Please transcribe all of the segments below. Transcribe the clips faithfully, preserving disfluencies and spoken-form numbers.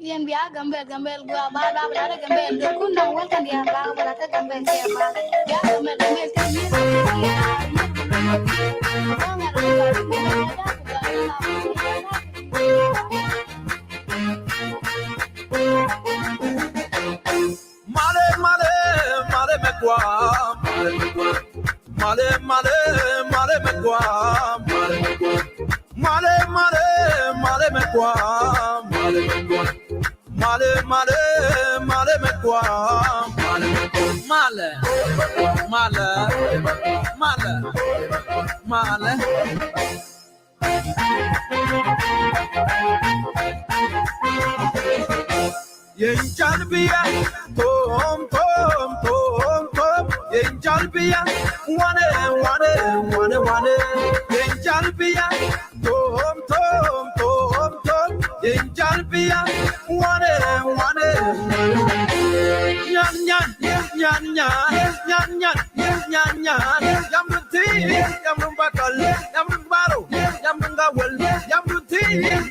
Yɛn bia Gambel, Gambel gua ba ba ba da Gambel. Kun na wel kan ya ba ba da Gambel ya ba. Bia Gambel, Gambel te ni. Male, male, male mɛ gua. Male, male, male mɛ gua. Male, male, male mɛ gua. Male, male, male mɛ gua. Male, male, male, male. Yɛn cal bia tom, tom, tom, tom. Yɛn cal bia wane, wane, wane, wane. Yɛn cal bia tom, tom, tom, tom. Yɛn cal bia wane, wane, wane. Nyan, nyan, nyan, nyan, nyan, nyan. Yam dun ti, yam dun bakal, yam dun baro, yam dun gawal, yam dun ti,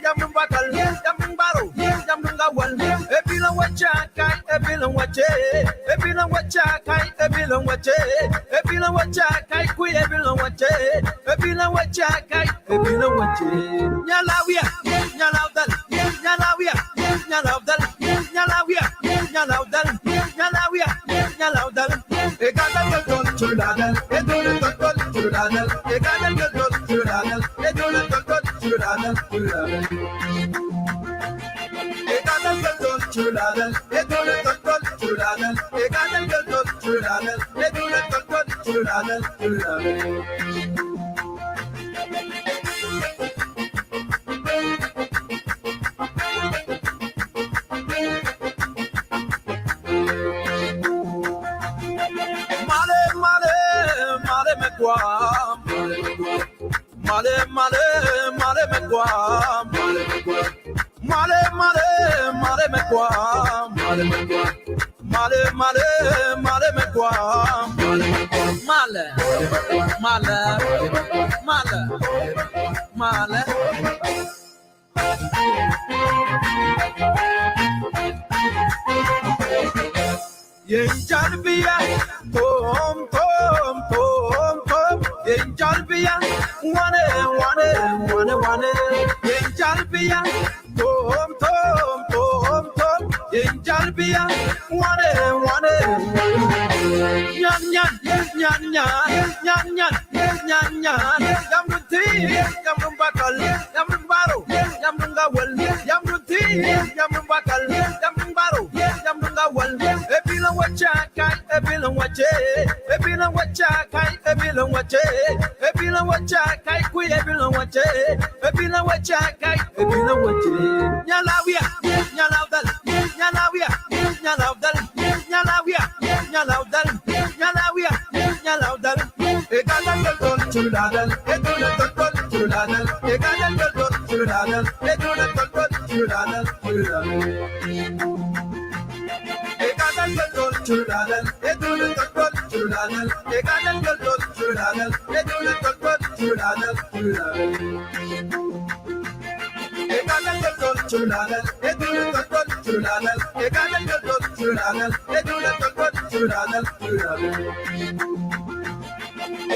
yam dun bakal, yam dun baro, yam dun gawal. Ebi la wacha kai, ebi la wache, ebi la wacha kai, ebi la wache, ebi la wacha kai, kui ebi la wache, ebi la wacha kai, ebi la wache. Nyalawia, nyalawdal, nyalawia, nyalawdal, nyalawia, nyalawdal, nyalawia, nyalawdal. Egadal gadol chuladal, edul gadol chuladal, egadal gadol chuladal, edul gadol chuladal, chuladal. Egadal gadol chuladal, edul gadol chuladal, egadal gadol chuladal, edul gadol chuladal, chuladal. Male, male, male mɛ gua. Male, male, male mɛ gua. Male, male, male mɛ gua. Male, male, male mɛ gua. Male, male, male, male. Yɛn cal bia tom, tom, tom, tom. Yɛn cal bia wane, wane, wane, wane. Yɛn cal bia tom, tom, tom, tom. Yɛn cal bia wane, wane, wane. Nyan, nyan, nyan, nyan, nyan, nyan. Nyan, nyan, yam dun ti, yam dun bakal, yam dun baro, yam dun gawal, yam dun ti, yam dun bakal, yam dun baro, yam dun gawal. Ebi la wacha kai, ebi la wache, ebi la wacha kai, ebi la wache, ebi la wacha kai, kui ebi la wache, ebi la wacha kai, ebi la wache. Nyalawia, nyalawdal, nyalawia, nyalawdal, nyalawia, nyalawdal, nyalawia, nyalawdal. Egadal gadol chuladal, edul gadol chuladal, egadal gadol chuladal, edul gadol chuladal, chuladal. Egadal gadol chuladal, edul gadol chuladal, egadal gadol chuladal, edul gadol chuladal, chuladal. Egadal gadol chuladal, edul gadol chuladal, egadal gadol chuladal, edul gadol chuladal, chuladal.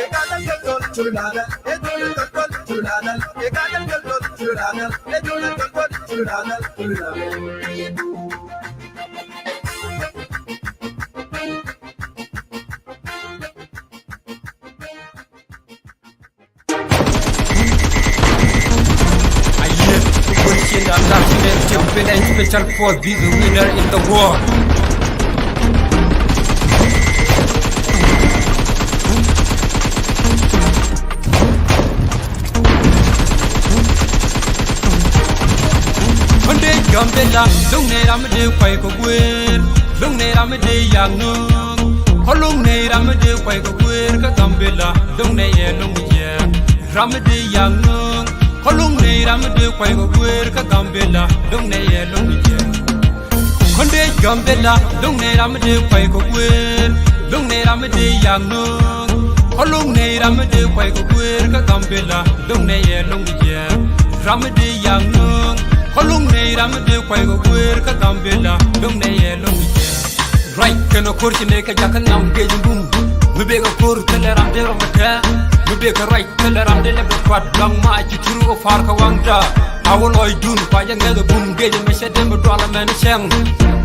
Egadal gadol chuladal, edul gadol chuladal, egadal gadol chuladal, edul gadol chuladal, chuladal. Aye, kun cin da la ne te bela special force be the winner in the war. Kɔn dee Gambela, loŋ ne ram dee kuay kɛ guer, loŋ ne ram dee yak nööŋ. Kɔ loŋ ne ram dee kuay kɛ guer kä Gambela, loŋ ne yɛ loŋ jiɛɛk. Ram mi dee yak nööŋ, kɔ loŋ nɛy ram mi dee kuay kɛ guer kä Gambela, loŋ nɛy ɛ loŋ mi jiɛɛk. Kɔn dee Gambela, loŋ nɛy ram mi dee kuay kɛ guer, loŋ nɛy ram mi dee yak nööŋ, kɔ loŋ nɛy ram mi dee kuay kɛ guer kä Gambela, loŋ nɛy ɛ loŋ mi jiɛɛk. Ram mi dee yak nööŋ, Kɔluŋ nɛy ram mi dee kuay kɛ guer kä Gambila, luŋ nɛy ɛ luŋ mi jiɛk. Ruac kɛnɛ ko̱r ci nɛy kɛ jakä nhiam gec bum. Mi bek ɛ ko̱r thilɛ ram dee rɔ kɛ tɛɛ. Mi bek ɛ ruac thilɛ ram dee lɛ bɛ kuat. Luaŋ ma ci tur kɛ pa̱a̱r kɛ waŋda. A wä lɔcdun kua jɛ ŋɛth ɛ bum gec mi cɛ dee mi dual ɛmɛn cɛŋ.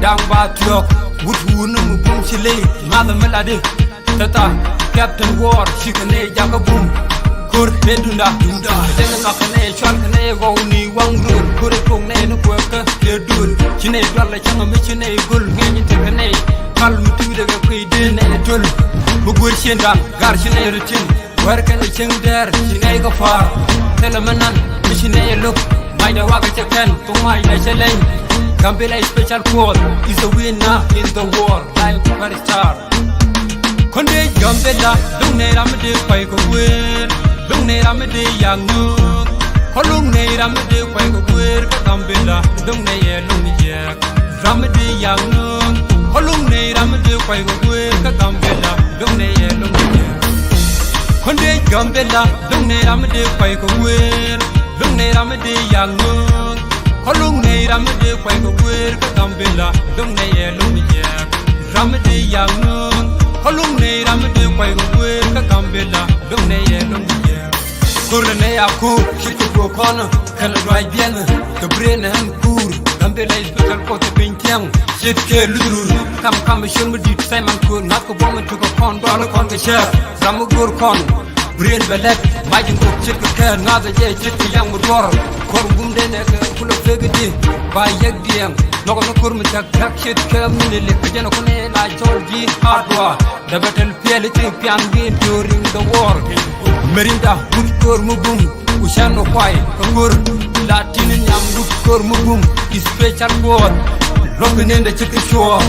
Da̱ŋ ba thiɔ̱k wut wun ni mi bum ci ley. Math ɛ mi latdi. Tata, Captain War, cikɛ nɛy jakä bum. Ko̱r nɛy dunda, dunda. Jɛn ŋak kɛ nɛy cual kɛ nɛy gɔw ni waŋ röl. Ko̱r ɛ tuɔk nɛy ni kuäkä kɛ duël. Ci nɛy dual lɛ cäŋ mi ci nɛy göl. Ŋi̱eec in tekɛ nɛy kal mi tuucdɛ kɛ kui̱ dee nɛy töl. Mi guer ciëndan, gar ci nɛy rɔ ti̱n. Wɛr kɛn ɛ cieŋ dɛɛr, ci nɛy kɛ pa̱a̱r. Thilɛ mi nan, mi ci nɛy ɛ lo̱k. Macdɛ wakɛ cɛ kɛn, thok macdɛ cɛ leny. Gambila Special Force is the winner in the war. Like superstar. Kɔn dee Gambila, luŋ nɛy ram mi dee kuay kɛ guer, luŋ nɛy ram mi dee yak nööŋ. Kɔluŋ nɛy ram mi dee kuay kɛ guer kä Gambila, luŋ nɛy ɛ luŋ mi jiɛk. Ram mi dee yak nööŋ. Kɔluŋ nɛy ram mi dee kuay kɛ guer kä Gambila, luŋ nɛy ɛ luŋ mi jiɛk. Kɔn dee Gambila, luŋ nɛy ram mi dee kuay kɛ guer, luŋ nɛy ram mi dee yak nööŋ. Kɔluŋ nɛy ram mi dee kuay kɛ guer kä Gambila, luŋ nɛy ɛ luŋ mi jiɛk. Ram mi dee yak nööŋ. Kɔluŋ nɛy ram mi dee kuay kɛ guer kä Gambila, luŋ nɛy ɛ luŋ mi jiɛk. Ko̱r nɛy a ko̱r, ci kɛ duɔ̱ɔ̱k kɔn, kɛnɛ ruac biɛn, kɛ brain ɛn kuur. Gambila Special Force piny thiaŋ, ce̱tkɛ luth rur. Kam kam col mi di̱t Simon Ko̱r, ŋa̱th kɛ buɔ̱m in tukɛ kɔn, dual kɔn kɛ cɛɛr. Ram mi go̱r kɔn, brain bɛ lɛt, mac in kok ce̱tkɛ kɛɛr, ŋa̱th ɛ jɛ ce̱tkɛ yaŋ mi duɔ̱r. Ko̱r bum dee nɛ kɛ kulɛ pek di, ba yɛk diɛŋ. Nhɔkɛ ni ko̱r mi thia̱k thia̱k ce̱tkɛ mi ni lek, kɛ jɛn ɛ kun ɛ la cɔl ji̱ hardware. Dee bɛ tɛl piɛl i̱ ci pian wi̱i̱ during the war. Merinda wut ko̱r mi bum, ku cɛn ɔ kuay kɛ ko̱r. La tin nhiam wut ko̱r mi bum, Special Force. Luɔ̱k kɛ nendɛ ci kɛ cuɔɔr.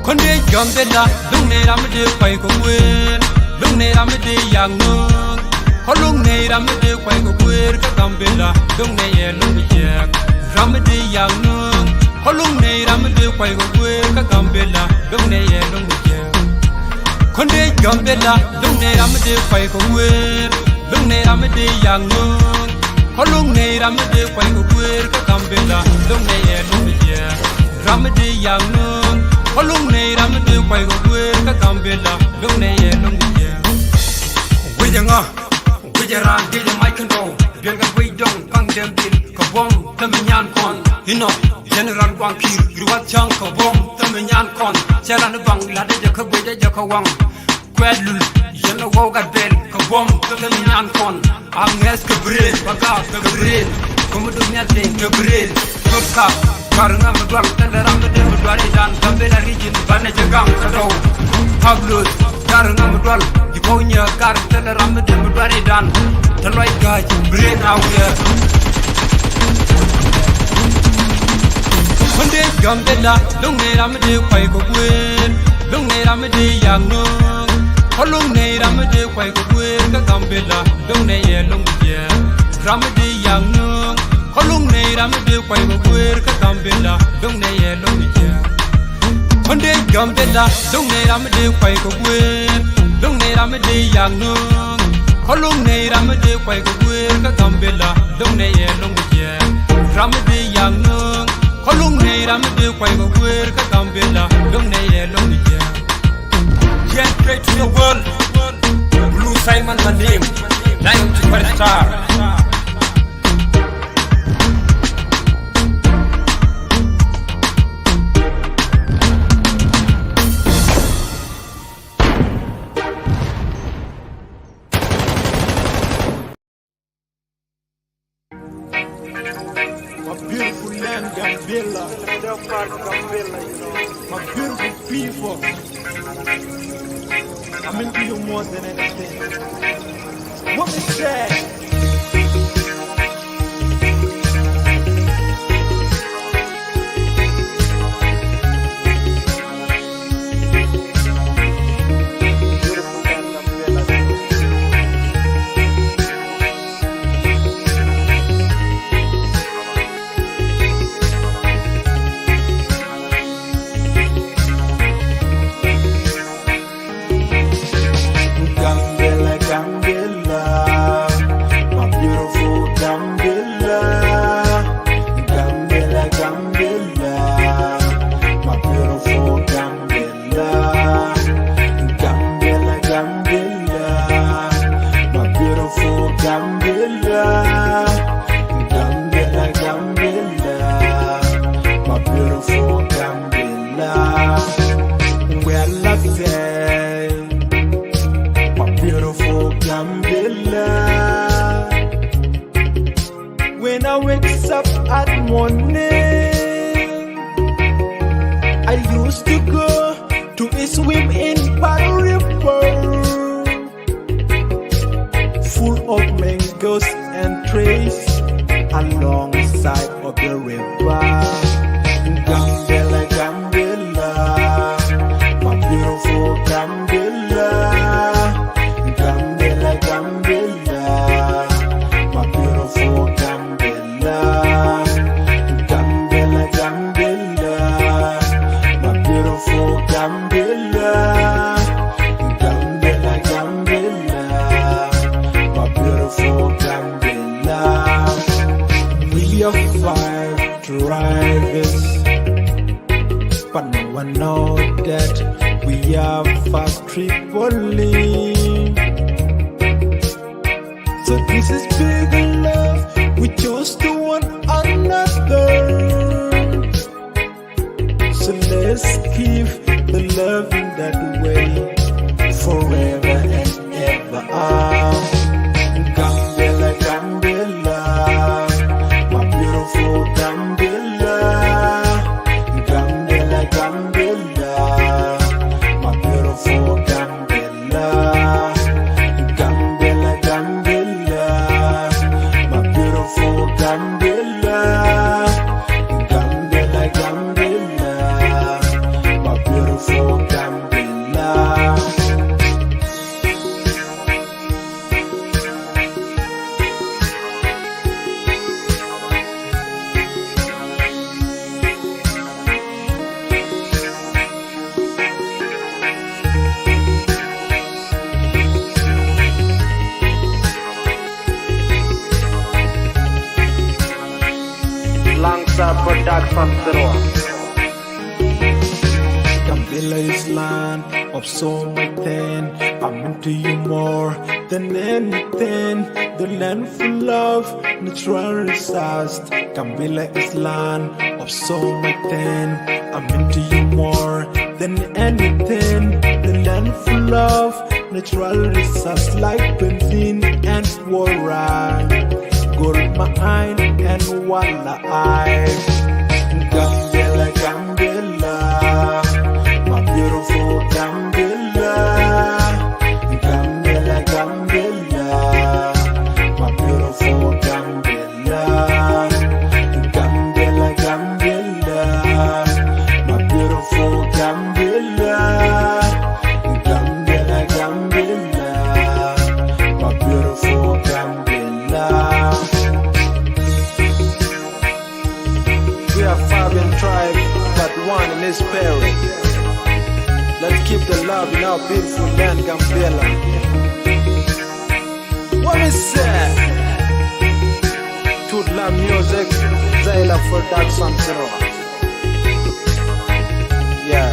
Kɔn dee Gambila, luŋ nɛy ram mi dee kuay kɛ guer, luŋ nɛy ram mi dee yak nööŋ. Kɔluŋ nɛy ram mi dee kuay kɛ guer kä Gambila, luŋ nɛy ɛ luŋ mi jiɛk. Ram mi dee yak nööŋ. Kɔluŋ nɛy ram mi dee kuay kɛ guer kä Gambila, luŋ nɛy ɛ luŋ mi jiɛk. Kɔn dee Gambila, luŋ nɛy ram mi dee kuay kɛ guer, luŋ nɛy ram mi dee yak nööŋ. Kɔluŋ nɛy ram mi dee kuay kɛ guer kä Gambila, luŋ nɛy ɛ luŋ mi jiɛk. Ram mi dee yak nööŋ. Kɔluŋ nɛy ram mi dee kuay kɛ guer kä Gambila, luŋ nɛy ɛ luŋ mi jiɛk. Guic ɛ ŋa? Guic ɛ raan, guic ɛ mac kɛn tɔw. Duel kɛ guic dɔŋ, kaŋ dɛm dhil kɛ buɔ̱m, thämi nyan kɔn. Inɔ, General Guaŋ Kiir, riwat cäŋ kɛ buɔ̱m, thämi nyan kɔn. Cɛ ran i̱ baŋ, lat ɛ jɛ kä guic ɛ jɛ kä waŋ. Kuɛt lul, yɛn ɛ waw gat bɛl kɛ buɔ̱m, thämi nyan kɔn. A ŋɛth kɛ brain, ba gaak kɛ brain. Kä mi dum nhial tëë kɛ brain. Thot kap, gar ŋa mi dual, thilɛ ram mi dee mi dual i̱ dan, Gambila region, banɛ jɛ gaŋ kä dɔw. Pablos, gar ŋa mi dual, ji̱ kɔw nyiɛ gar, thilɛ ram mi dee mi dual i̱ dan. Te lɔc ga̱a̱c, brain a wiɛɛr. Kɔn dee Gambila, luŋ nɛy ram mi dee kuay kɛ guer, luŋ nɛy ram mi dee yak nööŋ. Kɔluŋ nɛy ram mi dee kuay kɛ guer kä Gambila, luŋ nɛy ɛ luŋ mi jiɛk. Ram mi dee yak nööŋ. Kɔluŋ nɛy ram mi dee kuay kɛ guer kä Gambila, luŋ nɛy ɛ luŋ mi jiɛk. Kɔn dee Gambila, luŋ nɛy ram mi dee kuay kɛ guer, luŋ nɛy ram mi dee yak nööŋ. Kɔluŋ nɛy ram mi dee kuay kɛ guer kä Gambila, luŋ nɛy ɛ luŋ mi jiɛk. Ram mi dee yak nööŋ. Kɔluŋ nɛy ram mi dee kuay kɛ guer kä Gambila, luŋ nɛy ɛ luŋ mi jiɛk. J N K to the world. Blue Simon my name. Lion to superstar. My beautiful land, Gambela. My beautiful people. I'm into you more than anything. What is that? Gambela, Gambela, Gambela, Gambela, my beautiful Gambela. Where I say, my beautiful Gambela. When I wake up at morning, I used to go to a swim in Palu River, full of mangoes and trees alongside of the river. Gambela, Gambela, my beautiful Gambela. Gambela, Gambela, my beautiful Gambela. Gambela, Gambela, my beautiful Gambela. Gambela, Gambela, my beautiful Gambela. We are five tribes, but no one know that we are five Tripoli. So this is big love we chose to one another. So let's keep the love in that way forever and ever. Ah, Gambela, Gambela, my beautiful Gambela. Gambela, Gambela, my beautiful Gambela. Gambela, Gambela, my beautiful Gambela. Gambela, Gambela, my beautiful Gambela. Langsa Production Zero. Gambela is land of so much thing. I'm into you more than anything. The land full of natural resources. Gambela is land of so much thing. I'm into you more than anything. The land full of natural resources like benzene and water, gold mine and walleye. Gambela, Gambela, my beautiful Gambela. Gambela, Gambela, my beautiful Gambela. Gambela, Gambela, my beautiful Gambela. Gambela, Gambela, my beautiful Gambela. We are five in tribe, but one in spirit. Let's keep the love in our beautiful land, Gambela. What is that? Tutla Music, Zaila Production Zero. Yeah.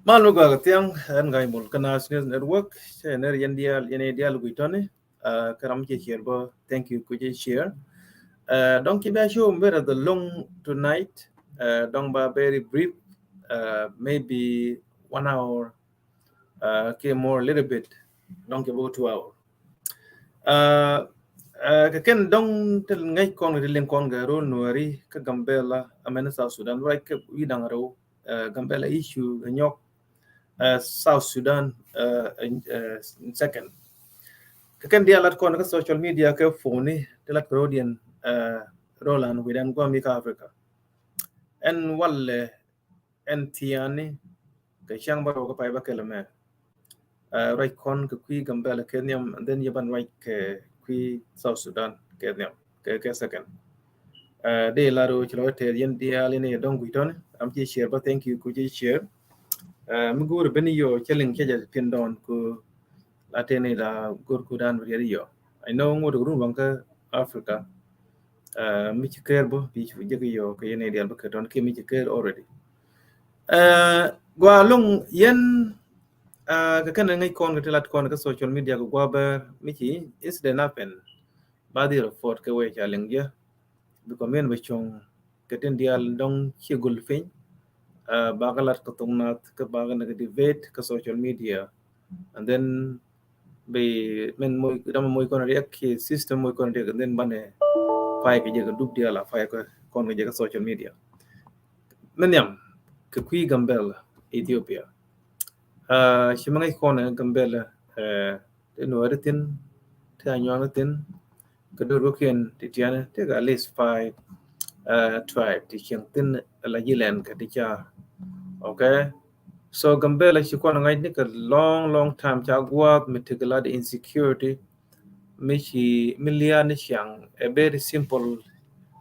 Mal mi gɔaa kɛ thiaŋ, ɛn Ga̱a̱c Mul kä Nas News Network. Cɛ nɛr yɛn diaal, yɛn diaal gui̱c tɔni. Kä ram cɛ share bä, thank you ku cɛ share. Dɔŋ ci bɛ show mi bɛ rɛ the long tonight. Dɔŋ ba very brief, maybe one hour, kɛ more little bit. Dɔŋ cɛ bä two hour. Kɛ kɛn dɔŋ ti ŋäc kɔn kɛ ti liŋ kɔn kɛ rol Nuɛri kä Gambela, amɛn South Sudan, right, kɛ wi̱i̱ da̱ŋ rɛw. Gambela issue kɛ nyɔk, South Sudan in second. Kɛ kɛn diaal lat kɔn kä social media kɛ phone ni ti lat kɛ rodiɛn, rol an wi̱i̱dan guam i̱ kä Africa. Ɛn walɛ ɛn thia̱a̱ni kɛ cäŋ bä rɛw kä pay bä kɛl ɛmɛ. Ruac kɔn kɛ kui̱ Gambɛla kɛ nhiam, and then yɛ ban ruac kɛ kui̱ South Sudan kɛ nhiam kɛ kɛ second. Dee la ro ci lɔ tɛth yɛn diaal in yɛ dɔ̱ŋ gui̱c tɔni. Ram ci share bä, thank you ku ci share. Mi go̱o̱r ben yɔ cä liŋ cä jɛ pin dɔn ku la teni la go̱o̱r ku dan riɛt yɔ. I know ŋot run waŋ kä Africa. Mi ci kɛɛr bä bi ci jek yɔ kɛ yɛn diaal bä kɛ tɔn ki mi ci kɛɛr already. Gua luŋ yɛn kɛ kɛn ŋäc kɔn kɛ ti lat kɔn kɛ social media kɛ gua bɛr mi ci incident happen. Ba di report kɛ wee ca liŋ jɛ. Bi kɔmiɛn bɛ cuŋ kɛ tin diaal dɔŋ ci gul piny. Ba kɛ lat kɛ thok nath kɛ ba kɛ nɛ kɛ debate kɛ social media. And then bi mɛn moc dama moc kɔn riɛk ki system moc kɔn riɛk, and then banɛ pay kɛ jɛ kɛ dup diaal a pay kɛ kɔn kɛ jɛ kɛ social media. Mɛn nhiam kɛ kui̱ Gambɛla Ethiopia. Ci mɛ ŋäc kɔn Gambɛla ti Nuɛri thin, ti Anyuaŋ thin, kɛ dor bä kiɛn ti tiɛn ti kɛ at least five tribe ti cieŋ thin la ji̱ lɛn kɛ ti ca. Okay. So Gambɛla ci kɔn ŋa̱c ni kɛ long long time ca gua̱a̱th mi ti kɛ la di insecurity. Mi ci mi lia̱a̱ ni ciaŋ a very simple.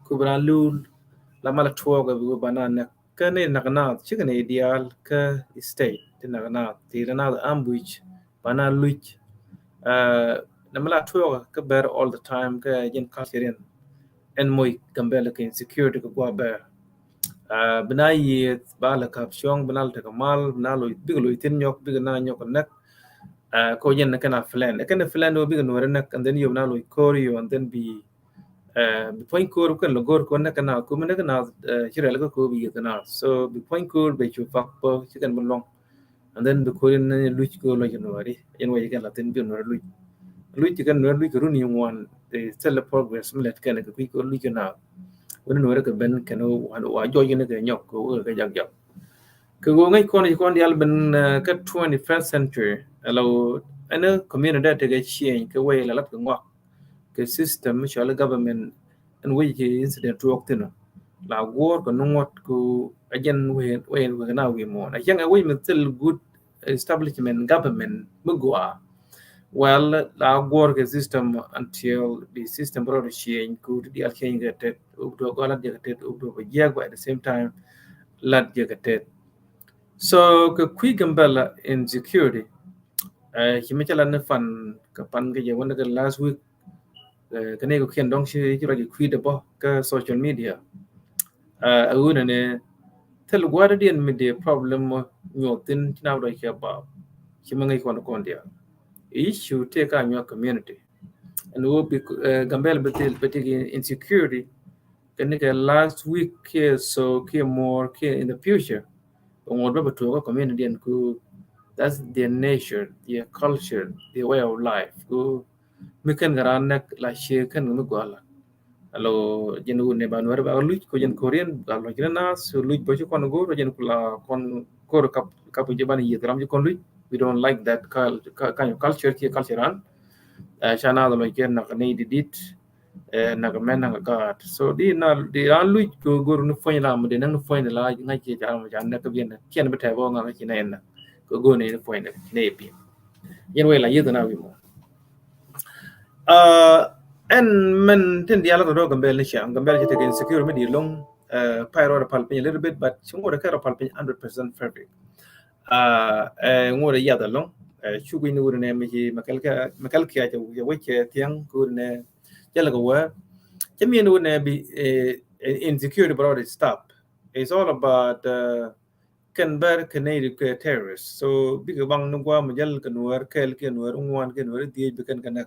Ku bi raan lul la mal tuɔɔk a bi wä ba na näk. Kä ni nak naath cikɛ ni diaal kä state ti nak naath ti la naath ambush ba na luc. Nɛ mi la tuɔɔk kä bɛr all the time kä jin culture in. Ɛn moc Gambɛla kɛ insecurity kɛ gua bɛr. Bi na yieth ba la kap cuɔŋ, bi na la tekɛ mal, bi na loc, bikɛ loc thin nyɔk, bikɛ na nyɔk kɛ näk. Ko jin kɛn a plan, kɛn a plan do bikɛ Nuɛri näk, and then yop na loc ko̱r yop, and then bi bi puɔ̱ny ko̱r kɛn lɛ go̱r kɔn nɛ kɛ na kum nɛ kɛ na ci rɛl kɛ ko̱r bi yeth kɛ na. So bi puɔ̱ny ko̱r bɛ cu pak pä ci kɛn bi luɔ̱ŋ. And then bi ko̱r in luc ko̱r lɔ ci Nuɛri in wä ci kɛn la thin bi Nuɛri luc. Luc ci kɛn Nuɛri luc kɛ run yi ŋuan. Thilɛ progress mi lɛt kɛn kɛ kui̱ ko̱r luc kɛ na. Wä ni Nuɛri kɛ ben kɛn wa jɔc in kɛ nyɔk kɛ wä kɛ jak jak. Kɛ wä ŋäc kɔn ci kɔn dial ben kɛ twenty first century. Ɛlɔ ɛn community tekɛ change kɛ wä la lat kɛ ŋuak. Kɛ system mi cɔal government ɛn wec kɛ incident tuɔɔk thin. La guɔ̱ɔ̱r kɛ nuŋuɔt ku agent wec wec na wi̱i̱ muɔ̱ɔ̱n a cäŋ ɛ wec mi thil good establishment government mi gua. Well, la guɔ̱ɔ̱r kɛ system until the system brought change ku ti dial change kɛ tet uk duɔ gɔlat jɛ kɛ tet uk duɔ bɛ jiɛk, but at the same time lat jɛ kɛ tet. So kɛ kui̱ Gambɛla insecurity. Ci mi cä lat ni pan kɛ pan kɛ jɛ wä ni kɛ last week. Kɛ ni kɛ kiɛn dɔŋ ci ci rɔ jɛ kui̱ dɛ bɔ kɛ social media. A wunɛ ni thil gua̱dɛ diɛn mi dee problem nyuɔth thin ci na wä dɔ cɛ ba ci mi ŋäc kɔn kɔn diaal. Issue tëë ka nyuɔth community. And wä bi Gambɛla bi thil bi tik insecurity. Kɛ ni kɛ last week kiɛ so kiɛ more kiɛ in the future. Bɛ ŋuɔt bä bɛ tuɔɔk kä community diɛn ku that's their nature, their culture, their way of life. Ku mi kɛn kɛ raan nɛk la cie kɛn kɛ mi guala. Alo jɛn wun ne ba Nuɛri ba luc ko jɛn Korean ba luc kɛ na so luc bä ci kɔn go̱r jɛn ku la kɔn ko̱r kap kap jɛ ban yieth ram ci kɔn luc. We don't like that kind of culture kiɛ culture raan. Ca na luc kɛ nak ni didit. Nak mɛn nak gaat. So di na di ran luc ko go̱r ni puɔ̱ny la mi di nak ni puɔ̱ny la ŋa̱c ci ca ram ca nak kɛ biɛn kiɛn bi tɛbɔ ŋa̱c ci nɛn nak ko go̱r ni puɔ̱ny nak ci nɛ pi. Yɛn wɛ la yith na wi mɔ. Ɛn mɛn tin dial ko do Gambɛl ni ciaŋ Gambɛl ci tekɛ insecure mi di loŋ. Pay rɔ pal piny a little bit but ci ŋuɔt kɛ rɔ pal piny hundred percent perfect. Ŋuɔt yath alɔŋ. Cuk wi̱n ni wut nɛ mi ci mɛ kɛl kia cɛ wec cɛ thiaŋ ko wut nɛ. Jɛl kɛ wee cɛ miɛn wä nɛ bi insecurity brought it stop. It's all about kɛn bɛr kɛ nɛy ri kɛ terrorist. So bikɛ baŋ ni guam jɛl kɛ Nuɛr kɛl kɛ Nuɛr ŋuan kɛ Nuɛr dhiec bi kɛn kɛ nɛk.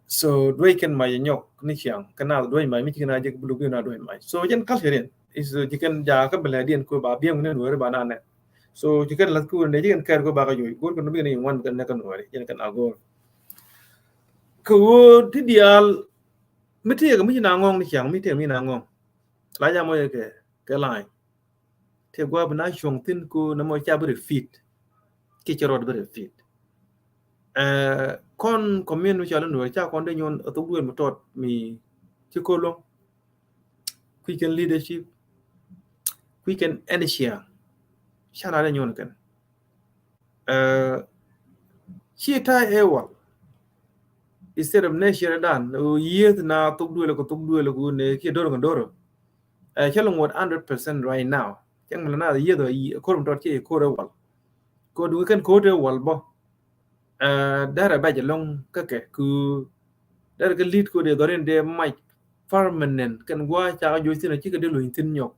So duec kɛn mac nyɔk ni ciaŋ kɛ na duec mac mi ci kɛn a jek bi luk bi na duec mac. So jɛn culture in is ci kɛn ja kä bɛ lɛ diɛn ko ba biɛŋ ni Nuɛr ba na nɛk. So ci kɛn lath kuur ni ci kɛn kɛr ko ba ka joc go̱r kɛ ni bi kɛn ŋuan kɛ nɛk kɛ Nuɛr jɛn kɛn a go̱r. Kɛ wä ti diaal mi tëëkɛ mi ci na ŋɔŋ ni ciaŋ mi tëëkɛ mi na ŋɔŋ. La jam wä kɛ kɛ lany. Tëë gua̱a̱p na cuɔ̱ŋ thi̱n ko na mɔ ca bi repeat. Kiɛ cɛ rɔɔd bi repeat. Kɔn community ca lä Nuɛr ca kɔn dee nyuɔn a thok duel mi tɔt mi ci ko luɔ̱ŋ. Kui̱ kɛn leadership. Kui̱ kɛn energy. Ca la dee nyuɔn kɛn. Ci ta̱a̱ ɛ wal. Instead of nation dan, o yieth na thuk duël kɛ thuk duël kɛ wun ɛ kiɛ dor kɛ dor. Ɛ cɛ lɛ ŋuɔt hundred percent right now. Cɛ ŋmɛ lɛ na yieth ɔ yi ko̱r mi tɔt cɛ yi ko̱r ɛ wal. Ko̱r duŋ kɛn ko̱r ɛ wal bɔ. Ɛ derɛ bɛc ɛlɔŋ kä kɛ ku derɛ kɛ lit ko̱r dee dhɔrin dee mac permanent kɛn gua̱a̱ cakɛ joc thin ɔ cikɛ dee luny thin nyɔk.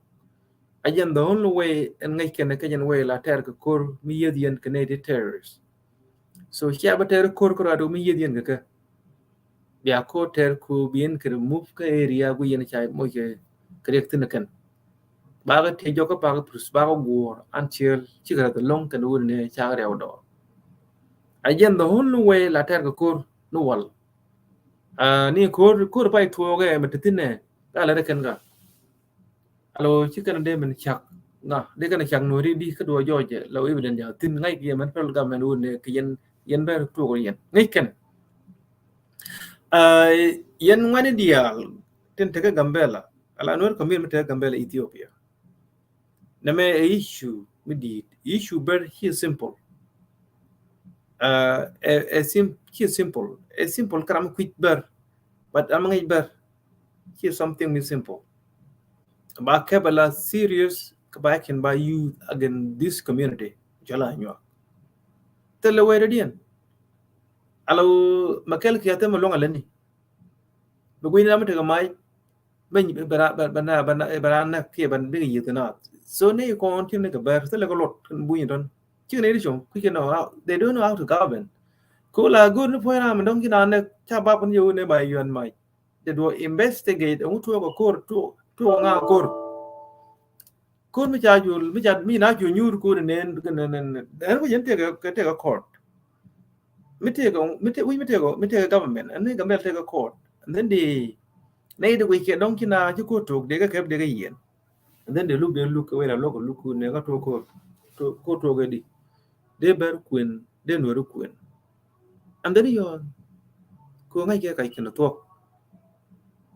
A jɛn the only way ɛn ŋäc kɛn kä jɛn way la tɛr kɛ ko̱r mi yieth yɛn kɛ nɛy ti terrorist. So cia bä tɛr ko̱r kä ruat mi yieth yɛn kɛ kɛ. Bia ko̱r tɛr ku bi yɛn kɛ remove kä area gu yɛn ca moc kɛ kɛ riɛk thin kɛn. Bakɛ tiɛ jɔk kä bakɛ prus bakɛ guɔ̱ɔ̱r until cikɛ rɛth lɔŋ kɛn wun ni cakɛ riɛw dɔɔr. A jɛn the only way la tɛr kɛ ko̱r ni wal. Ah, ni ko̱r ko̱r pay tuɔɔkɛ mɛ ti thin nɛ ka lɛ rɛ kɛn ka. Alo ci kɛn dee min cak ŋa dee kɛn cak nuɔri di kä duɔ jɔɔcɛ la wi̱i̱ bi den ja̱ thin ŋa̱c kiɛ mɛn federal government wun ni kɛ yɛn yɛn bɛr tuɔk yɛn ŋäc kɛn. Ah, yɛn ŋuani diaal tin tekɛ Gambela ala nuɔri community mi tekɛ Gambela Ethiopia. Nɛmɛ ɛ issue mi di̱i̱t issue bɛr ci simple. Ah, ɛ ɛ sim ci simple ɛ simple kä ram kui̱c bɛr. But ram ŋäc bɛr ci something mi simple. Ba kɛ ba la serious kä ba kɛn ba use against this community. Jɔla nyuak. Thilɛ wee rɛdiɛn. Alo ma kɛl kiɛ thɛmɛ luɔŋ alɛ ni. Bi gui̱ni ram mi tekɛ mac. Bɛ bɛ bɛ na bɛ na bɛ na nɛ kiɛ bɛ bikɛ yieth kɛ na. So ni kɔn ci ni kɛ bɛr thilɛ kɛ lot kɛn buny tɔn. Ci ni ri com kui̱ kɛ nɔ, they don't know how to govern. Ko la go̱r ni puɔ̱ny ram mi dɔŋ ci na nɛ ca bap ni yɛ wun ni ba yuan mac. Dee duɔ investigate ɛŋu tuɔɔk ɛ ko̱r tuɔɔk ŋa ko̱r. Ko̱r mi ca jul mi ca mi na cu nyuur ko̱r ni nɛn nɛn nɛn nɛn mi jɛn tekɛ tekɛ court. Mi tekɛ mi tekɛ wi̱c mi tekɛ mi tekɛ government ɛn ni Gambela tekɛ court. And then dee nɛy dee wi̱c kɛ dɔŋ ci na ci ko̱r tok dee kɛ kɛp dee kɛ yiɛn. And then dee luk dee luk kɛ wela lok luk ko̱r ni kä tuɔɔk ko̱r ko̱r tuɔɔk ɛ di. Dee bɛr kuën dee nuɔri kuën. And then yɔn ko ŋäc kɛ kac kɛn thuɔk.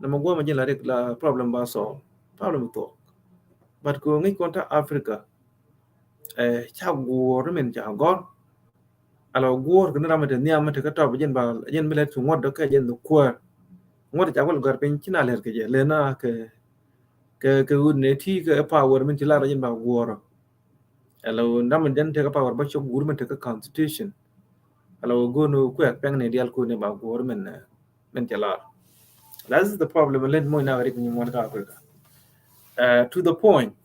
Nɛ mɛ guɔmɛ jin la rik la problem ba solve problem thuɔk. But ko ŋäc kɔn ta Africa. Ɛ ca guɔr min ca gɔr. Ala guɔr kɛ ni ram mi te nhiam mi te kä tɔp jin ba jin mi lɛt ci ŋuɔt dɔ kɛ jin dɔ kuäär. Ŋuɔt ca gɔl gɔr piny ci na lɛt kɛ jɛ lɛ na kɛ kɛ kɛ wut ne ti kɛ power min ci lar jin ba guɔr. Ala wun dam den tekɛ power ba cok guur min tekɛ constitution. Ala wun go̱o̱n kuɛ pɛŋ ni dial ku ni ba guur min min cɛ lar. That is the problem. Let mo ina rik ni mo ka Africa. Uh, to the point.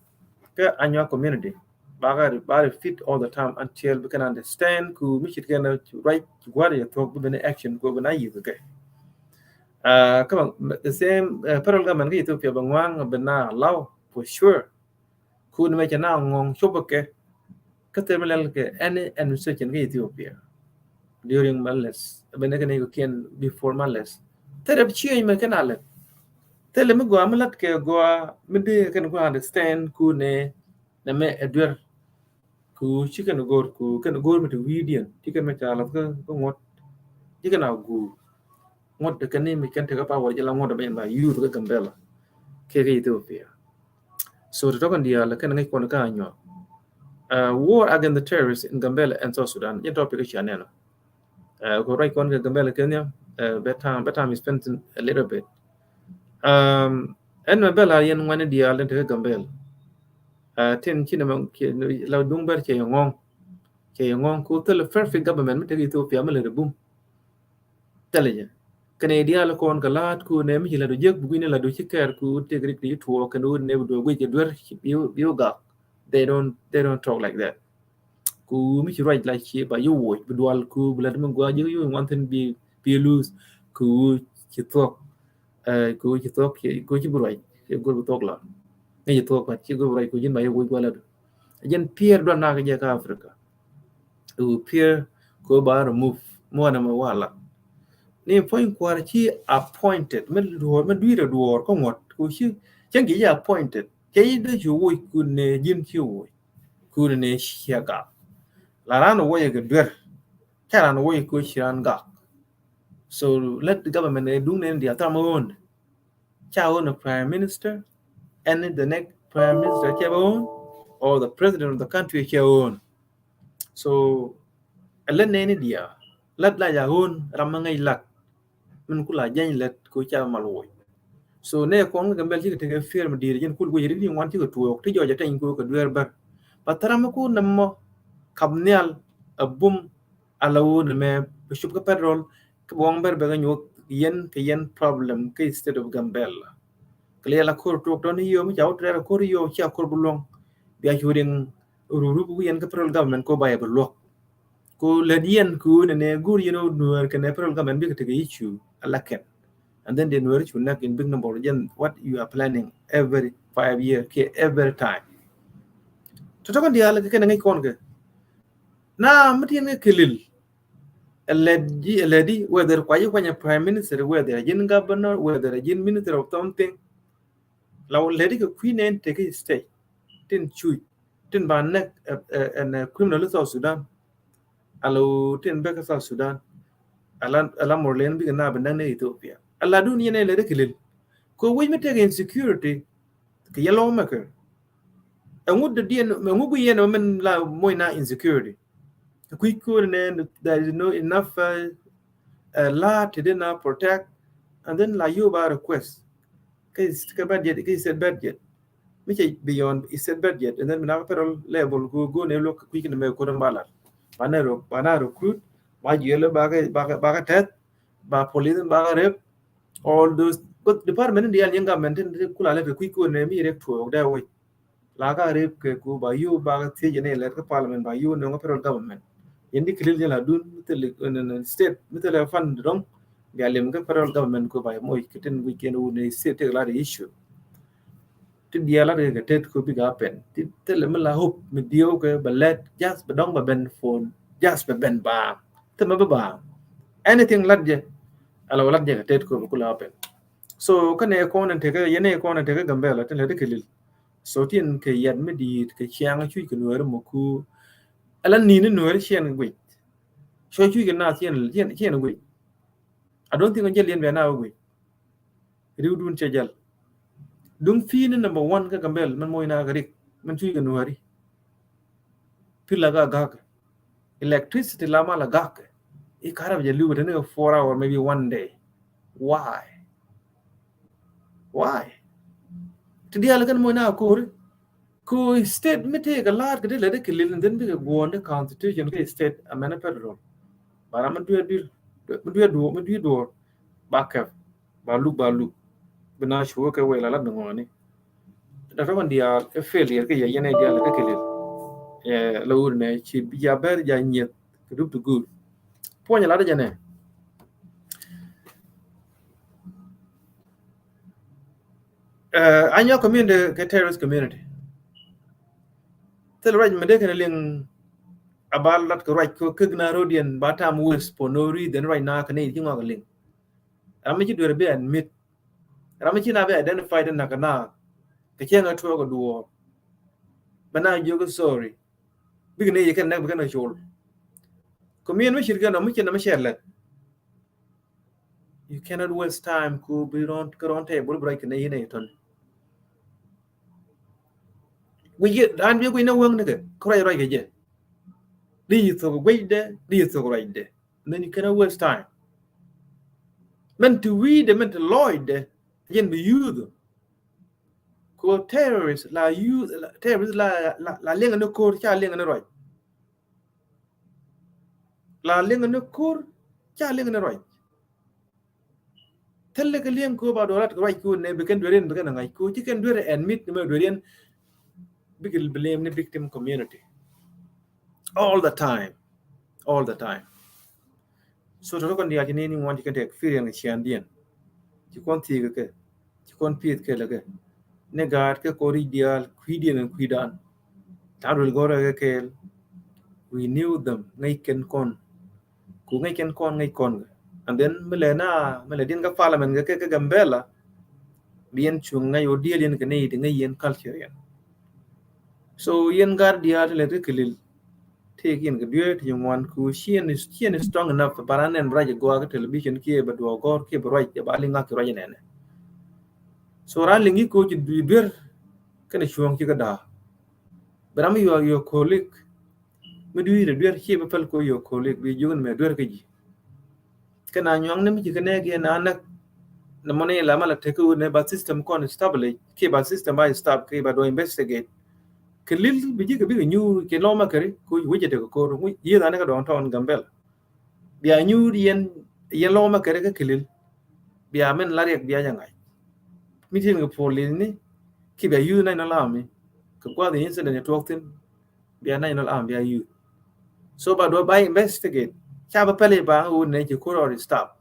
Kɛ Anyuak community. Ba ka ba repeat all the time until we can understand ku mi cit kɛn right guard ya thok bi ben action ku ben ayi ke. Uh, kama the same uh, federal government kɛ Ethiopia ba ŋuang ben na allow for sure. Kun mɛ cɛ na ŋɔŋ copɛ kɛ kä thɛr mi lɛl kɛ any administration kä Ethiopia during Meles. Bɛ nɛ kɛ nɛ kɛ kiɛn before Meles. Thɛr rɛ change mɛ kɛ na lɛ thɛr lɛ mi gɔaa mi lat kɛ gɔaa mi dee kɛn gɔaa understand kun nɛ nɛ mɛ ɛ duer. Ku ci kɛn go̱r ku kɛn go̱r mi te wi̱i̱diɛn ci kɛn mɛ ca lath kä ŋuɔ̱t ci kɛn a guur. Ŋuɔ̱t kɛn ni mi kɛn tekɛ power jɛ la ŋuɔ̱t bɛ in ba youth kä Gambela kɛ kɛ Ethiopia. So te tɔkɛn diaal kɛn ŋäc kɔn kä Anyuak. Uh, war against the terrorists in Gambela and South Sudan jɛ topic kä cia nɛn ɔ. Uh, ko ruac kɔn kɛ Gambela Kenya, uh, bɛ time bɛ time spend a little bit. Um, ɛn mɛ bɛ la yɛn ŋuani diaal den tekɛ Gambela. Uh, tin ci nɛ mɛ la duŋ bɛr cɛ yɛ ŋɔŋ cɛ yɛ ŋɔŋ ko thilɛ perfect government mi tekɛ Ethiopia mi lɛ rɛ bum. Thilɛ jɛ kɛnɛ diaal kɔn kɛ laat ku nɛ mi ci la du jek bi gui̱ni la du ci kɛɛr ku tek rik ni tuɔ kɛn wut nɛ bi duɔ guic kɛ duer bi wä gak. They don't they don't talk like that. Ku mi ci ruac la ci ba yu wuc bi dual ku bi la dimi gua jek yu ŋuan thin bi bi lose ku ci thuɔk. Ku ci thuɔk ku ci bi ruac ci gur bi thuɔk la. Ni ci thuɔk pat ci gur bi ruac ku jin ba yu wuc gua la du. Jin pier dual na ka jɛ ka Africa. Ku pier ku ba remove muana ma wala. Ni point kuar ci appointed mi duor mi duire duor ko ŋuɔt ku ci cɛn ki ci appointed. Cɛ yi de ci wuc ku ne jin ci wuc. Kun ni cia gak. La ran wä yɛ kɛ duer. Ca ran wä yɛ kɛ ci ran gak. So let the government ni duŋ ni dia tham wä wä. Ca wä ni prime minister. And the next prime minister ca wä wä. Or the president of the country ca wä wä. So a lɛ ni ni dia. Lat la ya ɣöön ram mi ŋäc lat. Min kula jɛny lät ko ca mal woc. So nɛ kɔn kɛ Gambɛl cikɛ tekɛ fear mi di̱i̱t jɛn kul guic ri ni ŋuan cikɛ tuɔɔk ti jɔc a tɛny ko kɛ dueer bär. Ba thäram mi ku nɛmɔ kap nhial a bum ala wo nɛmɛ bi cup kä federal kɛ bi waŋ bär bɛ kɛ nyuɔk yɛn kɛ yɛn problem kɛ state of Gambɛl. Kɛ liɛl a kor tuɔɔk tɔn i̱ yio̱ mi ca wä tɛɛr a kor i̱ yio̱ cia kor bi luɔ̱ŋ bia cu riŋ rurup wi̱i̱ yɛn kɛ federal government ko ba yɛ bi luɔ̱k. Ko lät yɛn ko nɛnɛ gur yɛn o Nuɛr kɛnɛ federal government bikɛ tekɛ issue a la kɛn. And then the Nuɛr cu näk in big number jɛn what you are planning every five year kɛ every time. Tɔtɔ kɛn diaal kɛ kɛn ŋäc kɔn kɛ na mi tin kɛ kilil. Ɛ lɛt ji̱ ɛ lɛt di whether kua ji̱ kuanyɛ prime minister whether a ji̱n governor whether a ji̱n minister of something. La wä lɛt di kɛ kui̱ nɛn tekɛ state tin cuc tin ba näk ɛ ɛ ɛ criminal South Sudan. Alo tin bek South Sudan. Ala ala Murle bikɛ na bi näk ni Ethiopia. Ala dun yɛn ɛ lɛ ri kilil. Ko wi̱c mi tek insecurity kɛ yɛ lɔw mɛ kɛ. Ɛŋu dee diɛn ɛŋu gui yɛn ɛ mɛn la moc na insecurity. Kɛ kui̱ kuɔr nɛ there is no enough uh, uh, law ti dee na protect. And then la yo̱o̱ ba request kɛ kɛ budget kɛ state budget. Mi cɛ beyond state budget and then mi na federal level go go ne look quick in me ko dong balar. Ba na ro ba na recruit ba jiel ba ka ba ka ba ka test ba police ba ka rep all those. But department in the young government in kula le quick ko ne mi rek to da way. La ka rep ke ko ba yu ba ka thiej ne le ka parliament ba yu ne federal government. Yendi kilil jela dun mi tele state mi tele fund dong. Bia lem ka federal government ko ba mo kitin weekend u ne state la issue. Ti diaal lat kɛ tet ko bik a pɛn ti thilɛ mi la hope mi diɛw kɛ bɛ lɛt just bɛ dɔŋ bɛ ben phone just bɛ ben baaŋ. Thilɛ mi bi baaŋ anything lat jɛ. Ala wä lat jɛ kɛ tet ko bɛ kula a pɛn. So kä nɛ kɔn in tekɛ yɛn nɛ kɔn in tekɛ Gambɛla tin lɛ ti kɛ lil. So tin kɛ yɛt mi diit kɛ ciaŋ cuc kɛ Nuɛri mɔ ku. Ala ni ni Nuɛri ciɛn guic. So cuc kɛ na ciɛn ciɛn guic. I don't think jɛ liɛn bɛ na guic. Riwdun cɛ jal. Duŋ pi̱i̱ni number one kä Gambɛl mɛn moc na kɛ rik mɛn cuc kɛ Nuɛri. Pi̱l la ka gak. Electricity la ma la gak. I karab jɛ liw bɛ teni kɛ four hour maybe one day. Why? Why? Ti diaal kɛn moc na kori. Ku state mi tëëkɛ la̱a̱t kɛ ti lɛ ti kɛ lil ni dhin bikɛ guɔ̱ɔ̱n ti constitution kɛ state amɛn federal. Ba ram mi dueer dueer mi dueer duɔ̱ɔ̱r mi dueer duɔ̱ɔ̱r ba kɛp ba luk ba luk. Bi na cuɔ kɛ wɛl a lat ni ŋɔ̱ɔ̱ni. Dɔ̱tɔ̱ kɔn diaal ɛ failure kɛ yɛ yɛn ɛ diaal kɛ kɛ lil. Ɛ la wur nɛ ci bi ja bɛr ja nyieth kɛ dup ti guur. Puɔ̱ny lat jɛ nɛ. Ɛ Anyuak community kɛ terrorist community. Thil ruac mi dee kɛn liŋ a ba lat kɛ ruac kɛ kek na rodiɛn ba tam waste for no reason ruac na kɛ ni ci ŋɔak liŋ. Ram mi ci duer bi admit. Ram mi ci na bi identified na kɛ na kɛ cieŋ a tuɔɔk a duɔɔr. Bɛ na jiök sorry. Bik ni yɛ kɛn nɛk bi kɛn a col. Community mi cir kɛn ɔ mi cin na mi cɛ lɛt. You cannot waste time ku bi rɔn kɛ rɔn tɛy bol bi ruac kɛ nɛ yin ɛ tɔn. Guic dan bi guic na wäŋ ni kɛ ku ruac ruac kɛ jɛ. Di yi thok guic dɛ di yi thok ruac dɛ. And then you cannot waste time. Mɛn ti wi̱i̱dɛ mɛn ti lɔɔcdɛ jɛn bi yuuth. Ku terrorist la yuuth terrorist la la liŋ ni ko̱r ca liŋ ni ruac. La liŋ ni ko̱r ca liŋ ni ruac. Thilɛ kɛ liɛŋ ko ba duɔlat kɛ ruac ko nɛ bi kɛn dueriɛn bi kɛn ŋa̱c ko ci kɛn duer ɛn mit ni mɛ dueriɛn. Bikɛ blame ni victim community all the time. All the time. So tɔtɔ kɔn diaal ci ni ni ŋuan ci kɛn te experience ciandiɛn. Ci kɔn thiek kɛ ci kɔn pieth kɛ lɛ kɛ ni gaat kɛ kɔn ric diaal kui̱diɛn ɛn kui̱dan. Ta̱a̱ duel gɔrɛ kɛ kɛɛl. We knew them ŋäc kɛn kɔn. Ku ŋäc kɛn kɔn ŋäc kɔn kɛ and then mi lɛ na mi lɛ diɛn kä parliament kɛ kɛ Gambɛla. Bi yɛn cuŋ ŋäc wä diɛl yɛn kɛ ni ti ŋäc yɛn culture yɛn. So yɛn gaat diaal ti lɛ ti kɛ lil. Tëëk yɛn kɛ dueer ti ŋuan ku ciɛn ciɛn strong enough bara nɛn bi ruac ɛ gɔaa kä television kiɛ bɛ duɔɔk gɔr kiɛ bɛ ruac ɛ ba liŋ ŋak kɛ ruac ɛ nɛnɛ. So ran liŋ i̱ koc i̱ duer kɛnɛ cuɔ̱ɔ̱ŋ ci kä da̱a̱. Bɛ ram i̱ yuɔk yuɔk kolik mi dui̱i̱r ɛ duer ci bɛ päl koc yuɔk kolik bi jiök ni mɛ duer kä ji̱. Kɛn a nyuaŋ ni mi ci kɛ nɛɛk yɛn a näk. Ni mɔni la ma la tek wut ni ba system kɔn establish, ki ba system ba stop, ki ba dɔ investigate. Kɛ lil bi ji̱ kɛ bikɛ nyuur kɛ lɔma kɛri ku wi̱cɛ tek kɛ ko̱r, yieth a ni kɛ dɔɔŋ tɔn Gambɛl. Bia nyuur yɛn, yɛn lɔma kɛri kɛ kɛ lil. Bia min la riɛk bia jɛ ŋa̱c. Mi tin kɛ police ni, ki bia yuth national army. Kɛ guath incident yɛ tuɔk thin, bia national army bia yuth. So ba dɔ ba investigate. Ca ba pɛli ba wut ni ci ko̱r or stop.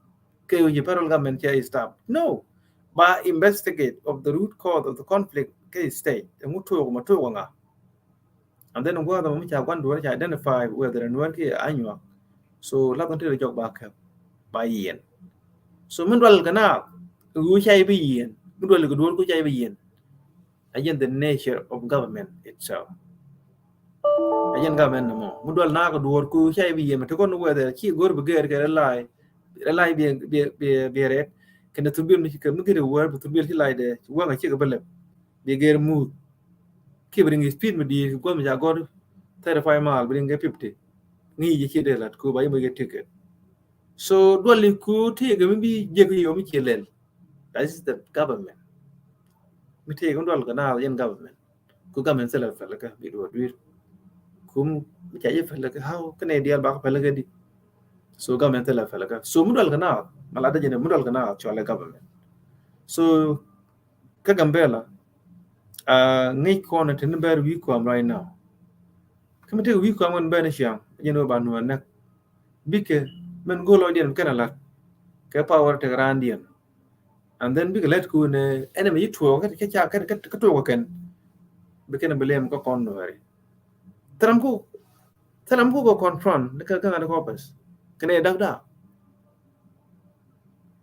Kɛ wi̱c federal government cɛ stop. No. Ba investigate of the root cause of the conflict kɛ state. Ɛŋu tuɔk ma tuɔk ŋa. And then gua̱a̱th ɛmɔ mi ca gua̱n duɔ̱ɔ̱r ca identify whether ɛn Nuäär kiɛ Anyuak. So lath ni ti jɔk ba kɛp ba yiɛn. So mi dual kɛ na ɣöö ca i̱ bi yiɛn, mi dual kɛ duɔ̱ɔ̱r ku ca i̱ bi yiɛn. Again, the nature of government itself. Again, government nɔmɔ mi dual na kɛ duɔ̱ɔ̱r ku ca i̱ bi yiɛn, mi ti kɔn whether ci go̱r bi gɛɛr kɛ rɛ lai, rɛ lai bi, bi, bi, bi rɛt. Kɛn thurbil mi ci kɛ mi gɛr wɛr bi thurbil ci lai dɛ wɛŋ a ci kɛ bi lɛp. Bi gɛr muth. Ki bi riŋ speed mi di̱i̱t kɛ gua̱th mi ca gɔr thirty five mile, bi riŋ kɛ fifty. Ŋi̱i̱c ji̱ ci dee lat ku ba ji̱ moc kɛ ticket. So duali ku tëëkɛ mi bi jek yom mi ci lɛl. That is the government. Mi tëëkɛ mi dual kɛ na yɛn government. Ku government thilɛ fɛl kɛ bi duɔ̱ɔ̱r dui̱r. Ku mi ca ji̱ fɛl kɛ how kɛ nɛ diaal bakɛ fɛl kɛ di. So government thilɛ fɛl kɛ. So mi dual kɛ na ma la dee jɛ ni mi dual kɛ na cualɛ government. So kä Gambela, a ŋi̱i̱c kɔn ti ni bɛr wi̱i̱ kɔam right now. Kä mi tek wi̱i̱ kɔam kɔn bɛr ni ciaŋ jɛn wä ba nuɔ̱ɔ̱r nɛk. Bikɛ min go̱o̱l lɔcdiɛn kɛn a lat kɛ power tek raandiɛn. And then bikɛ lɛt ku ni enemy yi tuɔɔk kä ca kä tuɔɔk kɛn. Bikɛn bi lem kä kɔn nuɔ̱ɔ̱ri. Thil ram ku, thil ram ku kɛ confront ni kä kä ŋa̱t kɔpɛs kɛn ɛ dak dak.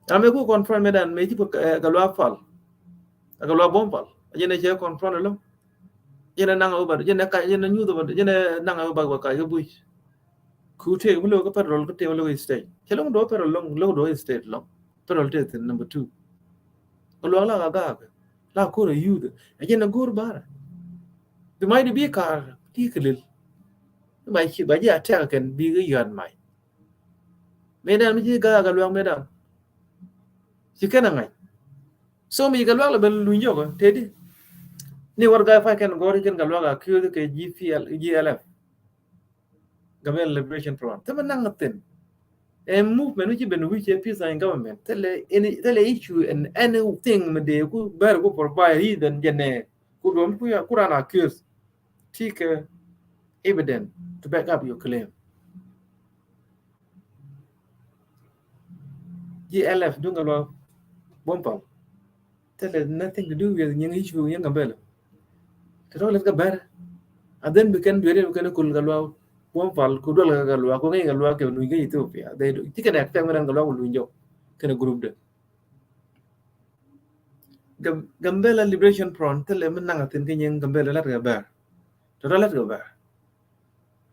Ram ɛ ku confront mɛ dan mɛ ci put kɛ luak pal. Kɛ luak bom pal. Jɛn ɛ cɛ confront ɛlɔŋ. Jɛn ɛ naŋ ɛ wä ba jɛn ɛ ka jɛn ɛ nyuth ɛ wä jɛn ɛ naŋ ɛ wä ba ba ka kɛ buc. Ku tëëk mi lo̱k kä federal kä tëëk mi lo̱k state. Cɛ lo̱ŋ dɔ̱ federal lo̱ŋ lo̱k dɔ̱ state lo̱ŋ. Federal tëëk thin number two. Kɛ luak la ka gaak la ko̱r ɛ youth. Ɛ jɛn ɛ go̱r bara. Bi mac di bi kaar ti kɛ lil. Bi mac ci ba ji̱ a tɛk kɛn bi kɛ yuat mac. Mëë dan mi ci gaak kɛ luak mëë dan. Ci kɛn a ŋa̱c. So mi kɛ luak lɛ ben luny jɔk tëëdi. Ni war gaak pay kɛn gɔr kɛn kɛ luak a kiöth kɛ G P L, G L F. Gambella Liberation Front. Thilɛ naŋ thin. Ɛ movement which ben wi̱c ɛ peace and government. Thilɛ any, thilɛ issue and anything mi dee ku bɛr ku provide reason jɛnɛ. Ku duɔm ku ya, ku ran accuse. Ti kɛ evidence to back up your claim. G L F duŋ kɛ luak bom pal. Thilɛ nothing to do with nyiŋ issue nyiŋ Gambella. Tɛ tɔk lɛt kɛ bɛr. And then bi kɛn dueri bi kɛn kul kɛ luak bom pal ku dual kɛ luak ku ŋi̱i̱c kɛ luak kɛ luny kɛ Ethiopia. They do. Ti kɛn expect mi ran kɛ luak ku luny jɔk kɛn group de. Gam-, Gambella Liberation Front thilɛ mi naŋ a thin kɛ nyiŋ Gambella lɛt kɛ bɛr. Tɔtɔ lɛt kɛ bɛr.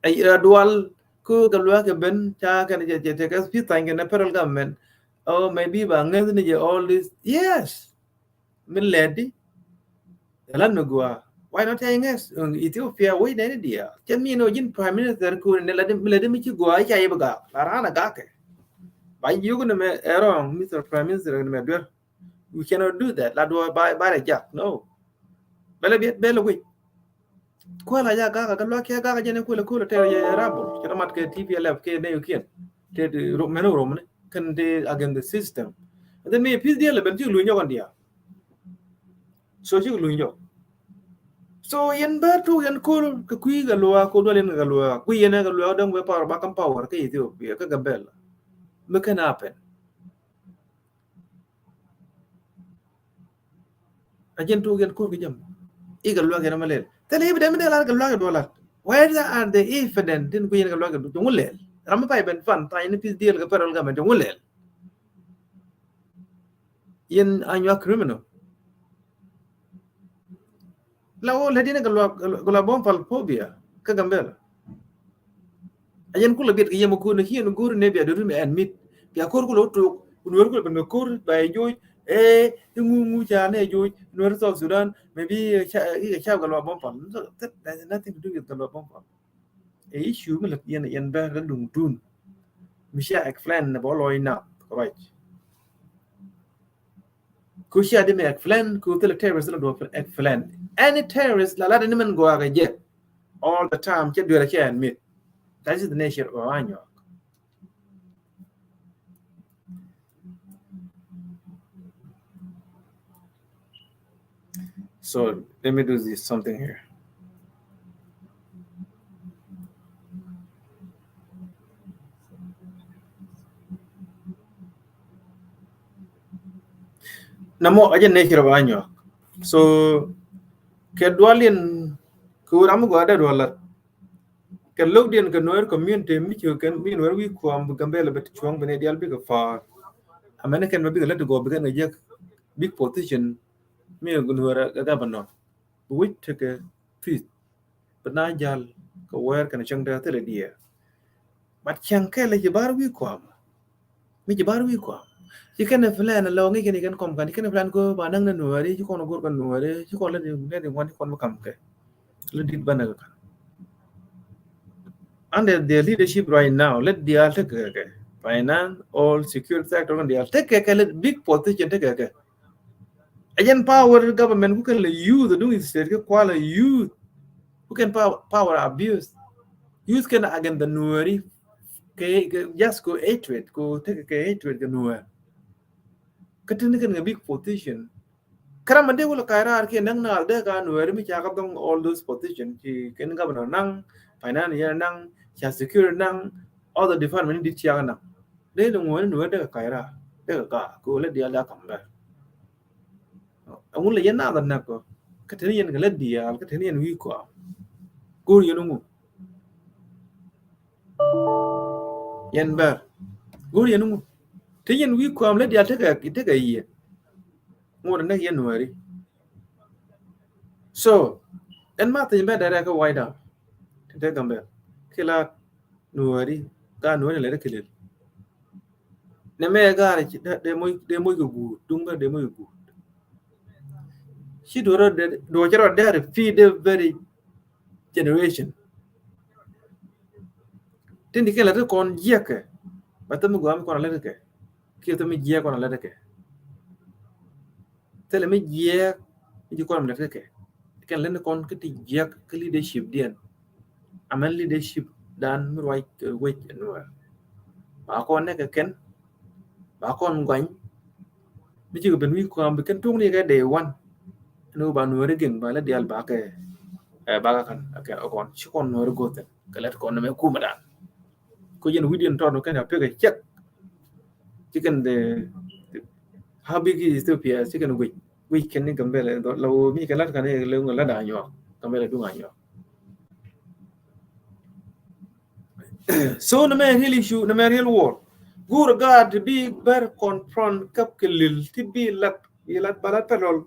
Ɛ dual ku kɛ luak kɛ ben ca kɛn jɛ jɛ tɛ kɛ speed tha̱ny kɛn federal government. Oh, maybe ba ŋäth ni jɛ all this. Yes. Mi lɛt di. Ɛ lat mi gua. Why not tɛ ŋäth? Ethiopia wec nɛni diaal. Cɛ mi ni wä ji̱n prime minister ku ni lɛt di mi lɛt di mi ci gua i̱ ca yɛ bi gak. La ran a gak kɛ. Ba yuk ni mɛ ɛ wrong, Mister Prime Minister ni mɛ duer. We cannot do that. La duɔ ba, ba rɛ jak. No. Bɛlɛ biɛt, bɛlɛ wi̱c. Kuala ya gaka, ka luak ya gaka jɛn kuala kuala tɛ ya rabol. Cɛ mat kɛ T P L F kɛ ne yukiɛn. Tɛ rom, mɛn rom ne. Kɛn tɛ against the system. And then mi peace deal ben ti luny jɔk dia. So ci luny jɔk. So yɛn bɛ tu yɛn kul kɛ kui̱ kɛ luak, ko dual yɛn kɛ luak. Kui̱ yɛn kɛ luak dɔŋ bɛ power, ba kam power kɛ Ethiopia, kɛ Gambella. Mi kɛn happen. A jɛn tok yɛn ko̱r kɛ jam. Ikɛ luak yɛn ma lɛl. Thilɛ i̱ bi dee mi dee lar kɛ luak yɛn duɔlat. Where are the evidence tin ku yɛn kɛ luak yɛn duɔlat? Cuŋ lɛl. Ram mi pay ben fan tha̱a̱ny ni peace deal kɛ federal government cuŋ lɛl. Yɛn a nyuak criminal. La wä lɛ di̱n kɛ luak, kɛ luak bom pal phobia kä Gambella. A yɛn kulɛ biɛt kɛ yɛm a ko̱r ni kiɛn go̱r ni bia do̱r mi ɛn mit. Bia ko̱r kulɛ wä tok, kun wär kulɛ ben kɛ ko̱r ba yɛ joc. Ee, iŋu ŋu ca ni joc, nuɛr South Sudan, maybe ikɛ ca kɛ luak bom pal. That has nothing to do with kɛ luak bom pal. Ɛ issue mi lɛ yɛn, yɛn bɛ rɛ duŋ dun. Mi cia explain ni bɔ lɔc nath. Right. Ku cia di mi explain, ku thilɛ terrorist la duɔ explain. Any terrorist la lat ni mɛn gɔaa kɛ jɛ. All the time, cɛ duer cɛ ɛn mit. That is the nature of Anyuak. So let me do this something here. Namɔ a jɛ nature of Anyuak. So kɛ dual in kɛ wur am gɔaa dee dual lat. Kɛ lo̱kdiɛn kɛ Nuer community mi ci kɛn mi Nuer wi̱i̱ kuam bi Gambɛla bɛ ti cuɔ̱ŋ bi ni dial bikɛ pa̱a̱r. Amɛn kɛn bɛ bikɛ lät ti gɔɔ bi kɛn kɛ jek big position mi Nuer kɛ governor. Bi wi̱c tekɛ peace. Bi na jal kɛ wɛɛr kɛn cäŋ dee thilɛ diɛɛr. But cäŋ kɛl ci bar wi̱i̱ kuam. Mi ci bar wi̱i̱ kuam. Ci kɛn plan lɔ ŋi̱i̱c kɛn kɛn kɔm kan ci kɛn plan ko ba naŋ ni Nuɛri ci kɔn go̱r kɛ Nuɛri ci kɔn lɛ di lɛ di ŋuan ci kɔn bi kam kɛ. Lɛ dit banɛ kɛ kan. Under their leadership right now, lɛ diaal tekɛ kɛ finance, all security sector kɛn diaal tekɛ kɛ, lɛ big position tekɛ kɛ. Agent power government ku kɛn lɛ use duŋ state kɛ kual lɛ use ku kɛn power, power abuse. Use kɛn against the Nuɛri kɛ, kɛ just ko hatred ko tekɛ kɛ hatred kɛ Nuɛr. Kä tini kɛn kɛ big position. Kɛ ram ma dee wulɛ ka̱y raar kiɛ näk naal dee ka Nuɛri mi ca kɛ dhɔŋ all those position ci kɛn governor naŋ, finance yɛn naŋ, ca security naŋ, all the department dit ca kɛ naŋ. Dee ni ŋuɔni Nuɛri dee kɛ ka̱y raar dee kɛ gaa ko lɛ diaal dee kam bɛr. Ɛŋu lɛ yɛn nath anäk kɔ kä teni yɛn kɛ lät diaal kä teni yɛn wi̱i̱ kɔam. Go̱o̱r yɛn ŋu yɛn bɛr go̱o̱r yɛn ŋu te yɛn wi̱i̱ kɔam lät diaal tekɛ tekɛ yiɛ. Ŋuɔt anäk yɛn Nuɛri. So ɛn ma thiny bɛ dɛrɛ kä White House te Gambɛl kila Nuɛri gaa Nuɛri lɛ rɛ kɛ lel. Nɛ mɛ gaarɛ ci dee moc dee moc kɛ guut duŋ bɛ dee moc kɛ guut. Ci duɔrɔ dee duɔrɔ cɛ rɔ dee rɛ feed the very generation. Tin di kɛ lɛ ti kɔn jiɛkɛ ba thɛ mi gɔaa mi kɔn a lɛ ti kɛ kiɛ thɛ mi jiɛk kɔn a lɛ ti kɛ. Thilɛ mi jiɛk mi ci kɔn mi lɛ ti kɛ. Kɛn lɛ ni kɔn kä ti jiɛk kä leadership diɛn. Amɛn leadership dan mi ruac kɛ wec ɛn wɛr ba kɔn nɛ kɛ kɛn ba kɔn guany. Mi ci kɛ ben wi̱i̱ kɔn bi kɛn tuŋ ni kɛ day one. Ni ba Nuɛri geng ba lɛ dial ba kɛ ɛ ba kɛ kan kɛ kɔn ci kɔn Nuɛri gothɛ kɛ lɛ ti kɔn ni mɛ kumɛ dan. Ko jɛn wi̱diɛn tɔt kɛn a pekɛ cɛk. Ci kɛn the how big is Ethiopia ci kɛn guic guic kɛn ni Gambɛla la woo mi kɛ lat kan ni lɛ ŋuɛ la da nyuak Gambɛla duŋ a nyuak. So ni mɛ real issue ni mɛ real war. Guur gaat ti bi bɛr confront kap kɛ lil ti bi lat bi lat ba lat pɛlɔl.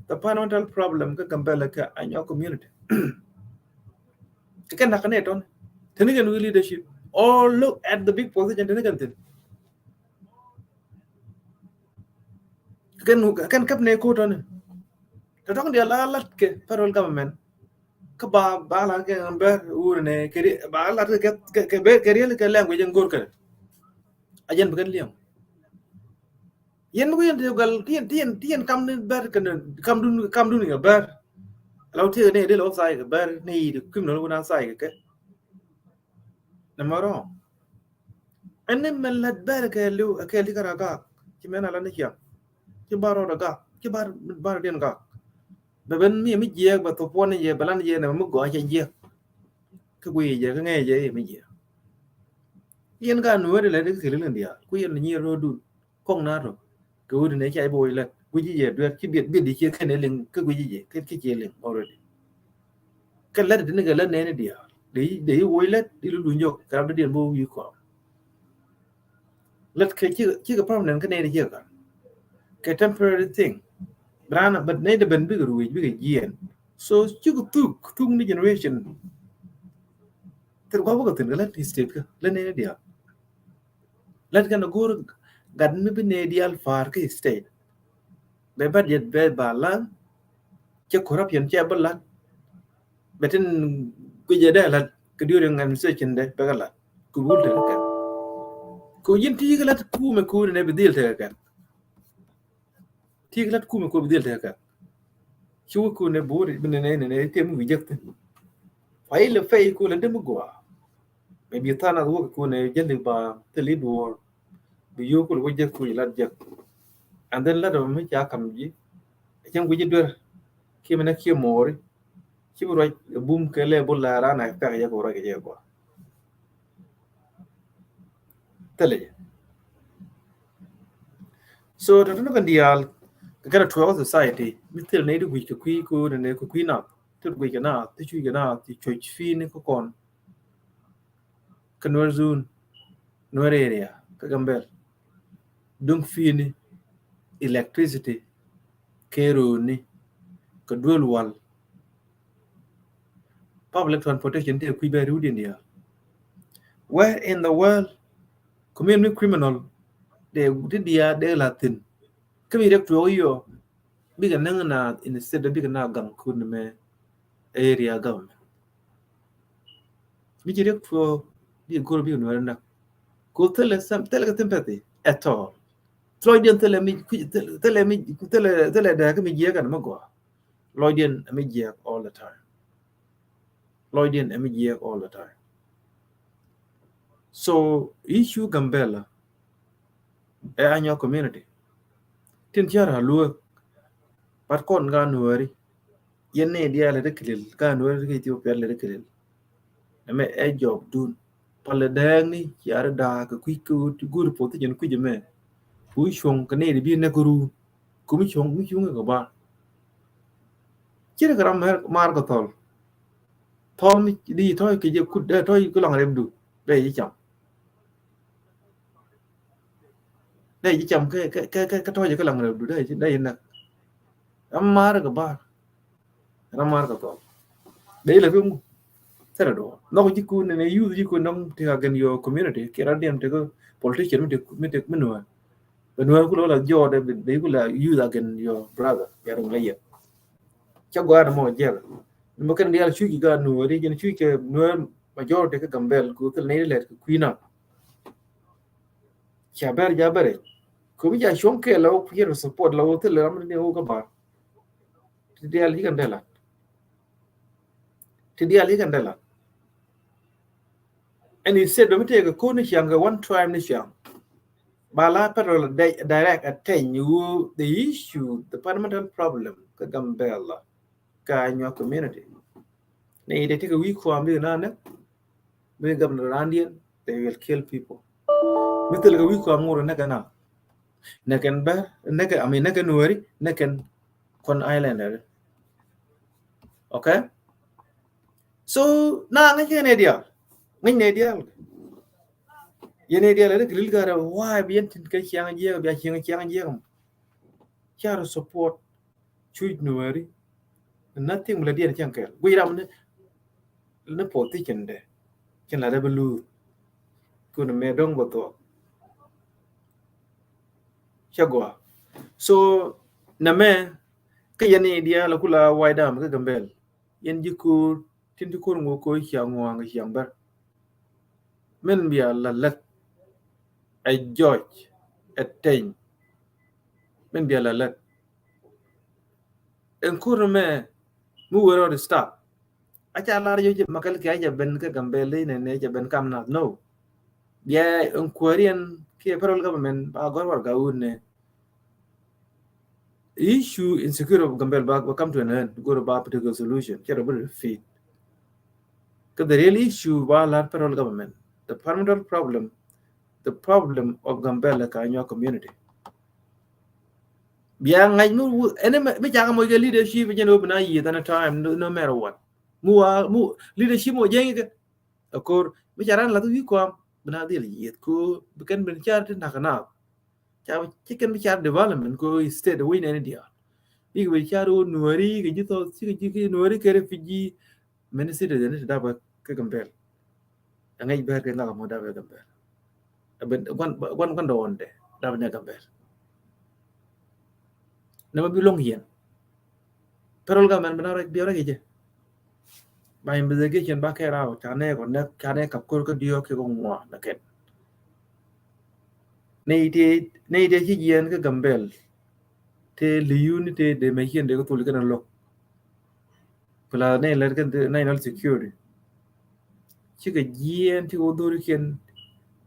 The fundamental problem kä Gambɛla kä Anyuak community. Ti kɛn nak ni tɔn tini kɛn wi leadership. All look at the big position tini kɛn thin. Kɛn kɛn kap ni ko tɔn. Tɔtɔŋ diaal la lat kɛ federal government. Kä ba ba la kɛ bɛr wur ni kɛ ba la kɛ kɛ kɛ bɛr kɛ riel kɛ language in gor kɛ. A jɛn bi kɛn liɛŋ. Yɛn mi ku yɛn ti gal ti yɛn ti yɛn ti yɛn kam ni bɛr kɛ ni kam dun kam dun kɛ bɛr. Law ti ni del offside kɛ bɛr ni yi di kim ni wuna side kɛ. Nɛ mɛ rɔŋ. Ɛn ni mɛ lat bɛr kɛ liw kɛ li kara gak. Ci mɛn a la ni ciam. Ci bar rɔɔdɛ gak ci bar bar diɛn gak. Bɛ ben mi mi jiɛk bɛ thop puɔn ni yɛ bɛ lan yɛ nɛ mi gɔaa cɛ jiɛk. Kä guiy yɛ jɛ kä ŋɛɛ jɛ yɛ mi jiɛk. Yɛn ka nuɔ̱ɔ̱ri lɛ dik thil in diaal ku yɛn ni nyier ro̱o̱dun. Kɔŋ na rɔ kɛ wut ni ca i̱ bɛ wec lät guic ji̱ yɛ duer ci biet biet di ciɛ kɛn ɛ liŋ kä guic ji̱ jɛ kä ci ciɛ liŋ already. Kɛ lät di ni kɛ lät nɛɛni diaal di di i̱ wec lät di lulu nyɔk kɛ rap di diɛn bä wi̱i̱ kɔam. Lät kɛ cikɛ cikɛ permanent kä nɛɛni cikɛ kan kɛ temporary thing. Bi raan bä nɛy di ben bikɛ ruec bikɛ jiɛɛn. So cikɛ thuk thuk ni generation. Thil gua̱a̱ bä kɛ thin kɛ lät state kä lät nɛɛni diaal. Lät kɛn a go̱o̱r gat mi bi nɛy diaal pa̱a̱r kä state. Bɛ bä diet bɛ ba la̱t. Cɛ corruption cɛ bä la̱t. Bɛ tin guic jɛ dee la̱t kɛ during administration dɛ bɛ kɛ la̱t kɛ wul te kɛ. Ko ji̱n ti kɛ lat kumɛ kunɛ nɛ bi dhil tekɛ kɛn. Ti kɛ lat kumɛ ko bi dhil tekɛ kɛn. Ci wä kunɛ buri bi nɛ nɛ nɛ nɛ ti mi wi jek thin. Fa ilɛ fɛ iku lɛ demi gua. Mɛ bi than a wä kunɛ jeli ba thili duɔr. Bi yo kul wä jek ku lat jek. And then lat mi ca kam ji. Cɛn wi ji duer. Ki mɛ nɛ ki mori. Ci bi ruac bum kɛ lɛ bul la ran a pɛk yɛ ko ruac kɛ jɛ gua. Thilɛ jɛ. So tɔtɔ ni kɛn diaal kɛ kɛn a tuɔɔk society mi thil ni di guic kɛ kui̱ ko ni ni kɛ kui̱ nath ti guic kɛ nath ti cui̱ kɛ nath ti cuc fi̱i̱ni kä kɔn. Kä Nuer zone, Nuer area kä Gambel. Duŋ fi̱i̱ni, electricity, kɛ ro̱o̱ni, kɛ duel wal. Public transportation ti kui̱ bɛ riwdiɛn diaal. Where in the world community criminal dee ti diaal dee la thin? Kä mi riɛk tuɔɔk yɔ bikɛ näŋ na instead bikɛ na gaŋ kun mɛ area government. Mi ci riɛk tuɔɔk bikɛ go̱r bikɛ nuɛr näk. Ko thilɛ thilɛ kɛ sympathy at all. Lɔcdiɛn thilɛ mi thilɛ mi thilɛ thilɛ dee kä mi jiɛk ɛn mi gɔaa. Lɔcdiɛn ɛ mi jiɛk all the time. Lɔcdiɛn ɛ mi jiɛk all the time. So issue Gambela ɛ Anyuak community. Tin ciar a luek. But kɔn ka Nuɛri. Yɛn ni diaal lɛ dee kilil ka Nuɛri dee ki Ethiopia lɛ dee kilil. Ɛmɛ ɛ jɔb dun. Palɛ dɛɛŋni ciar daa kɛ kui̱ kɛ wut ti go̱o̱ri position kui̱ jɛ mɛ. Ku cuɔ̱ŋ kɛ ni di bi nɛk ru. Ku mi cuɔ̱ŋ mi cuɔ̱ŋ kɛ ba. Ci ri kɛ ram mar kɛ thɔl. Thɔl mi di tɔy kɛ jɛ kut dee tɔy kɛ lɔŋ rɛp du dee ji̱ cam. Dee ji̱ cam kɛ kɛ kɛ kɛ tɔy kɛ lɔŋ rɛp du dee ji̱ dee ji̱ nɛk. Ram mar kɛ bar. Ram mar kɛ thɔl. Dee ilɛ fi mu. Thɛrɛ dɔɔ. Nhɔk ji̱ kun ni youth ji̱ kun nɔŋ ti against your community. Kɛ ram diɛm ti kɛ politician mi ti mi ti mi nuɛ. Bɛ nuɛ kula wala jɔɔdɛ bɛ kula use against your brother. Bɛ ram la yɛ. Ca gɔaa ni mɔ jɛl. Ni mɔ kɛn dial cuc ki gaa Nuɛri jɛn cuc kɛ Nuɛri majority kɛ Gambel ku thil ni lɛt kɛ kuina. Ca bɛr ja bɛrɛ. Ku bi ja cuɔŋ kɛ la wä kuier support la wä thil ram ni wä ka ba. Ti dial yi kɛn dɛla. Ti dial yi kɛn dɛla. And instead of mi tëëkɛ ko̱r ni ciaŋ kɛ one tribe ni ciaŋ. Ba la federal di-, direct attention wu the issue, the fundamental problem kä Gambela kä Anyuak community. Ni de tekɛ wi̱i̱ kuam bi na nɛ bi governor randiɛn, they will kill people. Mi thil kɛ wi̱i̱ kuam ŋur nɛ kɛ na nɛ kɛn bɛ nɛ kɛ I mean nɛ kɛ Nuɛri nɛ kɛn kɔn islander. Okay. So na ŋäc kɛ nɛ dial ŋäc nɛ dial. Yɛn nɛ dial ɛ ri kɛ ril garɛ why bi yɛn tin kɛ ciaŋ jiɛk bia ciaŋ ciaŋ jiɛk mɔ. Ca rɔ support cuc Nuɛri. Nothing mi la diɛn cɛn kɛl guic ram ni ni position dɛ cɛn la dɛ bi luur. Kun mɛ dɔŋ bä thuɔk. Cɛ gɔaa. So nɛ mɛ kä yɛn ni dial la kula wac dam kä Gambel. Yɛn ji̱ ko̱o̱r tin ti ko̱r ŋuɔ ko̱o̱r ciaŋ ŋuaŋ ciaŋ bär. Min bia la lät ɛ jɔc ɛ teny. Min bia la lät ɛn ko̱r mɛ mi wër ɔ di stop. A ca lar yɔ jɛ makɛl kɛ a jɛ ben kä Gambel nɛ nɛ jɛ ben kam nath no. Bia ɛn kuäriɛn kiɛ federal government ba gɔr war ga wun nɛ. Issue insecurity of Gambel ba, ba come to an end. Go to ba political solution. Kɛ rɔ bi defeat. Kä the real issue ba lar federal government. The fundamental problem, the problem of Gambel kä Anyuak community. Bia ŋa̱c mi wu ɛn mi cakɛ mɔc kɛ leadership jɛn wä bi na yieth any time no, no matter what. Mu wa mu leadership mɔ jɛŋ kɛ. Akor mi ca ran lath wi̱i̱ kuam bi na dhil yieth ko bi kɛn ben car ti nak na. Ca bi ci kɛn bi car development ko state wec nɛni diaal. Bik bi car wä Nuɛri kɛ ji̱ thɔth ci kɛ ji̱ kɛ Nuɛri kɛ refugee many citizen ti dap kɛ Gambel. Ɛŋɛc bɛr kɛ ŋak mɔ dap kɛ Gambel. Guan guan guan dɔɔn dɛ dap nɛ Gambel. Nɛ ma bi loŋ yɛn. Federal government bi na rɛc bi rɛc jɛ. Ba investigation ba kɛ raw ca nɛ kɔ nɛ ca nɛ kap kor kä diɔ kɛ kɔ ŋua na kɛn. Nɛy tëë, nɛy tëë ci jiɛɛn kä Gambɛl, tëë li̱w ni tëë dee mɛ ciɛn dee kä thol kɛn a lo̱k. Pla nɛy lɛr kɛn national security. Cikɛ jiɛɛn, cikɛ wä dhorikiɛn,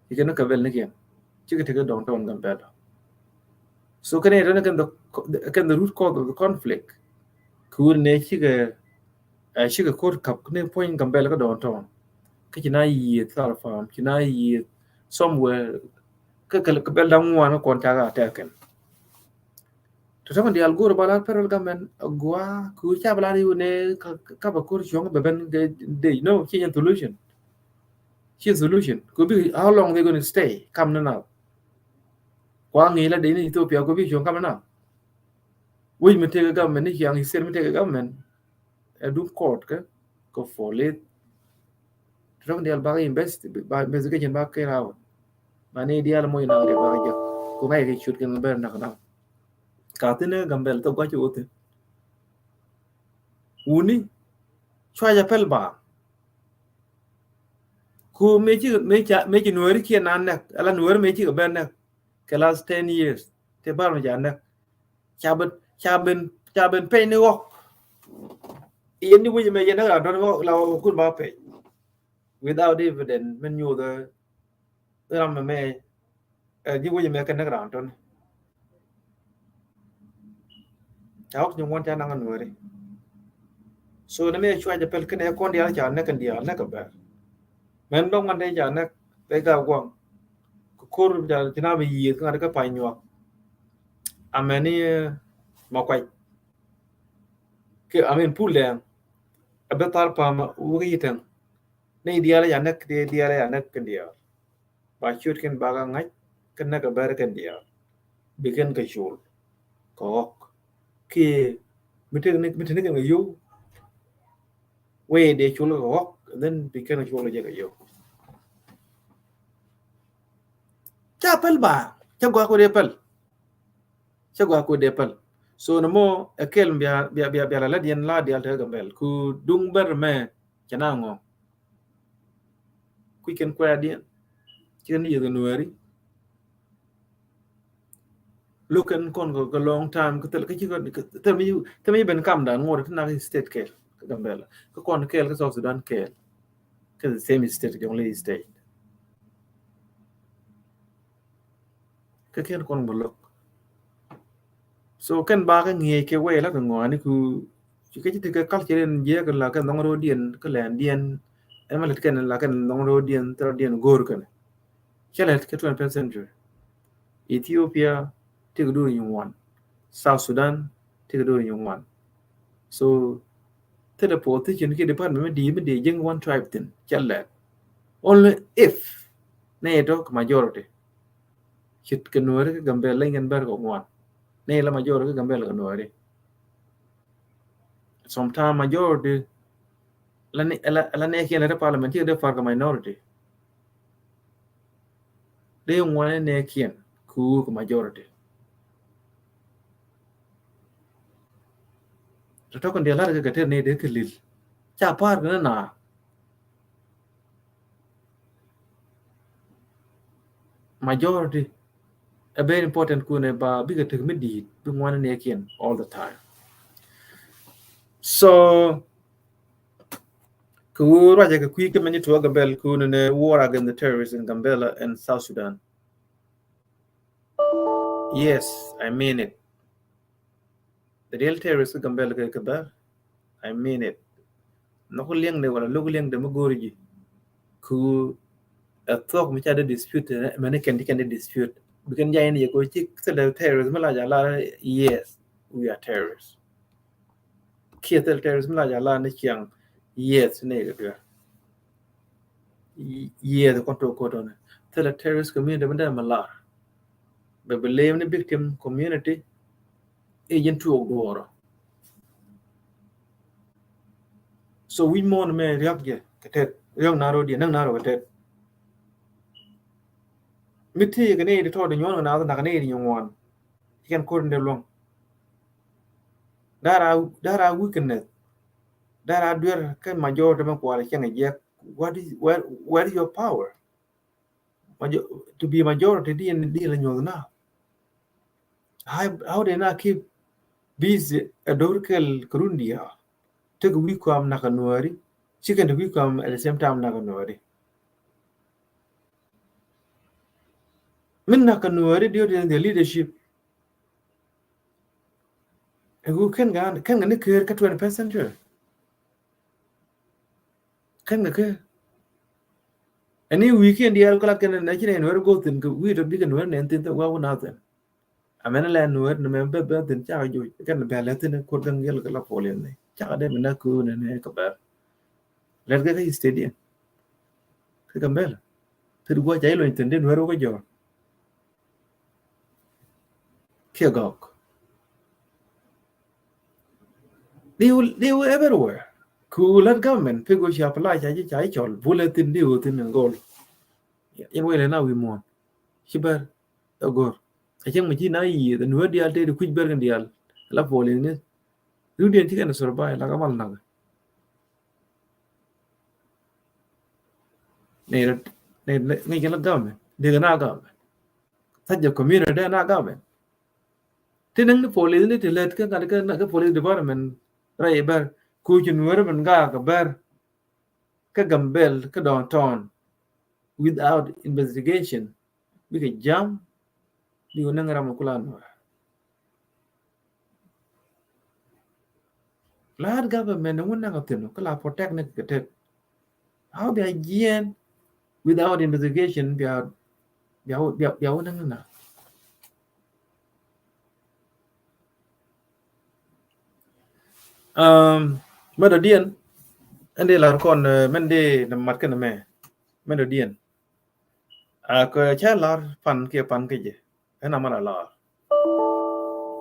cikɛ ni Gambɛl nikiɛn. Cikɛ tekɛ downtown Gambɛl. So kɛn nɛy tëë ni kɛn the, kɛn the root cause of the conflict. Kɛ wur nɛ cikɛ, ɛ, cikɛ ko̱r kap ni puɔ̱ny Gambɛl kä downtown. Kä ci na yiëë Thar Farm, ci na yiëë somewhere, kä, kä, kä bɛl da̱ŋ ŋuan kä kɔn ca ka tɛk kɛn. Tɔ̱tɔ̱ kɛn diaal go̱o̱r ba lar federal government a gua ku ca ba lar iwu nɛ ka, ka ba ko̱r cuɔ̱ŋ bɛ ben kɛ dec. No, ci nyɛ solution. Ci solution. Ku bi, how long they gonna stay? Kam ni na. Kua ŋi̱i̱c la dec ni Ethiopia ku bi cuɔ̱ŋ kam ni na. Wi̱c mi tekɛ government ni ciaŋ, state mi tekɛ government. Ɛ duk court kä, kä police. Tɔ̱tɔ̱ diaal bak invest, ba investigation bak carry out. Ba ni diaal moc nak diaal bak jɛ. Ku ŋa̱c kɛ cut kɛn bɛr nak nak. Ka thin ni Gambɛl thok gua̱c wä thin. Wuni, cua jɛ pɛl ba. Ku mëë ci, mëë ca, mëë ci Nuääri kiɛ na nɛk, ala Nuääri mëë ci kɛ ben nɛk. Kɛ last ten years. Tëë bar mi ca nɛk. Ca ben, ca ben, ca ben peny ni ɣɔk. Yɛn ni wi̱c mɛ yɛn ni ran dɔn ɣɔk la ɣɔk kun ba peny. Without evidence, min nyuuth ram mɛ, ɛ, ji̱ wi̱c mɛ kɛ ni ran dɔn. Ca ɣɔk ni ŋuan ca naŋ Nuääri. So ni mɛ cua jɛ pɛl kɛn ɛ kɔn diaal ca nɛk kɛn diaal nɛk kɛ bɛr. Mɛn bä ŋuan dee ca nɛk bɛ ga guaŋ. Kɛ ko̱r ca ci na bi yiëth kä ŋa̱t kä pay nyuak. Amɛni, ɛ, ma kuac. Kɛ amin pul dɛŋ. A bɛ thar pam wä kä yitɛŋ. Ni diaal ca nɛk, diaal ca nɛk kɛn diaal. Ba ciöt kɛn ba ka ŋa̱c kɛn nɛk kɛ bɛr kɛn diaal. Bi kɛn kɛ col kɛ ɣɔk. Kiɛ mi tekni, mi tekni kɛn kɛ yio̱w. Wee dee col kɛ ɣɔk, then bi kɛn kɛ col kɛ jɛ kɛ yio̱w. Ca pɛl ba, ca gɔaa kɛ dee pɛl. Ca gɔaa kɛ dee pɛl. So ni mɔ ɛ kɛl bia, bia, bia, bia la lät yɛn la diaal te Gambɛl. Ku duŋ bɛr mɛ, cɛ na ŋɔ. Kui̱ kɛn kuɛɛdiɛn. Ci kɛn yeth kɛ Nuääri. Lo̱k kɛn kɔn kɛ, kɛ long time, kɛ thil, kɛ ci kɛ, kɛ thil mi, thil mi ben kam dan ŋuɔt ti nak state kɛɛl, kɛ Gambɛla. Kɛ kɔn kɛɛl, kɛ South Sudan kɛɛl. Kɛ the same state, Jonglei State. Kɛ kɛn kɔn bä lo̱k. So kɛn ba kɛ ŋi̱eec kɛ wee la kɛ ŋɔaani ku ci kɛ ci ti kɛ culture in jiɛk la kɛ nhɔŋ ro̱o̱diɛn kɛ lɛndiɛn. Ɛn mɛ lät kɛn la kɛn nhɔŋ ro̱o̱diɛn thil rɔ̱diɛn go̱o̱r kɛn. Cɛ lät kɛ twenty-first century. Ethiopia ti kɛ duur nyin wan. South Sudan ti kɛ duur nyin wan. So thilɛ position kiɛ department mi di mi di jiŋ one tribe thin cɛ lät. Only if nɛ tɔ kɛ majority. Cit kɛ Nuääri kɛ Gambɛl leny kɛn bɛr kɛ ŋuan. Nɛ la majority kɛ Gambɛl kɛ Nuääri. Sometime majority la ni, la, la nɛ kiɛn la te parliament ti dee far kɛ minority. Dee ŋuan nɛ kiɛn ku kɛ majority. Tɔtɔ kɛn dee lar kɛ kɛ ter ni dee kɛ lil. Ca par kɛ na. Majority a very important kunɛ ba bikɛ tek mi di̱i̱t bi ŋuan ni kiɛn all the time. So kɛ wä ruacɛ kɛ kui̱ kɛ mɛn ni tuɔ Gambɛl kunɛ ni war against the terrorists in Gambela and South Sudan. Yes, I mean it. The real terrorist kä Gambɛl kɛ kɛ dhar. I mean it. Nhɔk liɛŋdɛ wala lo̱k liɛŋdɛ mi go̱o̱r ji̱. Ku ɛ thuɔ̱k mi ca dee dispute mɛni kɛn ti kɛn dee dispute. Bi kɛn jay ni yɛ ko ci thilɛ terrorist mi la ja lar, yes, we are terrorists. Kiɛ thilɛ terrorist mi la ja lar ni ciaŋ, yes, ni kɛ duer. Yes, kɔn tok kotɔni. Thilɛ terrorist community mi dee mi lar. Bɛ bi leem ni victim community. I̱ ji̱n tuɔɔk duɔɔrɔ. So wi̱c muɔ̱ɔ̱n mɛ riäk jɛ kɛ tet, riäk na rɔ diɛ näk na rɔ kɛ tet. Mi ti kɛ ni di tɔɔt di nyuɔ̱n kɛ na nak ni di nyuɔ̱n. Ci kɛn ko̱r ni di luɔ̱ŋ. Dara, dara weakness. Dara duer kɛ majority mɛ kual cɛŋ jiɛk. What is, where, where is your power? Major-, to be majority di in di la nyuɔth na. How, how they not keep busy a dor kel Burundi ya. Take week kam na ka Nuɛri. Chicken the week kam at the same time na ka Nuɛri. Min na ka Nuɛri di in the leadership. Egu ken gan ken gan ni ker ka twenty percent. Kɛn kɛ kɛ ɛni wi̱i̱ kiɛn diaal kɛ lat kɛn nɛ ci nɛ nuɛr go̱o̱ thi̱n kɛ wi̱i̱ tɔ bikɛ nuɛr nɛn thi̱n thɛ wä wun a thi̱n. Amɛn lɛ nuɛr ni mɛ bɛ bɛ thi̱n cakɛ joc kɛn bɛ lɛ thi̱n kuɔr kɛn yɛl kɛ la pol yɛn nɛ cakɛ dɛ mi na köö nɛ nɛ kɛ bɛr. Lɛt kɛ kɛ stadium kɛ kɛ bɛl thi̱n guɔ ca ilony thi̱n di nuɛr wä kɛ jɔr. Kiɛ gɔk. They will, they will everywhere. Ku lät government pek wä ci apply ca ji̱ ca ji̱ cɔl bulɛ thin di wä thin in gol. Yɛn wä ilɛ na wi̱i̱ muɔ̱ɔ̱n ci bɛr ɛ gor. A cäŋ mi ci na yiëë the nuɛ diaal te di kui̱c bɛr kɛn diaal. La pol in ni rut diɛn ci kɛn survive la ka mal nak. Ni rut ni ni kɛn la government di kɛn na government. Such a community dee na government. Ti näŋ ni police ni ti lät kä ŋa̱t kä police department rɛy bär kuc in wär min gaak bär kä Gambel kä downtown without investigation. Bikɛ jam bikɛ näŋ ram kulan wär. La̱a̱t government ni wun naŋ a thi̱n kä la protect ni kɛ tek. How bia jiɛn without investigation bia bia bia wun naŋ na. Um, mɛ dɔ diɛn ɛn di lar kɔn mɛn di na mat kɛn mɛ mɛ dɔ diɛn. A kɛ cɛ lar pan kiɛ pan kɛ jɛ. Ɛn a mal a lar.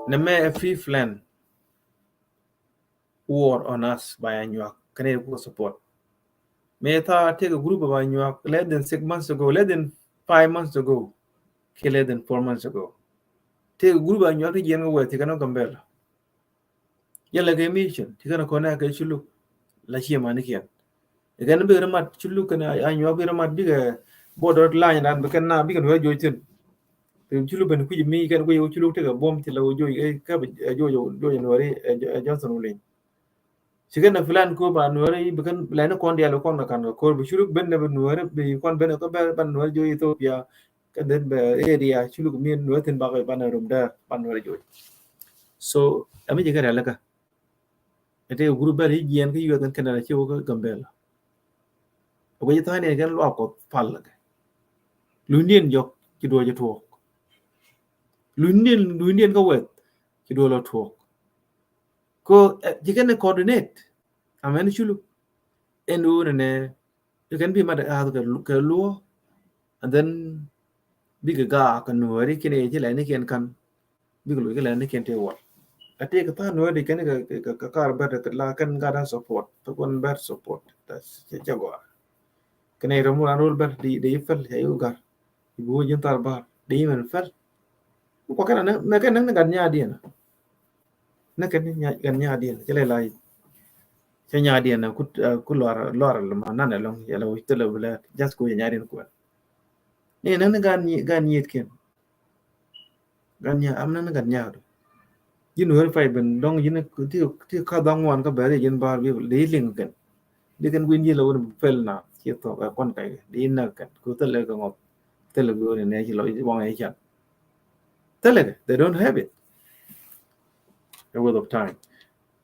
Nɛ mɛ ɛ free plan war on us by Anyuak kɛn ɛ ku support. Mɛ tha take a group of Anyuak less than six months ago, less than five months ago, kiɛ less than four months ago. Take a group of Anyuak ti jiɛn kɛ wɛth ti kɛn ɔ Gambela. Yɛlɛ kɛ mission ti kɛn kɔn ɛ kɛ Shuluk la cie manikiɛn. Kɛn bi rɛ mat Shuluk kɛn Anyuak bi rɛ mat bikɛ border line dan bi kɛn na bikɛ nuɛ joc thin. Bi Shuluk ben kui̱c mi kɛn kui̱c Shuluk tekɛ buɔm ti la wä joc ɛ kɛ joc joc nuɛri ɛ Johnson Wuliny. Ci kɛn plan ko ba nuɛri bi kɛn plan kɔn dial kɔn kan kɛ kor bi Shuluk ben ne bi nuɛri bi kɔn ben ko bɛ ban nuɛri joc Ethiopia. Kɛ dhen bɛ area Shuluk mi nuɛri thin bakɛ ban rum dɛ ban nuɛri joc. So ɛmi jɛ kɛ rɛl kä. Ɛ tëë group bɛl i̱ jiɛn kä yuɛth kɛn kɛn ci wä kä Gambela. Ɛ guic tha̱a̱n ni kɛn luak Kuɔth pal kɛ. Lunydiɛn jɔk ci duɔc tuɔɔk. Lunydiɛn lunydiɛn kä wɛth ci duɔc lɔ tuɔɔk. Ko ci kɛn coordinate. Amɛn Shuluk ɛn ɣöö nɛnɛ kɛn bi mat ɛ ɣa̱th kɛ luɔ. And then bikɛ gaak kɛ nuɔɔri kɛn ɛ ci lɛni kɛn kan. Bikɛ loc kɛ lɛni kɛn tëë wal. A tëë kɛ tha̱a̱n nuɔɔri kɛn kɛ kar bɛr la kɛn gat a support. Tɛ kɔn bɛr support. Cɛ gɔaa. Kɛn ɛ rɛm ran rol bɛr di di fɛl cɛ yuk gar. Ibu ji̱n thar bar di mɛn fɛl. Kua kɛn a nɛ mɛ kɛn nɛ gat nyaadiɛn. Nɛ kɛn ni nya kɛn nyaadiɛn cɛ lɛ la. Cɛ nyaadiɛn ku ku luar luar lɛ ma nan ɛlɔŋ yɛ lɛ wi̱c thilɛ bi lɛ just ku yɛ nyaadiɛn kuɛl. Ni nɛ ni gan nyi gan nyiet kɛn. Gan nya am nɛ ni gan nyaadu. Ji̱n weri pay ben dɔŋ ji̱n ti ti ka dhɔŋ wan ka bɛri ji̱n bar bi di liŋ kɛn. Di kɛn guin ji̱ lɛ wun pel na ci thok ɛ kɔn kay di nɛ kɛn ku thilɛ kɛ ŋɔth. Thilɛ bi wun nɛ ci lɔ waŋ ɛ can. Thilɛ kɛ they don't have it. A waste of time.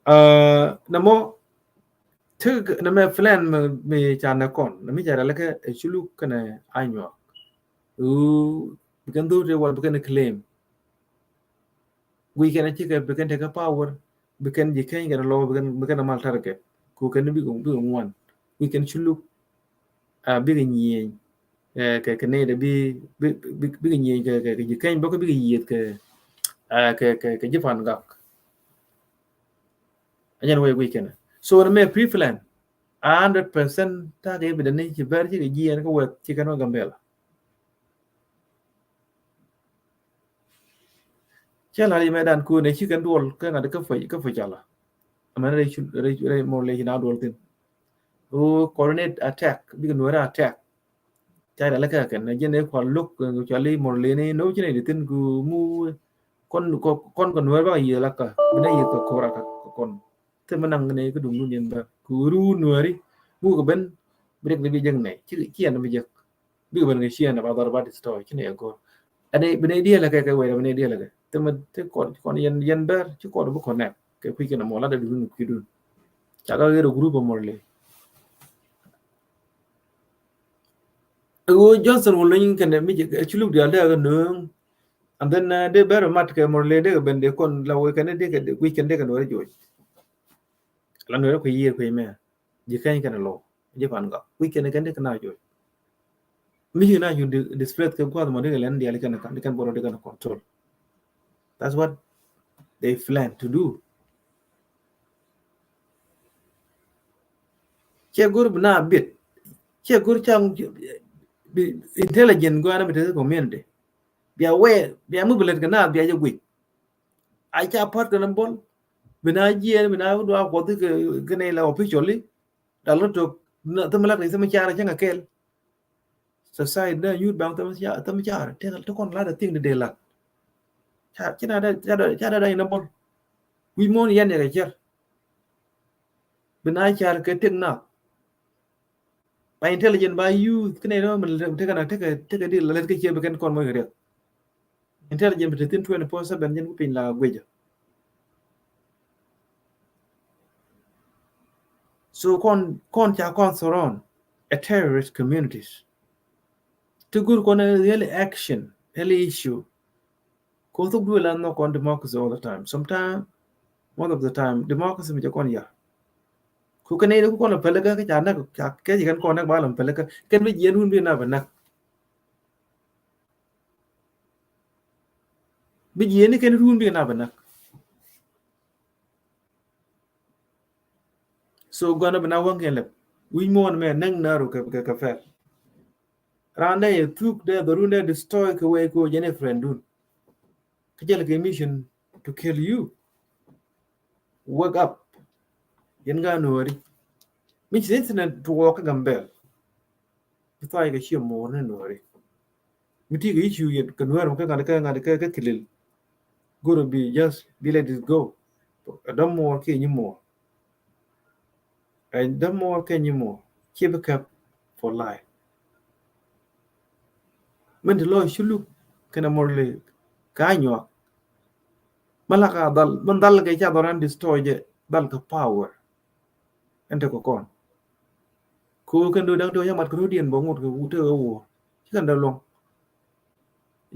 Nɛ mɔ ti nɛ mɛ plan mi ca nɛ kɔn nɛ mi ca rɛl kɛ ɛ Shuluk kɛnɛ Anyuak. Uu bi kɛn dhor ti wal bi kɛn claim. Guic kɛn a cikɛ bi kɛn tekɛ power bi kɛn ji̱ keny kɛn lɔ bi kɛn mal target. Ku kɛn bikɛ bikɛ ŋuan guic kɛn Shuluk. A bikɛ nyieny kɛ kɛ nɛy dɛ bi bikɛ nyieny kɛ kɛ ji̱ keny bä kɛ bikɛ yieth kɛ kɛ kɛ ji̱ Pan Gak. A nyɛn wee guic kɛn. So ni mɛ pre-plan a hundred percent ta̱a̱ kɛ bi dɛ ni ci bɛr cikɛ jiɛɛn kɛ wɛth cikɛ nɔ Gambela. Cɛ la̱r yɛ mɛ dan kun ɛ ci kɛn duɔl kä ŋa̱t kä fo kä fo cala. Amɛn rɛy rɛy rɛy mɔ lɛ ci na duɔl thin. O coordinate attack bikɛ nuɛrɛ attack. Ca dal kɛ kɛn jɛn ɛ kual lo̱k, eh, cuali Murle ni no̱ ci nɛ di thin ku mu kɔn, kɔn, kɔn kɛ Nuɛr ba yiëë la ka bi nɛ yiëë kɛ kora ka kɔn. Thimɛ naŋ ni kä duŋdun yɛn bä ku ru Nuɛri mu kɛ ben bi riɛk ni bi jek nɛ ci, ci ɛn bi jek. Bikɛ ben kɛ ciɛn ba dhɔr ba destroy ci nɛ gɔr. Ɛn bi nɛ diɛl kɛ kɛ wɛrɛ bi nɛ diɛl kɛ. Thimɛ ti kɔn, kɔn yɛn, yɛn bär ci kɔn bi connect kɛ kui̱ kɛn mɔ la dɛ duŋdun kui̱dun. Ca ka ɣer group Murle. Ɛ ɣöö Johnson wä lony kɛnɛ mi jɛ, ɛ, ci luk diaal dee kɛ nööŋ. And then, uh, dee bɛr mat kɛ Murle dee kɛ ben dee kɔn la wee kɛnɛ dee kɛ dee guic kɛn dee kɛ Nuɛri joc. La Nuɛri kui̱ yiëë kui̱ mɛ. Ji̱ Keny kɛnɛ Lɔw. Ji̱ Pangak. Guic kɛnɛ kɛn dee kɛ na joc. Mi ji̱ na ju di-, displace kɛ gua̱th mɔ dee kɛ lɛn diaal kɛnɛ kan, dee kɛn bɔrɔ dee kɛnɛ control. That's what they plan to do. Cɛ go̱r bi na bit. Cɛ go̱r ca bi intelligent guana bi te community. Bia wɛ, bia mi bi lɛt kɛ na bia jɛ guic. A ca part kɛ na bol. Bi na jiɛn, bi na dua kuɔth kɛ, kɛ nɛ la officially. Dal ni tok, na thim lat kɛ thim car cɛ ŋa kɛl. Society na youth bang thim car, thim car. Te, te kɔn lat a thing de de lat. Ca, ci na da, ca da, ca da da ina bol. Wi̱i̱ muɔ̱ɔ̱n yɛn yɛ kɛ cɛr. Bi na car kɛ tek na. Ba intelligent ba youth, kɛ nɛ nɔ, mi tek na, tek, tek di la lɛt kɛ ciɛ bi kɛn kɔn mɔ kɛ riɛk. Intelligent bi te thin twenty-four seven jɛn ku piny la guecä. So kɔn, kɔn ca kɔn surround a terrorist communities. Ti gur kɔn a really action, really issue. Ko thuk duel an nhɔk kɔn democracy all the time. Sometimes, most of the time, democracy mi jɛ kɔn ya. Ku kɛn ni ku kɔn a pɛlɛ kä, kä ca nak, ca kɛ ji̱ kɛn kɔn nak ba lɔm pɛlɛ kä. Kɛn bi jiɛn wun bi na bɛ nak. Bi jiɛn ni kɛn wun bi na bɛ nak. So gɔn bi na waŋ kɛn lɛp. Wi̱c muɔ̱ɔ̱n mɛ näŋ na ru kɛ, kɛ, kɛ fɛl. Raan dee yɛ thuk dee dhɔrun dee destroy kɛ wee kɛ wee jɛn ɛ friend dun. Kä jɛl kɛ mission to kill you. Wake up. Yɛn gaa Nuɔri. Mi ci incident tuɔɔk kä Gambɛl. Bi thuay kɛ ciɛ muɔɔr ni Nuɔri. Mi ti kɛ issue yɛn kɛ Nuɔri mɔ kɛ ŋa̱t kɛ ŋa̱t kɛ kɛ kilil. Goro bi just bi let it go. Ɛ dɔ̱m muɔɔr kiɛ nyi muɔɔr. Ɛ dämuɔɔr kɛ nyimuɔɔr ci bi käp for life. Min ti lɔ Culuk kɛnɛ Murle ka nyuak. Min la ka dhal, min dhal kɛ ca dhɔran destroy jɛ dhal kɛ power. Ɛn te kɛ kɔn. Ko kɛn do daŋ te wä nyamat kɛ rodiɛn bɔ ŋot kɛ wute wä wä. Ci kɛn dee luɔŋ.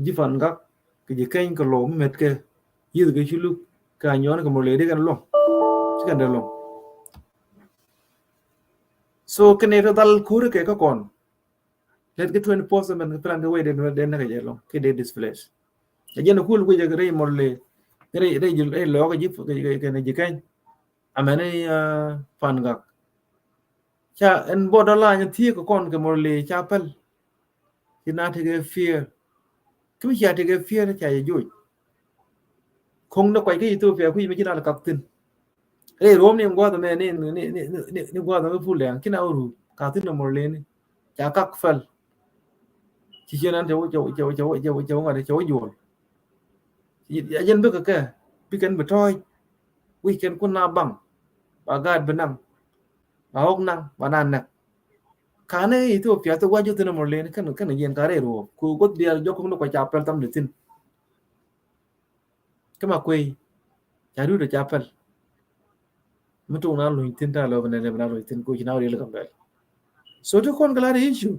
Ji̱ Pangak kɛ Ji̱ Keny kɛ Lɔw mi met kɛ yieth kɛ Culuk kɛ Anyuɔn kɛ Murle dee kɛn luɔ̱ŋ. Ci kɛn dee luɔ̱ŋ. So kɛn ɛ te dhal ko̱ri kɛ kä kɔn. Lɛt kɛ twenty-four seven kɛ plan kɛ wee dee, dee näk kɛ jɛ luɔ̱ŋ kɛ dee displace. Kɛ jɛn kul wi̱c kɛ rɛy Murle, rɛy, rɛy, rɛy Lɔw kɛ Ji̱, kɛ, kɛ, kɛ Ji̱ Keny. Amɛn ni, uh, Pangak. Ca ɛn border line thiek kɛ kɔn kɛ Murle ca päl. Ci na tekɛ fear. Kä mi cia tekɛ fear ca jɛ joc. Ko̱ŋ ni kuac kä Ethiopia kui̱ mi ci na lɛ kak thi̱n. Rɛy ruɔ̱m ni gua̱th mɛ ni, ni, ni gua̱th mɛ pul lɛŋ ci na wä ru kak thi̱n ni Murle ni. Ca kak päl. Ci ci nan cɛ wä, cɛ wä, cɛ wä, cɛ wä, cɛ wä, cɛ wä ŋa̱t, cɛ wä juɔl. A jɛn bikɛ kɛ, bikɛn bi tɔ̱ɔ̱c. Wi̱c kɛn kun na baŋ. Ba gaat bi naŋ. Ba ɣɔk naŋ, ba na näk. Kanɛ Ethiopia thok wa juth ni Murle ni kɛn, kɛn yɛn ka rɛy ruɔ̱ɔ̱p. Ku gua̱th diaal jɔk kɔŋ ni kua ca päl tham ni thi̱n. Kä ma kuey ca duut ca päl. Mi tok na luny thi̱n ta lɔ bi nɛ lɛ bi na luny thi̱n ko ci na wä riel Gambɛl. So ti kɔn kɛ la ri issue.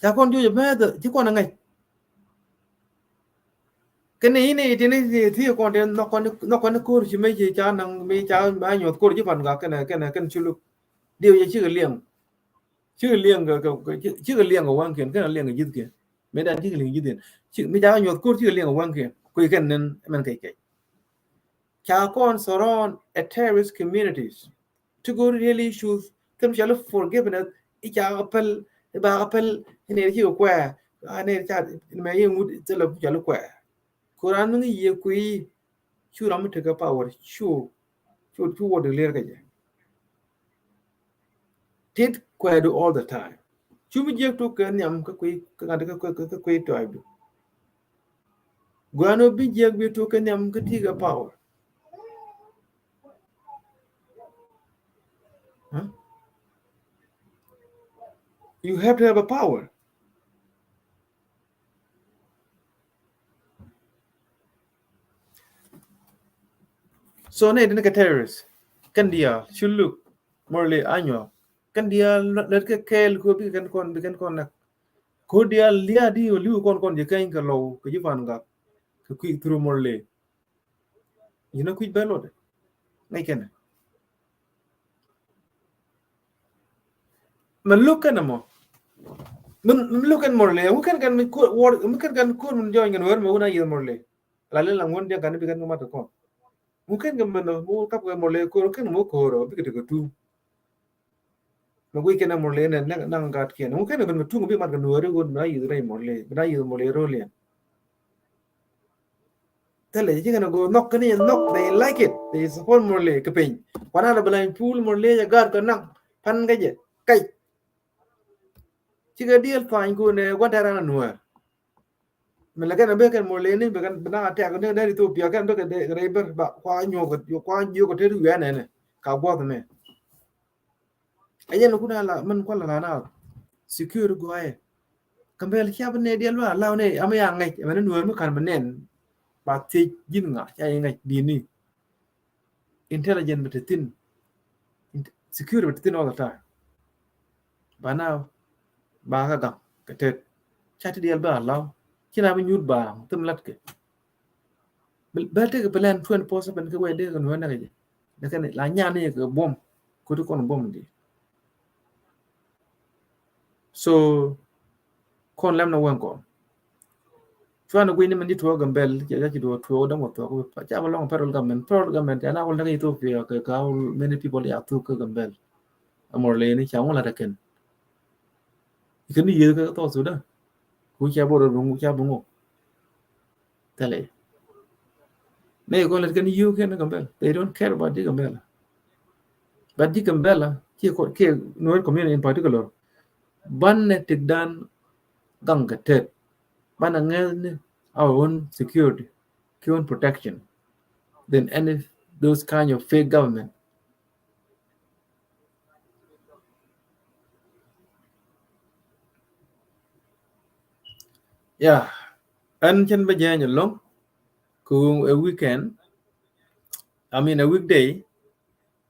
Ca kɔn juɔc a mɛth ci kɔn a ŋäc. Kɛn ni ini ti ni ti kɔn ti nhɔk kɔn, nhɔk kɔn ko̱r ci mi ci ca naŋ mi ca ba nyuɔth ko̱r ci Pangak kɛnɛ, kɛnɛ, kɛn Culuk. Diw jɛ cikɛ liɛŋ. Cikɛ liɛŋ kɛ, kɛ, kɛ, cikɛ liɛŋ kɛ waŋkiɛn, kɛn liɛŋ kɛ ji̱thkiɛn. Mëë dan cikɛ liɛŋ ji̱thkiɛn. Ci, mi ca nyuɔth ko̱r cikɛ liɛŋ kɛ waŋkiɛn. Kui̱ kɛn nɛn mɛn kɛc kɛc. Ca kɔn surround a terrorist communities. Ti go̱r real issues. Thim cɔal forgiveness. I̱ ca kɛ päl, i̱ ba kɛ päl, i̱ nɛy cikɛ kuɛɛ. A nɛy ca, mɛ i̱ ŋut thilɛ cɔal kuɛɛ. Ku raan mi ŋi̱ yiëë kui̱, cu ram mi tekɛ power, cu, cu, cu wä declare kɛ jɛ. Tit kuɛɛdu all the time. Cu bi jiɛk tuk kɛ nhiam kä kui̱, kä ŋa̱t kä kui̱, kä kui̱ tɔɔcdu. Gua̱n ɔ bi jiɛk bi tuk kɛ nhiam kä ti kɛ power. Huh? You have to have a power. So nɛ dini kɛ terrorist. Kɛn diaal, Shuluk, Murle, Anyuak. Kɛn diaal lät kɛ kɛɛl kɛ bikɛ kɛn kɔn, bikɛ kɛn kɔn näk. Kɛ diaal lia̱a̱ di wä li̱w kɔn kɔn jɛ kɛny kɛ Lɔw kɛ ji̱ Pangak kɛ kui̱ through Murle. Yinɛ kui̱c bɛ lotdɛ. Ŋäc kɛnɛ. Mɛ luk kɛnɛ mɔ. Mɛ, mɛ luk kɛn Murle. Ŋu kɛn kɛn mi kuɔr, ŋu kɛn kɛn kuɔr min jɔny kɛn wär mɛ wun a yieth Murle. La lɛ la ŋun diɛ kɛn bi kɛn kɛ mat kɛ kɔn. Ŋu kɛn kɛ mɛ nɔ, ŋu kap kɛ Murle ko̱r, kɛn mɔ ko̱r ɔ, bikɛ tekɛ tuŋ. Mɛ guic kɛn a Murle nɛ, nɛ, naŋ gat kiɛn. Ŋu kɛn a ben mɛ tuŋ bi mat kɛ Nuɛri ɣöö bi na yieth rɛy Murle, bi na yieth Murle rɔliɛn. Thilɛ ji̱ kɛn a go̱o̱r nhɔk kɛn a nhɔk, they like it, they support Murle kɛ piny. Kuan a lɛ bɛ lany pul Murle jɛ gaat kɛ naŋ, pan kɛ jɛ, kac. Cikɛ diɛl thuany kun ɛ gua̱n tɛran a Nuɛr. Mɛ lɛ kɛn a bek kɛn Murle ni bɛ kɛn bɛ na tɛk ni nɛ Ethiopia kɛn bek kɛ rɛy ber ba kua nyuɔk kua jiök kɛ tet wian ɛnɛ ka guɔth mɛ. A yɛn kun a la mɛn kual la na secure guayɛ. Gambɛl cia bi nɛ diɛl ba law nɛ ama ya ŋɛc ɛmɛ ni Nuɛr mi kan bi nɛn ba thiec ji̱n ŋa ca yɛ ŋɛc dini. Intelligent bɛ te thin. Int-, security bɛ te thin all the time. Ba na ba ka gam kɛ tet. Ca ti diɛl ba allow. Ci na bi nyut ba thim lat kɛ. Bɛ, bɛ tek plan twenty-four seven kɛ wee dee kɛ Nuɛr nɛ kɛ jɛ. Dee kɛ ni la nyan ni kɛ buɔm. Koti kɔn buɔm di. So kɔn lɛm na wɛn kɔn. Cuan guini mɛn ji̱ tuɔɔk Gambɛl, cɛ, cɛ ci duɔ tuɔɔk däŋ wä thuɔɔk. Ca bä lɔŋ federal government, federal government, ɛn a wä lɛ kä Ethiopia kɛ, kɛ how many people ya thuk kä Gambɛl. A Murle ni ca ŋu la dɛ kɛn. Ikɛ ni yieth kä South Sudan. Ku ca bä rɔ bi ŋu, ca bi ŋu. Thilɛ. Nɛ kɔn lɛ kɛn yieth kɛn Gambɛl. They don't care about ji̱ Gambɛl. But ji̱ Gambɛl, kiɛ kɔ, kiɛ Nuer community in particular. Banɛ tikdan gaŋ kɛ tet. Banɛ ŋɛth ni our own security, ki own protection than any those kind of fake government. Yeah, ɛn cɛn bä jɛny along, ku a weekend, I mean a weekday,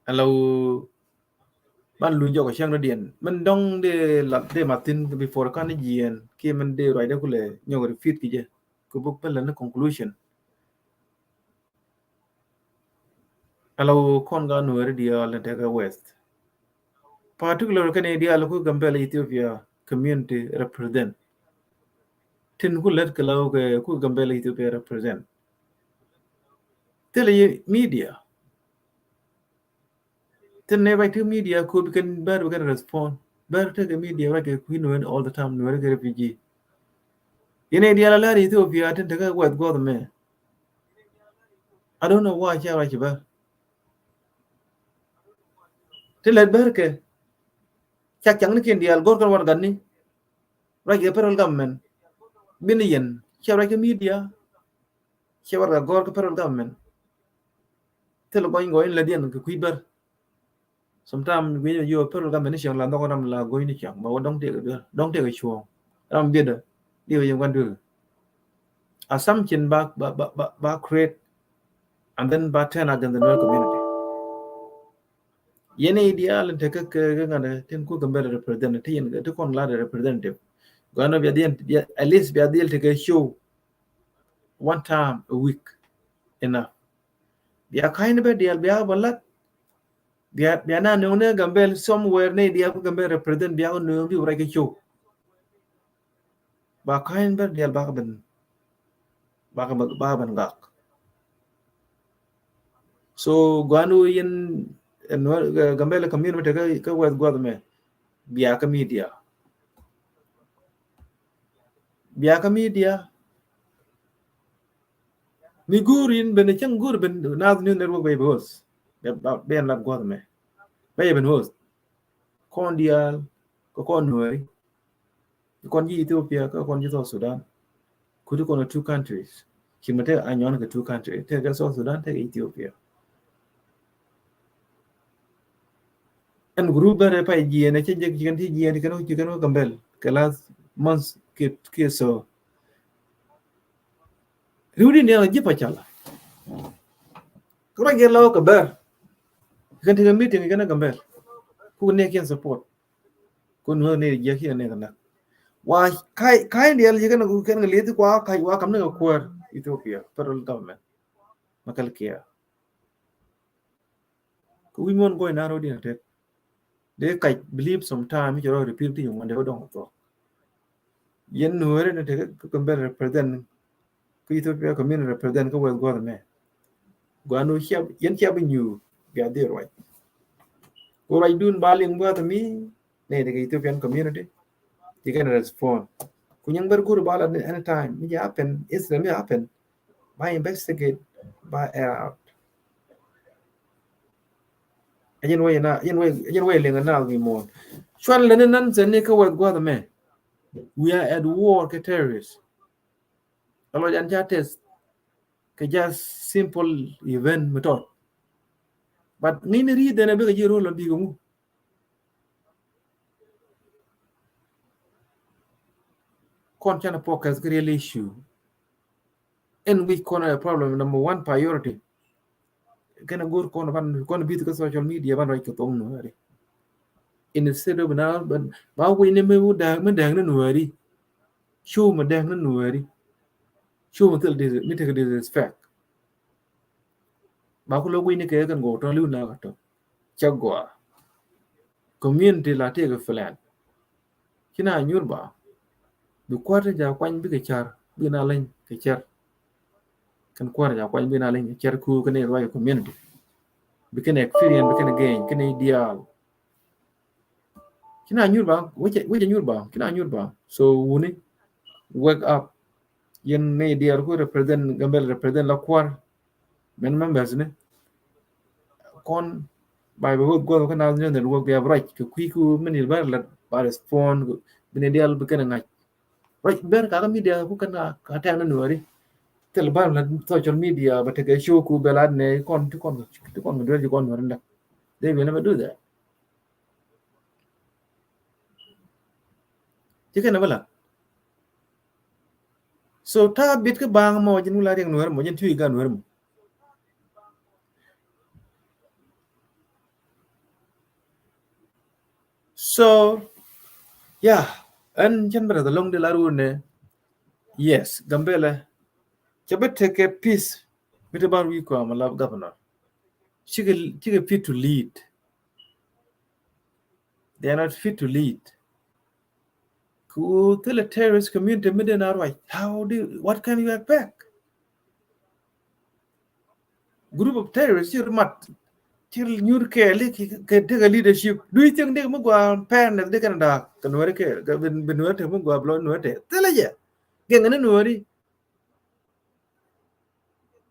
a la wä ban luny jɔk a cäŋ ni diɛn. Min dɔŋ dee la, dee mathin before kan jiɛn, ki min dee ruacdɛ kulɛ nyɔk repeat ki jɛ. Ku buk bä lɛ ni conclusion. A la wä kɔn ga Nuɛri diaal ni tekɛ West. Particular kɛn diaal ku Gambɛl Ethiopia community represent. Tin ku lät kɛ la wä kɛ ku Gambɛl Ethiopia represent. Thilɛ yɛ media. Tin nɛ ruac ti media ku bi kɛn bär bi kɛn respond. Bär tekɛ media ruac kɛ kui̱ Nuɛri all the time, Nuɛri kɛ refugee. Yɛn diaal a lär Ethiopia tin tekɛ West guɔth mɛ. I don't know why ca ruac ci bär. Ti lät bär kɛ cak cak ni kin diaal go̱r kɛn warɛgani. Ruac kɛ federal government. Bini yɛn ca ruac kɛ media. Ca warɛga go̱r kɛ federal government. Thil gɔny gɔny lät yɛn kɛ kui̱ bär. Sometimes guic mi jiök federal government ni cieŋ la nhɔk ram la go̱ny ni cieŋ ba wä dɔ̱ŋ tëëk duel, dɔ̱ŋ tëëk cuɔ̱ɔ̱ŋ. Ram biɛtdä di wä yɛn gua̱n duel. Assumption ba, ba, ba, ba, ba create and then ba turn against the Nuer community. Yɛn i̱ diaal in tekɛ kɛ, kɛ ŋa̱n tin ku Gambɛl representative, ti yɛn ti kɔn la representative. Gua̱n bia diɛn, bia, at least bia diɛl tekɛ show one time a week enough. Bia ka̱ny ni bä diaal bia bä lat. Bia, bia na nööŋ ni Gambɛl somewhere ni diaal ku Gambɛl represent bia ku nööŋ bi wä rɛc kɛ cok. Ba ka̱ny bä diaal ba kɛ ben, ba kɛ ben, ba kɛ ben gak. So gua̱n wä yɛn, eh, Nuer, eh, Gambɛl community kɛ, kɛ West gua̱th mɛ. Bia kɛ media. Bia kɛ media. Mi go̱o̱r in ben cäŋ go̱o̱r ben Naath News Network bɛ ben host. Bɛ, bɛ, bɛ yɛn lat gua̱th mɛ. Bɛ yɛ ben host. Kɔn diaal kɔn Nuääri. Kɔn ji̱ Ethiopia kä kɔn ji̱ South Sudan. Kut kɔn two countries. Ci mɛ te a nyuan kɛ two countries. Te kɛ South Sudan te kɛ Ethiopia. Ɛn group bɛ rɛ pay jiɛn ɛ cɛ jek ci kɛn ti jiɛn ci kɛn wä Gambɛl kɛ last month kɛ kɛ so. Riwdi ni a ji̱ pa cala. Kɛ rɔ jɛ lɔ kɛ bɛr. Kɛn ti kɛ meeting kɛn a Gambɛl. Kuk ni kɛn support. Kun wä ni jiɛ kiɛ ni kɛ nak. Wa kai kai ni a jiɛ kɛn kɛn kɛ lithi kwa kai wa kam ni kɛ kuäär Ethiopia federal government. Makal kia. Kɛ wi̱c muɔ̱n gɔy na rɔ diɛn tek. Dee kac believe sometime mi cɛ rɔ repeat ti nyuŋ wandɛ wä dɔŋ thok. Yɛn Nuääri ni tek kɛ Gambɛl represent. Kɛ Ethiopia community represent kɛ West Guath mɛ. Guanu ciap yɛn ciap bi nyuur bia dhil ruac. Ku ruac dun ba liŋ guath mi. Nɛ dikɛ Ethiopian community. Ci kɛn respond. Ku nyaŋ bɛr gur ba la ni anytime mi jɛ happen, incident mi happen. Ba investigate, ba air out. Ɛn wä na, ɛn wä, ɛn wä liŋ na bi muɔn. Cual lɛ ni nan sɛ ni kä West Guath mɛ. We are at war kɛ terrorists. A lɔ jan ca test kɛ just simple event mi tɔt. But ŋi̱n ri dɛn a bikɛ ji̱ rol a bikɛ ŋu. Kɔn canɛ focus kɛ real issue. Ɛn wi̱c kɔn a problem number one priority. Kɛn a go̱r kɔn ban kɔn bith kä social media ban ruac kɛ thok Nuääri. Instead of na ba wi̱c ni mi dääk ni Nuääri. Show mi dääk ni Nuääri. Show mi thil mi tekɛ disrespect. Ba ku lo̱k wi̱c ni kɛ kɛn gɔw tɔ̱ li̱w na kɛ tɔ̱. Cɛ gɔaa. Community la tëëkɛ plan. Ci na nyuur ba bi kuäär ti ja kuany bikɛ car bikɛ na leny kɛ cer. Kɛn kuäär ja kuany bikɛ na leny kɛ cer ku kɛn ruac community. Bikɛn experience bikɛn gain kɛn diaal. Ci na nyuur ba wecɛ wecɛ nyuur ba ci na nyuur ba. So wuni wake up. Yɛn ni diaal ku represent Gambɛl represent la kuäär. Mɛn members ni kɔn ba bɛ wek guɔth kä nath ni ruɔk bia bɛ ruac kɛ kui̱ ku mini bɛ lɛ ba respond bini dial bi kɛn ŋa̱c. Ruac ber kakä media ku kɛn ka tɛn ni Nuääri. Thil bä lɛ social media bɛ tekɛ show ku bɛ la nɛ kɔn ti kɔn ti kɔn duer ji kɔn Nuääri ndak. They will never do that. Ci kɛn bä la. So ta bit kä baŋ mɔ jin wula riɛk Nuääri mɔ jin tui gan Nuääri mɔ. So yeah, ɛn cɛn bɛ rɛth alɔŋ di la ruun nɛ. Yes, Gambɛlɛ cɛ bɛ tekɛ peace. Mi te ban wi̱i̱ kɔam a lap governor. Cikɛ cikɛ fit to lead. They are not fit to lead. Ku thilɛ terrorist community mi den a ruac. How do you, what can you expect? Group of terrorists ci mat ci nyuur kɛɛli kɛ tekɛ leadership. Do you think dek mi gua fairness dek kɛn daa kɛ Nuääri kɛ bi Nuääri tek mi gua blɔ Nuääri tek thilɛ jɛ. Gɛŋ ni Nuääri.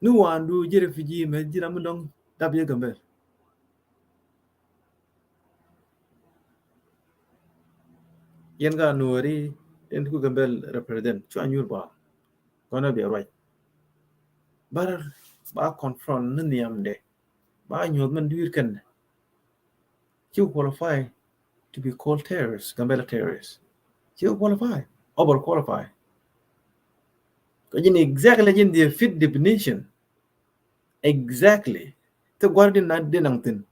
Ni waan du ji̱ refugee mɛ ji̱ ram mi dɔŋ dap yɛ Gambɛl. Yɛn ka Nuääri in ku Gambɛl represent cua nyuur ba kɔn a bia ruac. Bar ba confront ni nhiam de ba nyuɔth mɛn dui̱r kɛn. Ci qualify to be called terrorists, Gambela terrorists. Ci qualify, over qualify. Kɛ jin exactly jin the fit definition. Exactly. Te guar din na din naŋ thin.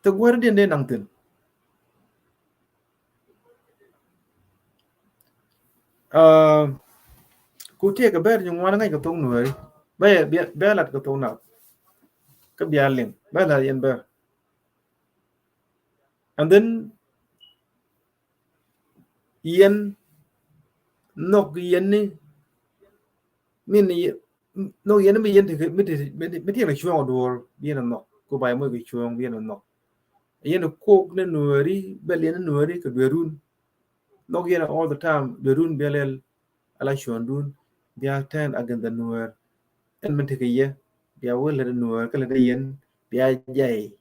Te guar din din naŋ thin. Ku tëëkɛ bɛr ji̱ ŋuan ŋa̱c kɛ thok Nuääri. Bɛ bɛ lat kɛ thok Nath. Kä bia liŋ bɛ lat yɛn bɛr. And then yɛn nhɔk yɛn ni min nhɔk yɛn mi yɛn ti mi ti mi ti yɛn cuɔ̱ŋ duɔ̱ɔ̱r bi yɛn nhɔk ku bay moc kɛ cuɔ̱ŋ bi yɛn nhɔk. Yɛn kok ni Nuääri bɛl yɛn ni Nuääri kɛ duerun. Nhɔk yɛn all the time duerun bɛl yɛl ala cuɔ̱ŋdun bia turn against the Nuäär. Ɛn min tekɛ yɛ bia wä lät Nuäär kä lät yɛn bia jay.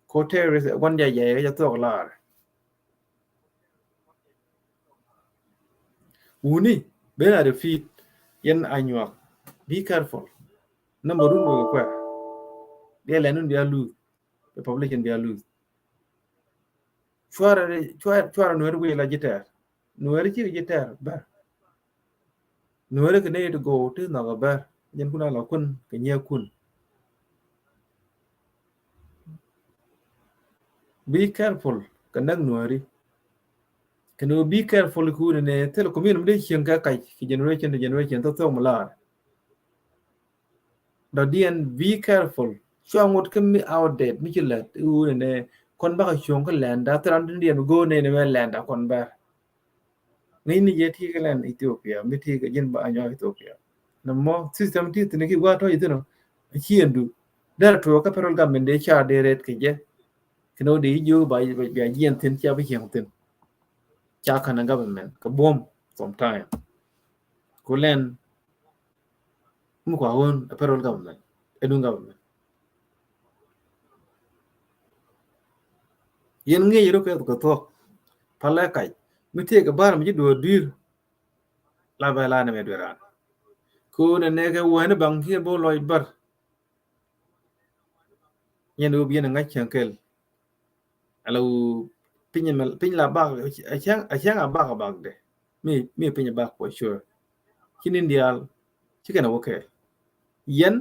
Ko terrorist wan jɛ jɛ kɛ jɛ thuɔk lar. Wuni ben a defeat yɛn a nyuak. Be careful. Number run wek kuɛ. Bia lɛn nun bia lose. The population bia lose. Cuarɛ cuarɛ cuarɛ nuɛr wi̱i̱ la ji̱ tɛr. Nuɛr ci ji̱ tɛr bɛr. Nuɛri kɛ nɛy ti go̱o̱k ti nhɔk ɛ bär. Jɛn kun a la kun kɛ nyiɛ kun. Be careful kɛ näk nuɛri. Kɛ ni be careful kun ni thil community mi dee cieŋ kɛ kac kɛ generation to generation thok thok mi lar. Dɔ̱diɛn be careful. Cua ŋot kä mi outdate mi ci lät iwuni ni kɔn bakɛ cuɔ̱ŋ kä lɛnda thil an tin diɛn bi go̱o̱r ni ni mɛ lɛnda kɔn bär. Ŋäcni jɛ ti kɛ lɛn Ethiopia mi ti kɛ ji̱n ba a nyɔk Ethiopia. Nɛ mɔ system ti thin ki gua tɔ̱ ithin ɔ a ci ɛn du. Dɛr tuɔɔk kä federal government dee ca dee ret kɛ jɛ. Kɛ ni wä dee jiök ba bia jiɛn thin ca bi cieŋ thin. Ca kan government kɛ buɔm sometime. Ku lɛn mi kua ɣöön ɛ federal government ɛ duŋ government. Yɛn ŋi̱i̱c rɔ kɛ thok kɛ thuɔ̱k. Palɛ kac mi tëëk kɛ bar mi ci duɔ̱ɔ̱r dui̱r. La bɛ la ni mɛ dueran. Ko nɛ nɛ kɛ wɛni baŋ kiɛ bo lɔc bar. Yɛn wä bi yɛn ŋa̱c cäŋ kɛl. Ala wä piny mɛ piny la bak a cäŋ a cäŋ a bak a bak de. Mi mi piny a bak for sure. Ci ni dial ci kɛn a wä kɛl. Yɛn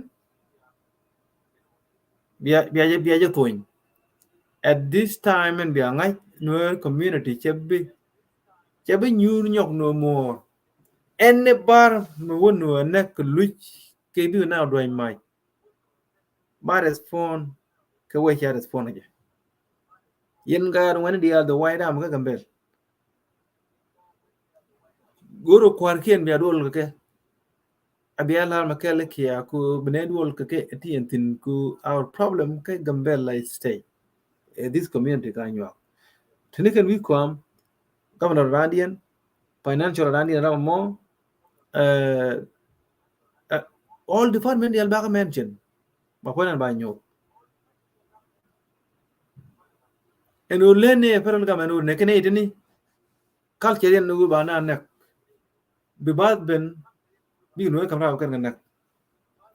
bia bia jɛ bia jɛ thony. At this time ɛn bia ŋa̱c Nuer community cɛ bi cɛ bi nyuur nyɔk no more. Ɛn ni bar mi wä Nuer nɛ kɛ luc kɛ bi na duany mac. Ba respond kɛ wee ca respond jɛ. Yɛn gaat ŋuɛni diaal the white arm kä Gambel. Go̱r kua̱rkiɛn bia duɔl kɛ kɛ. A bia lar ma kɛl kia ku bi nɛ duɔl kɛ kɛ ti ɛn thin ku our problem kɛ Gambela state. Eh, this community ka nyuak. Tini kɛn wi̱i̱ kuam governor randiɛn, financial randiɛn ram mɔ, eh, eh, all department dial bak mention. Ba kuɛn ba nyuak. Ɛn ɣöö leni ɛ federal government ɣöö nɛkɛ nɛy tini culture yɛn ni ɣöö ba na nɛk. Bi bath ben bikɛ Nuɛr kam rap kɛn kɛ nɛk.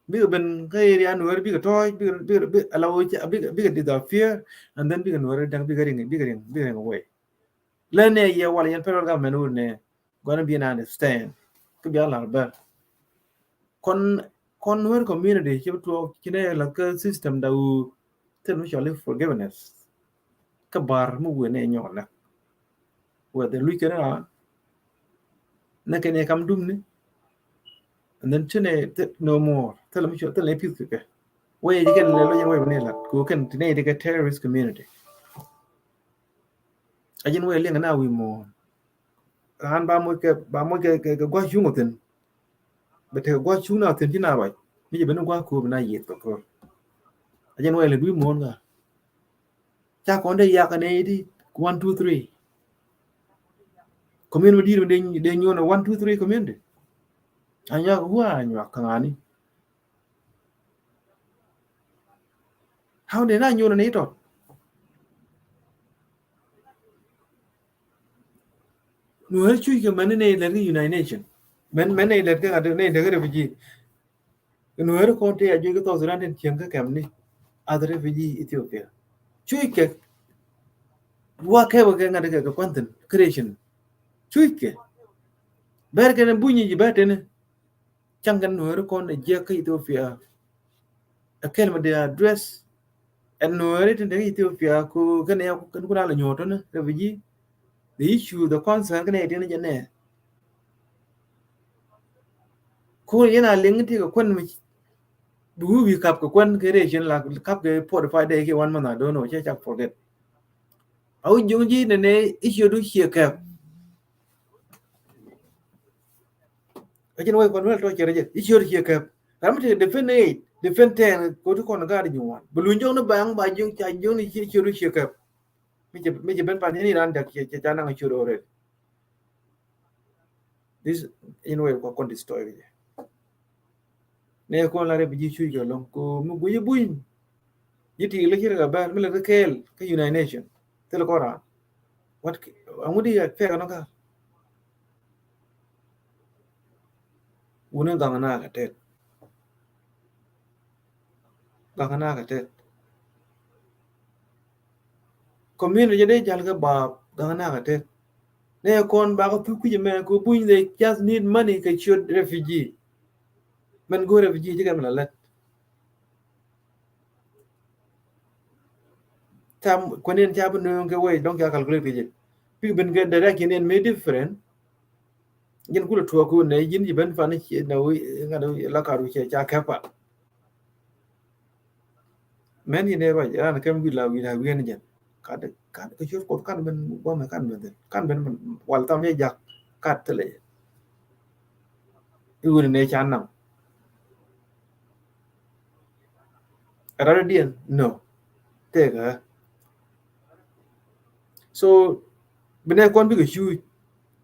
Bikɛ ben kä area Nuɛr bikɛ tɔɔc bikɛ bikɛ bikɛ ala ɣöö bikɛ bikɛ disappear and then bikɛ Nuɛr da̱ŋ bikɛ riŋ bikɛ riŋ bikɛ riŋ away. Leni ɛ yɛ wal yɛn federal government ɣöö nɛ gɔn bi na understand kä bia lar bär. Kɔn kɔn Nuer community ci bi tuɔɔk ci nɛ la kä system da wu thil mi cɔl i̱ forgiveness. Kä bar mi wëë nɛ nyɔk nɛ whether luc kɛn ran nɛ kɛn yɛ kam dumni. And then ci nɛ no more thil mi cɔl thil nɛ pith kɛ kɛ wee ji kɛn lɛ lɔ jɛn wee bi nɛ lat ku kɛn ti nɛ ti kɛ terrorist community. A jɛn wee liɛŋ na wi̱i̱ muɔ̱ɔ̱n. Raan ba moc kɛ ba moc kɛ kɛ gua̱c cuŋ ɔ thi̱n. Bɛ tekɛ gua̱c cuŋ na thi̱n ci na ruac mi jɛ ben gua̱c ko̱o̱p na yieth kɛ ko̱o̱p. A jɛn wee lɛ wi̱i̱ muɔ̱ɔ̱n ka. Ca kɔn dee yak kɛ nɛy di one two three. Community mi di̱i̱t mi dee nyuɔn one two three community. A nyuak wua a nyuak kaŋani. How did I know ni tɔt? Nuɛr cuc kɛ mɛn ni lɛt kɛ United Nation. Mɛn mɛn ni lɛt kɛ ŋa̱t ni lɛt kɛ refugee. Nuɛr kɔn ti a juc kɛ South Sudan tin cieŋ kɛ kɛm ni as refugee Ethiopia. Cuc kɛ wa kɛ wä kɛ ŋa̱t kɛ kɛ kuanthin creation. Cuc kɛ bɛr kɛ ni bunyi ji bɛr tini. Caŋ kɛn Nuɛri kɔn ɛ jiɛk kä Ethiopia. Ɛ kɛl mi dee address ɛ Nuɛri tin te kä Ethiopia ku kɛn ɛ kɛn kun a la nyuɔ̱ɔ̱t tɔni refugee. The issue, the concern kɛn ɛ tin jɛ nɛ. Kun yɛn a liŋ ti kɛ kuɛn mi bi wi̱i̱ wi̱i̱ kap kɛ kuɛn kɛ rɛy cin la kap kɛ forty five day kɛ one month a do̱n ɔ cɛ cak forget. A wi̱c juŋ ji̱ nɛnɛ issue du ciɛ kɛp. Kä cin wec kɔn wɛl tɔ cɛ rɛ jɛ i̱ ciöt ciɛ kɛp. Ram mi te defend eight, defend ten ko ti kɔn gaat ji̱ wan bi luny jɔŋ ni baŋ ba ji̱ ca ji̱ ni ciöt ciɛ kɛp. Mi cɛ mi cɛ ben pan ni ran dak cɛ ca naŋ ciöt already. This in way kɔ kɔn destroy jɛ. Ne kɔn la rɛ bi ji̱ cuc kɛ lɔŋ ko mi guic buny. I̱ ti lɛ ci rɛ kɛ bɛr mi lɛ ri kɛɛl kä United Nation. Thil kɔn raan. Wat ki, aŋu di ya pɛk nɔ ka. Wuni gaŋ na kɛ tet. Gaŋ na kɛ tet. Community jɛ dee jal kɛ baap gaŋ na kɛ tet. Nɛ kɔn bakɛ thuk kui̱c mɛ kɛ buny, they just need money kɛ ciöt refugee. Mɛn go̱o̱r refugee ji̱ kɛ mi la lät. Tam kuɛn in ca bi nööŋ kɛ wec dɔ̱ŋ ca calculate kɛ jɛ. Bik ben kɛ direction in mi different. Ji̱n kulɛ tuɔɔk kun nɛ ji̱n ji̱ ben fan ci nɛ wi̱i̱ ŋa̱t la kar wi̱i̱ cɛ ca kɛpa. Mɛn yɛn ɛ ruac ran kɛm wi̱i̱ la wi̱i̱ la wi̱i̱ ɛn jɛn. Kat, kat kɛ ciöt Kuɔth kan ben guamɛ kan ben thin. Kan ben wal tham yɛ jak kat thilɛ. I̱ wuni nɛ ca nam. Ɛ rat diɛn? No. Tëëkä. So bi nɛ kɔn bikɛ cuuc.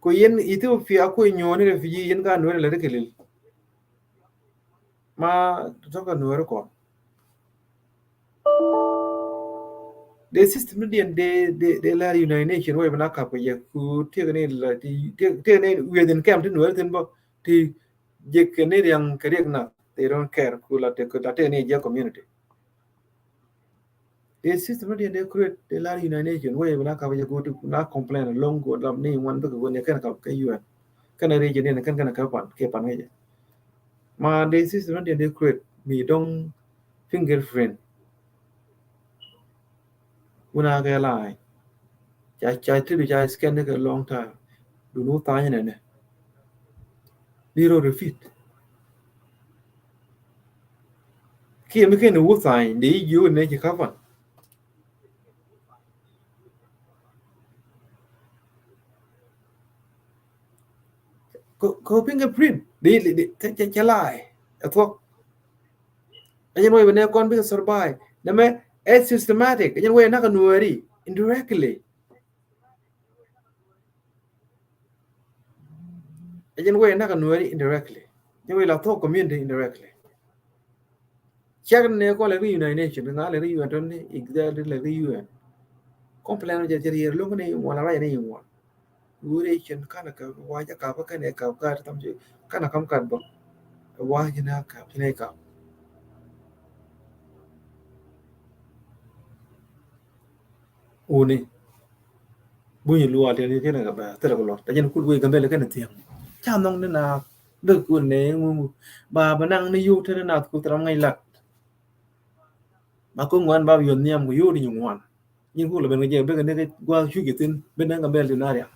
Ku yɛn Ethiopia kuɛ nyuɔ̱ɔ̱ni refugee yɛn ka Nuɛri lɛ ri kɛ lil. Ma tɔ̱ kɛ Nuɛri kɔn. Dee system ni diɛn dee, dee, dee la United Nation wec bi na kap kɛ jɛ ku tiek ni la ti, tiek, tiek ni within camp ti Nuɛri thin bä ti jek kɛ ni riaŋ kɛ riek na, they don't care ku la te, ku la te ni jɛ community. Dee system ni diɛn dee create dee la United Nation wec bi na kap kɛ jɛ ku ti na complain lɔŋ ku dam ni ŋuan bikɛ ku ni kɛn kap kɛ U N. Kɛn a region ni kɛn kɛn kap pan kɛ pan kɛ jɛ. Ma dee system ni diɛn dee create mi dɔŋ fingerprint. Wuna kɛ la̱a̱c ca, ca ti du ca scan kɛ long time. Duni wä tha̱a̱ny nɛnɛ. Ni rɔ repeat. Kiɛ mi kɛn wä tha̱a̱ny dee jiö nɛ ci kapan. Kɛ, kɛ fingerprint dee, dee, dee, cɛ, cɛ la̱a̱c ɛ thuɔ̱k. Ɛ jɛn wec bi nɛ kɔn bikɛ survive. Nɛmɛ ɛ systematic. Ɛ jɛn wec nak ɛ Nuɛri indirectly. Ɛ jɛn wec nak ɛ Nuɛri indirectly. Jɛn wec la thuɔ̱k community indirectly. Cɛk ni kɔn lɛ ri United Nation, ŋa lɛ ri U N tɔn ni exactly lɛ ri U N. Complain jɛ jɛ rier loŋ ni ŋuan la raj ni ŋuan. Wuri cin kanɛ kɛ wa̱a̱ jɛ kap kɛn ɛ kap gat tam ci kanɛ kam kat bä. Wa̱a̱ jɛ na kap, jɛ na kap. Wuni. Bunyi lual tɛn kɛn kɛ bɛ thilɛ kɛ luɔt. Tɛ jɛn kul wei Gambɛl kɛn thiɛŋ. Ca nhɔŋ ni na bek kun nɛ ŋu. Ba bɛ naŋ ni yuk tɛn na ku thilɛ ŋäc lat. Ba ku ŋuan ba yuk nhiam ku yuk di nyu ŋuan. Nyin kul ben kɛ jɛ bek ni kɛ gua̱a̱th cuc kɛ thin ben ni Gambɛl di na riam.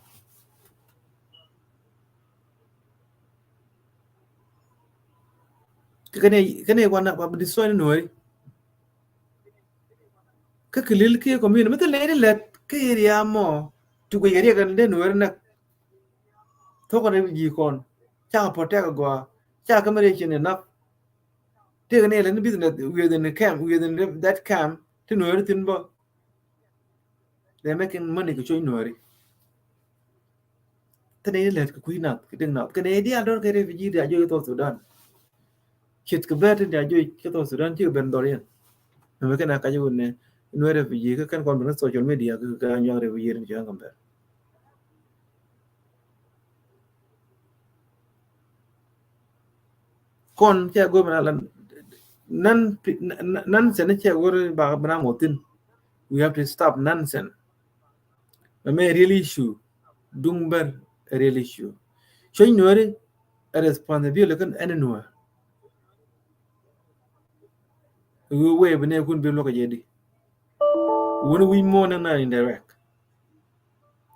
Kɛ kɛn ɛ, kɛn ɛ wan na ba bi destroy ni Nuɛri. Kä kɛ lil kiɛ community mi thil nɛy ti lɛt kä area mɔ ti guic kɛ riɛk kɛn dee Nuɛri näk. Thok kɛn ji̱ kɔn cakɛ protect agɔaa cakɛ kä mi riɛk cin enough. Tëëkɛ ni lɛt ni business within the camp, within the, that camp ti Nuɛri thin bä. They making money kɛ cuc Nuɛri. Thil nɛy ti lɛt kɛ kui̱ nath kɛ dek nath kɛ nɛy diaal dɔr kɛ refugee ti a juɔc kä South Sudan. Ce̱tkɛ bɛr tin ti a juɔc kä South Sudan cikɛ ben dhɔr yɛn. Mɛmɛ kɛn a kac wun nɛ Nuɛr refugee kä kɛn kɔn ben kä social media kɛ kɛ a nyuak refugee tin ci ɣän kɛ bɛr. Kɔn cɛ go̱r ben a lan nan, nan sɛn cɛ go̱r ba ben a ŋothin. We have to stop nonsense. Mɛmɛ real issue. Duŋ bär a real issue. Cuɔ̱ny Nuääri a responsibility kä ɛn Nuäär. Wi wee bi nɛɛkun bi luɔk a jɛ di. Wuni wi̱c muɔ̱ɔ̱n ni na indirect.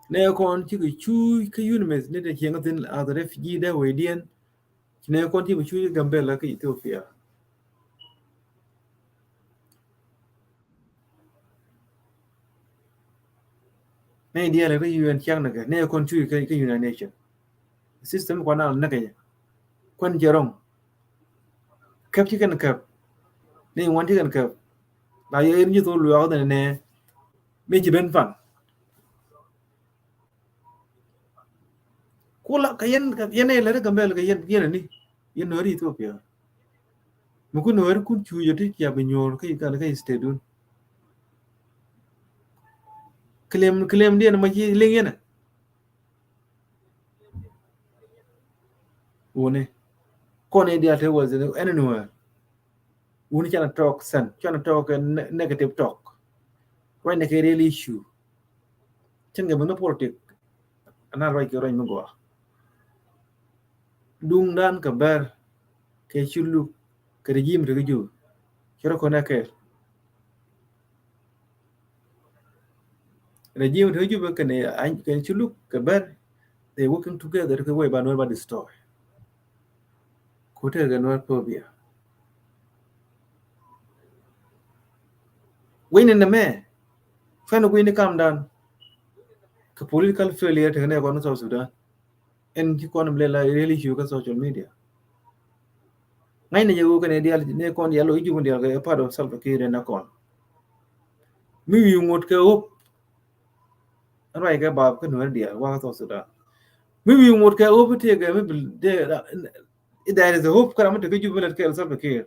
Nɛ kɔn cikɛ cuuc kä UNMISS ni te cieŋ thin as refugee dee wecdiɛn. Ci nɛ kɔn cikɛ cuuc Gambɛla kä Ethiopia. Nɛ diaal kä UN ciaŋ nɛ kɛ nɛ kɔn cuuc kä, kä United Nation. System kɔn al näk kɛ jɛ. Kuän jɛ rɔŋ. Käp ci kɛn käp. Ni ŋuan ci kɛn käp. La yɛ in ji̱ thok luaak nɛ nɛ. Mi ci ben pan. Kula kɛ yɛn, kɛ yɛn ɛ lɛr Gambɛl kɛ yɛn, yɛn ni. Yɛn Nuääri Ethiopia. Mi kun Nuääri kun cuuc ɛ ti cia bi nyuɔr kä Uganda kä state dun. Claim, claim diɛn ma ci liŋ yɛn. Wuni. Kɔn i̱ dial te was anywhere. Wuni canɛ talk sense, canɛ talk ne-, negative talk. Ruac ni kɛ real issue. Cin kɛ bi ni politic. Ana ruac kɛ ruac mi gɔaa. Duŋdan kɛ bɛr kɛ Culuk kɛ regime ti kɛ Jubɛ. Cɛ rɔ kɔn ɛ kɛɛl. Regime ti kɛ Jubɛ kɛnɛ, kɛnɛ Culuk kɛ bɛr, they working together kɛ wec ba Nuɛr ba destroy. Ku tekɛ Nuɛr phobia. Wec ni nɛ mɛ, fɛn wec ni kamdan. Kɛ political failure tekɛ nɛ kɔn South Sudan. Ɛn ci kɔn mi lɛ la real issue kä social media. Ŋa̱cnɛ jɛ ɣöö kɛnɛ diaal ni kɔn diaal lo i̱ Jubɛ diaal kɛ part of Salva Kiir ɛn a kɔn. Mi wi̱i̱ ŋot kɛ hope. Ɛn ruac kɛ bap kä Nuɛr diaal wakä South Sudan. Mi wi̱i̱ ŋot kɛ hope tëëkɛ mi bi dee, if there is a hope kä ram mi tekɛ Jubɛ lät kɛɛl Salva Kiir.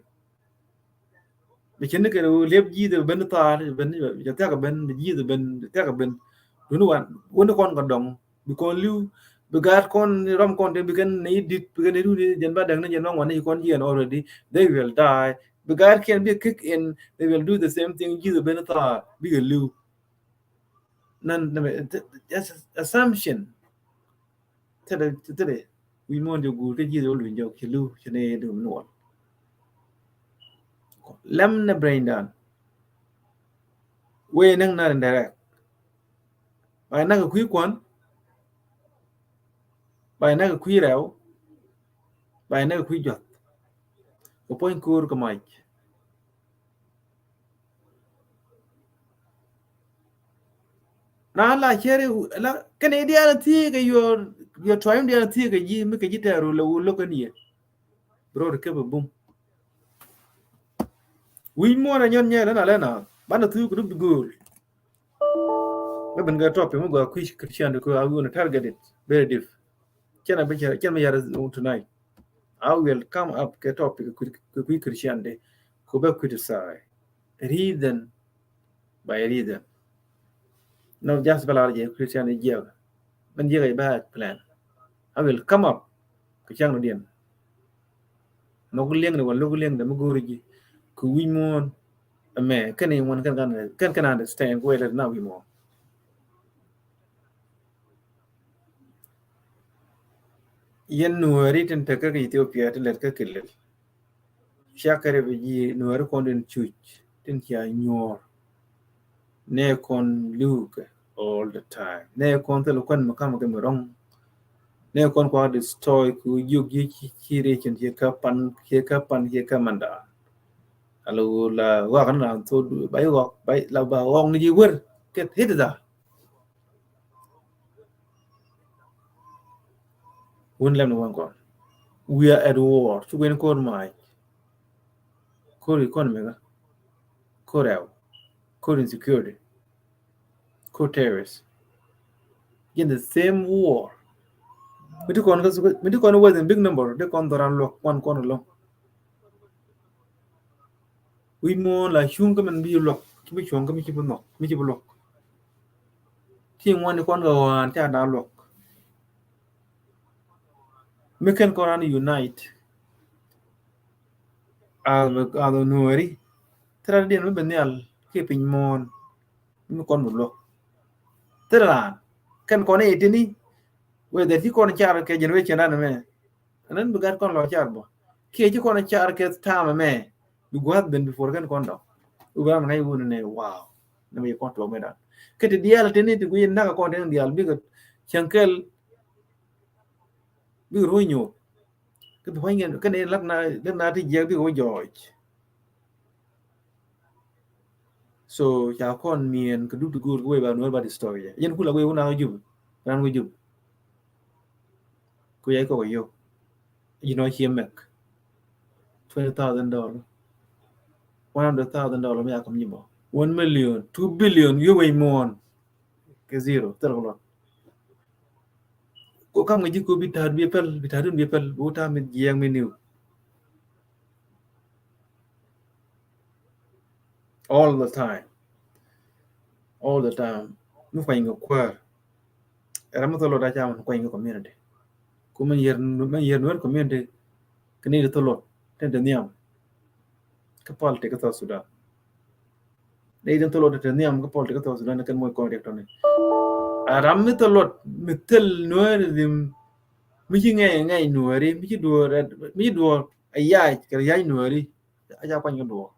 Bi cin ni kɛ liep ji̱th ben thaar ben jɛ thiak ben ji̱th ben thiak ben. Duni wan wani kɔn kɛ dɔŋ bi kɔn li̱w bi gaat kɔn ram kɔn te bi kɛn ni dit bi kɛn ni duni jɛn ba dɛŋ ni jɛn ma ŋuan ni kɔn jiɛn already. They will die. Bi gaat kɛn bi kick in, they will do the same thing. Ji̱th ben thaar bikɛ li̱w. Nan, nan, just assumption. Tɛtɛ, tɛtɛ wi̱i̱ muɔ̱ɔ̱n jɛ guur kä ji̱th ɛ wä luny jɔk ci li̱w ci nɛ yɛ dum nuɔl. Lɛm nɛ brain dan. Wee näk na indirect. Ba inäk kui̱ kuɔn. Ba inäk kui̱ rɛw. Ba inäk kui̱ juath. Kɛ puɔ̱ny ko̱o̱r kɛ mac. Na la cɛri la kɛn i̱ diaal thiee kɛ your, your tribe diaal thiee kɛ ji̱ mi kɛ ji̱ tɛɛr wä lɛ wä lo̱k kɛn yɛ. Bro, kɛ bɛ bum. Wi̱i̱ muɔ̱ɔ̱n a nyɔn nyɛɛl ɛn a lɛ na banɛ thuk kɛ dup di go̱o̱l. Mɛ ben kɛ topic mi gɔaa kui̱ Christian di kɛ a wi̱i̱ wä target it very deep. Cɛn a bi cɛ, cɛn mi yar tonight. I will come up kɛ topic kɛ kui̱, kɛ kui̱ Christian di. Kɛ bɛ kui̱ di sai. Reason by reason. No, just bɛ lar jɛ Christian di jiɛk. Mɛn jiɛk a bɛ plan. I will come up kɛ cäŋ ni diɛn. Nhɔk liɛŋdɛ wala lo̱k liɛŋdɛ mi go̱o̱ri ji̱ kɛ wi̱i̱ muɔ̱ɔ̱n. Ɛmɛ kɛn i̱ ŋuan kɛn kɛn kɛn understand kuɛ lɛ na wi̱i̱ muɔ̱ɔ̱n. Yɛn Nuääri tin tekä kɛ Ethiopia tin lɛt kä Kilil. Cia kɛ refugee Nuääri kɔn tin cuc tin cia nyuɔ̱ɔ̱r. Nɛ kɔn li̱wkɛ all the time. Nɛ kɔn thil kuan mi kam kɛ mi rɔŋ. Nɛ kɔn kua destroy ku jiök ji̱ ci, ci ricin ci kä pan, ci kä pan, ci kä manda. Alo la wak na thod ba yi wak ba la ba wak ni ji̱ wär kɛ hit da. Wun lɛm ni wan kɔn. We are at war. Cu wen kor mac. Kor economy ka. Kor rɛw. Kor insecurity. Kor terrorist. In the same war. Mi ti kɔn ka, mi ti kɔn was in big number. Di kɔn dhɔran luɔk wan kɔn along. Wi̱i̱ muɔ̱ɔ̱n la cuŋ kä min bi luɔk, ci bi cuɔ̱ŋ kä mi ci bi nhɔk, mi ci bi luɔk. Ti ŋuan ni kɔn kɛ ɣɔ̱a̱n ca da̱a̱ luɔk. Mi kɛn kɔn ran unite. A, a Nuääri. Thil ran diɛn mi ben nhial kiɛ piny muɔ̱ɔ̱n. Mi kɔn bi luɔk. Thil ran kɛn kɔn i̱ tini. Whether ci kɔn car kɛ generation ran mɛ. Ɛn ɛn bi gat kɔn lɔ car bä kiɛ ci kɔn car kɛ ta̱a̱m ɛmɛ. Bi gua̱th ben before kɛn kɔn dɔ̱ŋ. Bi ram ŋa̱c wun nɛ, wow. Nɛ mi kɔn tuɔk mi dan kɛ ti diaal tini ti guiy nak kɔn tini diaal bikɛ cäŋ kɛl. Bikɛ ruɔ̱c nyuɔk kɛ bi pua̱ny kɛn kɛn lak na, lak na ti jiɛk bikɛ wä jɔɔc. So ca kɔn miɛn kɛ dup ti go̱o̱r kɛ wee ba Nuäär ba destroy jɛ. Yɛn kula wee wun a wä Jubɛ, ran wä Jubɛ. Ku yɛ kɔk yio̱k. Ji̱ nɔ cie mɛk. Twenty thousand dollar. One hundred thousand dollar mi a kam ji̱ bɔ. One million, two billion, yio̱k wee muɔ̱ɔ̱n. Kɛ zero, thil kɛ luɔt. Ko kam kɛ ji̱ ko bi ta̱a̱t bi päl, bi ta̱a̱t bi päl, bi wä ta̱a̱ mi jiɛɛŋ mi niw. All the time. All the time. mi kuany kɛ kuäär. Ɛ ram mi thol lot a ca min kuany kɛ community. Ku min yier, min yier Nuer community kɛ nɛy ti thol lot tin te nhiam kä politics kä South Sudan. Nɛy tin thol lot tin te nhiam kä politics kä South Sudan kɛn moc kɔn riɛk tɔni. A ram mi thol lot mi thil Nuer rim mi ci ŋɛc ŋɛc Nuɛri, mi ci duɔɔr, mi ci duɔɔr a yac kɛ yac Nuɛri, a ca kuany kɛ duɔɔr.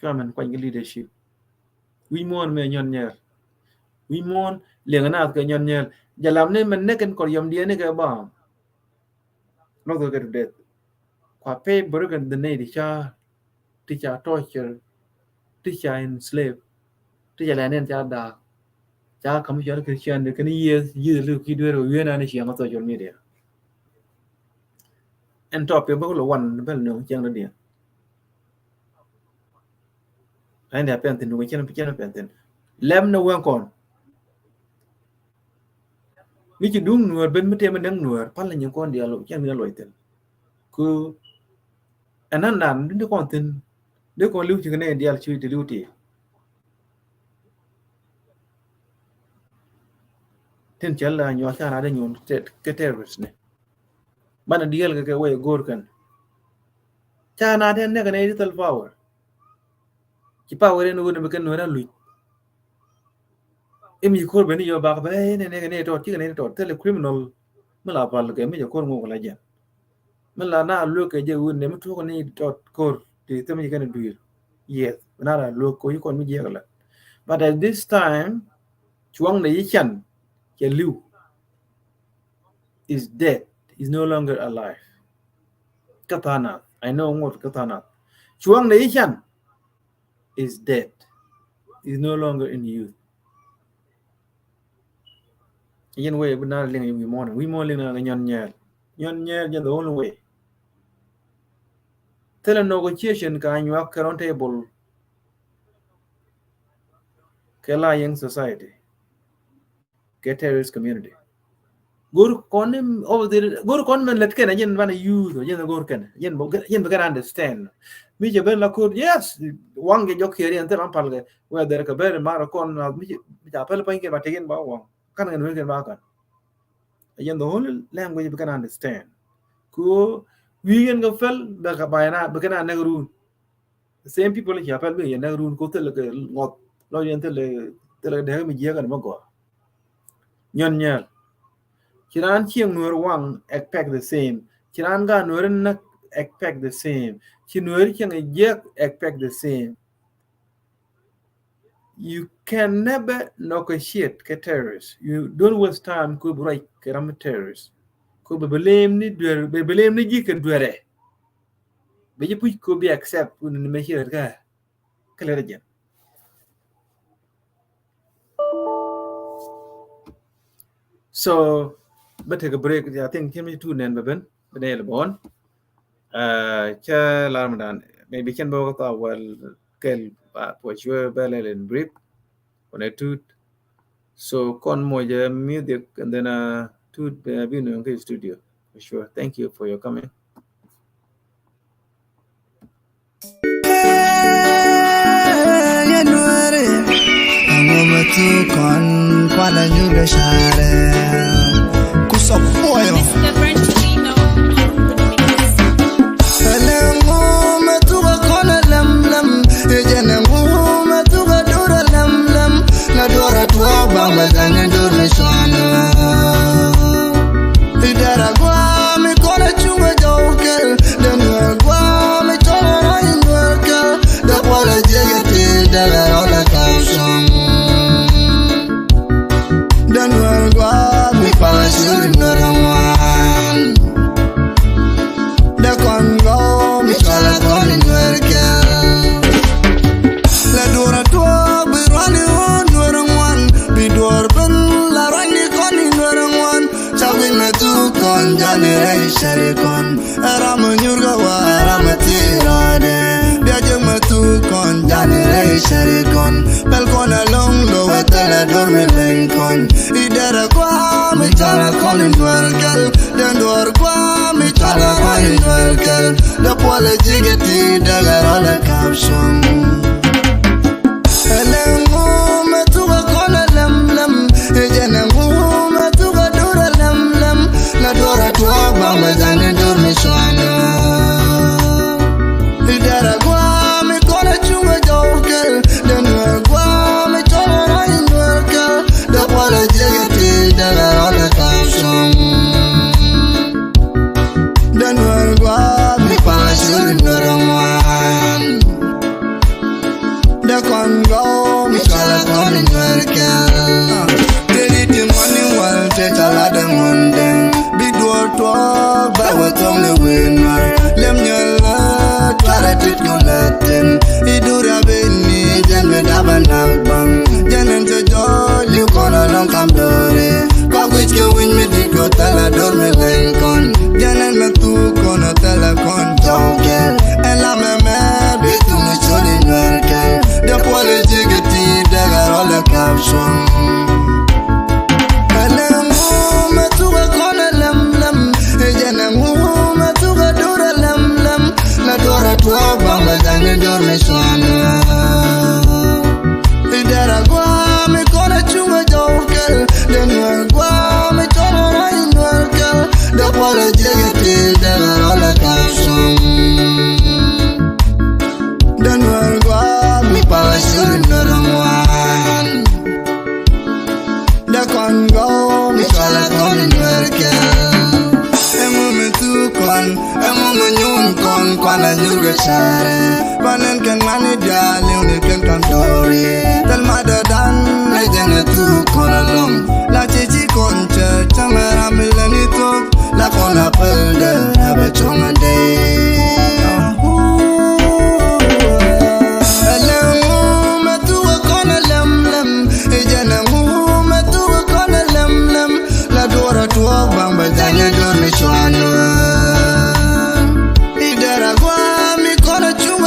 Cua min kuany kɛ leadership. Wi̱c muɔ̱ɔ̱n mi Nyɔn Nyɛɛl. Wi̱c muɔ̱ɔ̱n liɛŋɛ naath kɛ Nyɔn Nyɛɛl. Jalam ni min näk in kɔr yɔm diɛn ni kɛ bam. Not to get to death. Kua pay broken the nɛy ti ca, ti ca torture, ti ca enslave, ti ca lɛ nɛn ca daak. Ca ka̱m cɔl Christian di kɛn yieth, yieth li ki duer wi̱i̱ nani ciɛŋ kä social media. Ɛn topic bä kulɛ wan bäl nööŋ ciɛŋ dɔ̱diɛn. Ɛn dia pɛn thin, nukɛ cɛn, cɛn pɛn thin. Lɛm ni wɛn kɔn. Mi ci duŋ Nuäär ben mi tëë mi näk Nuäär, pal ni nyin kɔn diaal cɛn mi na luɔc thin. Ku ɛn nan nan di kɔn thin, di kɔn li̱w ci kɛ nɛ diaal ci ti li̱w ti. Tin cɛl la nyuɔth ca na di nyuɔth kɛ terrorist ni. Banɛ diaal kɛ kɛ wee go̱o̱r kɛn. Ca na di nɛk ni di thil power. Ci power in wun bi kɛn Nuäär a luc. Im yi ko̱r ben ni yɔ bak bɛ ni nɛk ni tɔt, ci kɛ ni tɔt, thil criminal. Mi la pal kɛ mi jɛ ko̱r ŋok la jɛn. Mi la na luek kɛ jɛ wun ni mi tuɔk ni tɔt ko̱r ti thil mi jɛ kɛn duir. Yes, mi na la luek ko yi kɔn mi jɛ kɛ la. But at this time, cuɔ̱ŋ ni yi can cɛ li̱w. Is dead. Is no longer alive. Kä tha̱a̱ŋ nath. I know ŋot kä tha̱a̱ŋ nath. Cuɔ̱ŋ ni yi can is dead. Is no longer in youth. Yɛn wee bi na liŋ wi̱i̱ muɔ̱ɔ̱n. Wi̱i̱ muɔ̱ɔ̱n liŋ na kɛ Nyɔn Nyɛɛl. Nyɔn Nyɛɛl jɛn the only way. Thilɛ negotiation ka nyuak kɛ round table. Kɛ la young society. Kɛ terrorist community. Go̱r kɔn ni over there, go̱r kɔn mɛn lät kɛn, jɛn banɛ youth, jɛn go̱r kɛn, jɛn bä, jɛn bä kɛn understand. Mi jɛ ben la ko̱r, yes, waŋ jɛ jɔk kiɛri ɛn thil an pal kɛ, whether kɛ ben mar kɔn, mi jɛ, mi jɛ pɛl pany kɛn ba tekin ba waŋ, kan kɛn wen kɛn ba kan. Jɛn the only language bä kɛn understand. Ku wi̱i̱ kɛn kɛ pɛl, bɛ kɛ bayna, bɛ kɛn a nɛk run. The same people in Chapel bi yɛn näk run ko thilɛ kɛ ŋɔth. Lɔ yɛn thilɛ, thilɛ dɛk mi jiɛk ɛn mɛ gɔaa. Nyɔn Nyɛɛl. Ci raan cieŋ Nuɛr waŋ expect the same. Ci raan gaat Nuɛr näk expect the same. Ci Nuɛr cieŋ jiɛk expect the same. You can never negotiate kɛ terrorist. You don't waste time ku bi ruac kɛ ram terrorist. Ku bi blame ni duer, bi blame ni ji̱ kɛ duerɛ. Bi ji̱ puc ku bi accept ku ni mɛ ciɛ kä. Kä lɛ rɛ jɛn. So bä tekɛ break, I think cien mi tu nɛn bä ben bä nɛy lɛ bä ɣɔn. Cɛ lar mi dan maybe cɛn bä wä kä thaw wäl kɛl, but for sure bä lɛ lɛ in brief. Kɔn ɛ tut. So kɔn mocɛ music and then tut bɛ bi nööŋ kä studio. For sure. Thank you for your coming. Yɛ Nuɛri, ɛŋu mɛ tu kɔn kualɛ nyuur bɛ carɛ. Kusɔ puɔyɔ. Ɛlɛ ŋu mɛ tu kɛ kɔn ɛ lɛm lɛm. Yɛ jɛn ɛŋu mɛ tu kɛ dur ɛ lɛm lɛm. Na duɔrɛ tuɔɔk ba mɛ dhɛn ɛ dur mɛ cuanɛ. Idara guam ikɔn a cuŋ a jɔw kɛl. Dɛn wɛl guam icɔl a rɔy in wɛl kɛl. Dɛ kual a jiɛk a ti dɛl a rɔl a kal cuŋ. Dɛn wɛl guam ipal a cur in wɛl a ŋuan. Dɛ kɔn guam icɔl a kɔn in wɛl kɛl. Lɛ duɔr a tuɔɔk bi ruan in wɛl a ŋuan. Bi duɔr ben la ruan in kɔn in wɛl a ŋuan. Ca wi̱n mɛ thuk kɔn jani rɛy cari kɔn. Ɛ ram mɛ nyur kɛ wa ɛ ram mɛ thil rɔɔdɛ. Bia jek mɛ thuk kɔn jani rɛy cari kɔn. Pɛl kɔn ɛ loŋ lo wä thɛlɛ dor mi leny kɔn. I derɛ kua mi cara kɔn in duɛl kɛl. Den duɔr kua mi cara kɔn in duɛl kɛl. Dɛ puɔlɛ jik ɛ ti dɛgɛ rɔlɛ kap cuŋ. Ɛ lɛŋ ŋu Dee kɔn gɔw mi cɔal ɛ kɔn in Nuɛr kɛl. Tëë di ti ŋuɔ̱n in wäl tëë ca lat ɛ ŋuɔ̱n dɛŋ. Bi duɔ̱ɔ̱r tuɔɔk bɛ wä thɔŋ ni wëë Nuɛr. Lem nyɛl lä tuarɛ tit kɔn lät thi̱n. I̱ duur a ben ni jɛn mi dap ɛ nak baŋ. Jɛn ɛn cɛ jɔɔc li kɔn ɛ lɔŋ kam do̱ri. Kɔk wi̱c kɛ wi̱ny mi dit kɔ thɛl a do̱r mi leny kɔn. Jɛn ɛn mɛ thuk kɔn ɛ thɛl a kɔn jɔw kɛl. Ɛn la mɛ mɛ bi thuk mi col in Nuɛr kɛl. Dee puɔl i̱ ji̱ kɛ ti dee kɛ rɔl ɛ kap cuɔ̱ŋ. Ɛn ɛŋu mɛ thuk ɛ kɔn ɛ lɛm lɛm. Ɛ jɛn ɛŋu mɛ thuk ɛ do̱r ɛ lɛm lɛm. La duɔr a tuɔɔk baŋ bɛ ja̱ny ni duɔr mi cuan. I̱ dɛr a gua̱a̱ mi kɔn a cuŋ a jɔw kɛl. Dee Nuɛr gua̱a̱ mi cɔl a rac Nuɛr kɛl. Dee puɔl a jiɛk a ti dee la rɔl a kap cuŋ. Dee Nuɛr gua̱a̱ mi pal a cur Nuɛr ŋuan. Dee kɔn gɔw mi cɔal ɛ kɔn in Nuɛr kɛl. Ɛŋu mi thuk kɔn, ɛŋu mi nyuun kɔn, kuan a nyur kɛ carɛ. Kuan ɛn kɛn ŋuan i̱ diaal li̱w ni kɛn kam do̱ri. Thil ma dɔ̱dan ɛ jɛn ɛ thuk kɔn ɛlɔ̱ŋ. La ci ci kɔn cɛ cäŋ ɛ ram mi lɛn i̱ thuk. La kɔn a päl dee ɛ bɛ cuɔ̱ŋ a dee. Ɛlɛŋu mɛ thuk ɛ kɔn ɛ lɛm lɛm. Ɛ jɛn ɛŋu mɛ thuk ɛ kɔn ɛ lɛm lɛm. La duɔr a tuɔɔk baŋ bɛ ja̱ny ɛ duɔr mi cuan. I̱ dɛr a gua̱a̱ mi kɔn a cuŋ.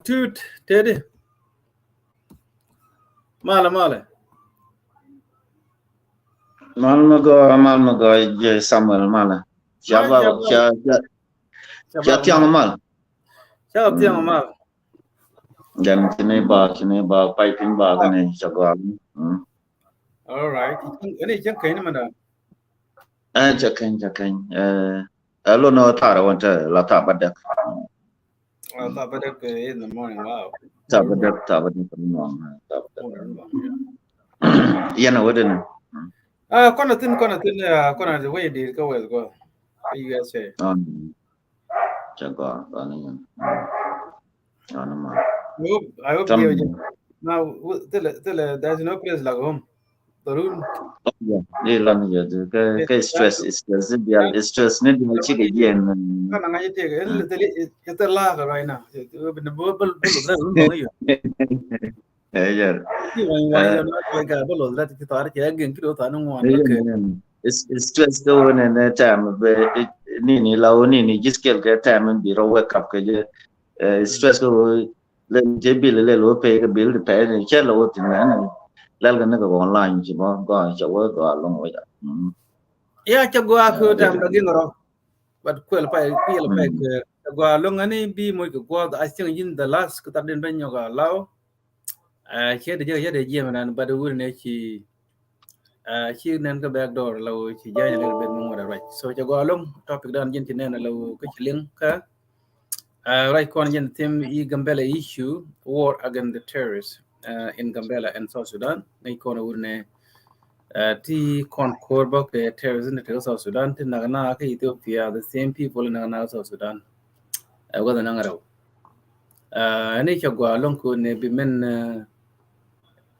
Tut, Teddy. Malɛ, malɛ. Mal mi gɔaa, mal mi gɔaa, jɛ Samuel, malɛ. Ca ba, ca, ca, ca thiaŋ mal. Ca thiaŋ mal. Jɛn kini ba, kini ba, piping ba kini ca gɔaa. Mm. All right. Ini cɛ kɛn ni manda. Eh, cɛ kɛn, cɛ kɛn. Eh, eh, lo no tar wante la ta ba dek. Oh, ta ba dek, eh, in the morning. Wow. Ta ba dek, ta ba dek in the morning. Ta ba dek. Morning, yeah. Yɛn a wede ni. Ah, kɔn a thin, kɔn a thin, ah, kɔn a thin, where did go with go? U S A. Um, Cɛ gɔaa, gɔaa ni nyɛ. Gɔaa ni ma. I hope, I hope you now, thilɛ, thilɛ, there's no place like home. The room. Oh, yeah. Ni lan ni jɛ, kɛ, kɛ stress, stress ni dial, stress ni dial cikɛ jiɛn. Kana ŋa̱c tëëk, thilɛ, thilɛ la right now. Bul, bul, bul, bul, bul. Eh, yeah. Ti wany wany, eh, na wany ka bä lɔth lat ti thar cɛ gɛn kiri thar ni ŋuan. Eh, okay. Is, is stress kɛ wä nɛ, nɛ time bɛ, eh, ni, ni la wä ni, ni just kɛl kɛ time bi rɔ wake up kɛ jɛ. Eh, stress kɛ wä lɛ jɛ bil lɛ lɔ pay kɛ bil di pay ni cɛ lɔ wä tin nɛ ni lɛl kɛ ni kɛ online ci bɔ gɔ cɛ wä gɔ alɔŋ wä ja. Mm. Ya cɛ gɔ a kɛ time da gin rɔ. But kuɛl pay, kuɛl pay kɛ gɔ alɔŋ ani bi mɔ kɛ gɔ a cɛ ŋa yin the last kɛ tar den bɛ nyɔk a law. Ah, ciɛ de jɛ, ciɛ de jiɛm nan, but wur ne ci, ah, ci nɛn kä back door la wä ci jany a little bit more right. So cɛ gɔaa lɔŋ topic dan jin ci nɛn la wä kä ci liŋ kä, ah, right kɔn jin thim i Gambela issue, war against the terrorists, ah, in Gambela and South Sudan. Ŋäc kɔn wur ne, ah, ti kɔn kor bä kɛ terrorism ni te South Sudan, ti nak na kä Ethiopia, the same people nak na South Sudan. Ah, wä na ŋarɛw. Ah, ni cɛ gɔaa lɔŋ ku ni bi min, ah,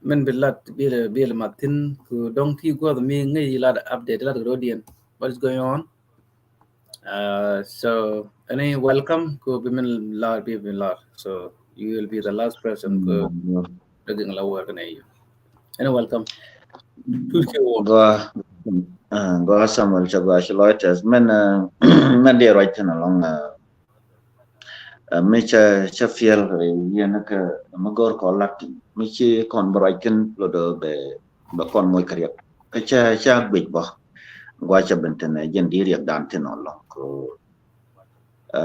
min bi lat bi lɛ, bi lɛ mathin ku dɔŋ ti guɔth mi ŋäc lat update lat rodian. What is going on? Ah, so, any welcome ku bi min lat bi min lat. So, you will be the last person ku daging la wor kɛ ni. Any welcome. Tut kɛ wor. Gɔaa, ah, gɔaa Samuel cɛ gɔaa ci lɔc tɛth. Min, ah, min di ruac thin alɔŋ, ah, Ɛ, mi cɛ, cɛ fiɛl rɛy yɛn kä mi gɔr kɔ lat mi ci kɔn bi ruac kin lotdɔ bɛ, bɛ kɔn moc kɛ riɛk. Kä cɛ, cɛ guic bɔ gua cɛ ben tin ɛ jɛn di riɛk dan tin ɔ lɔŋ ko. Ɛ,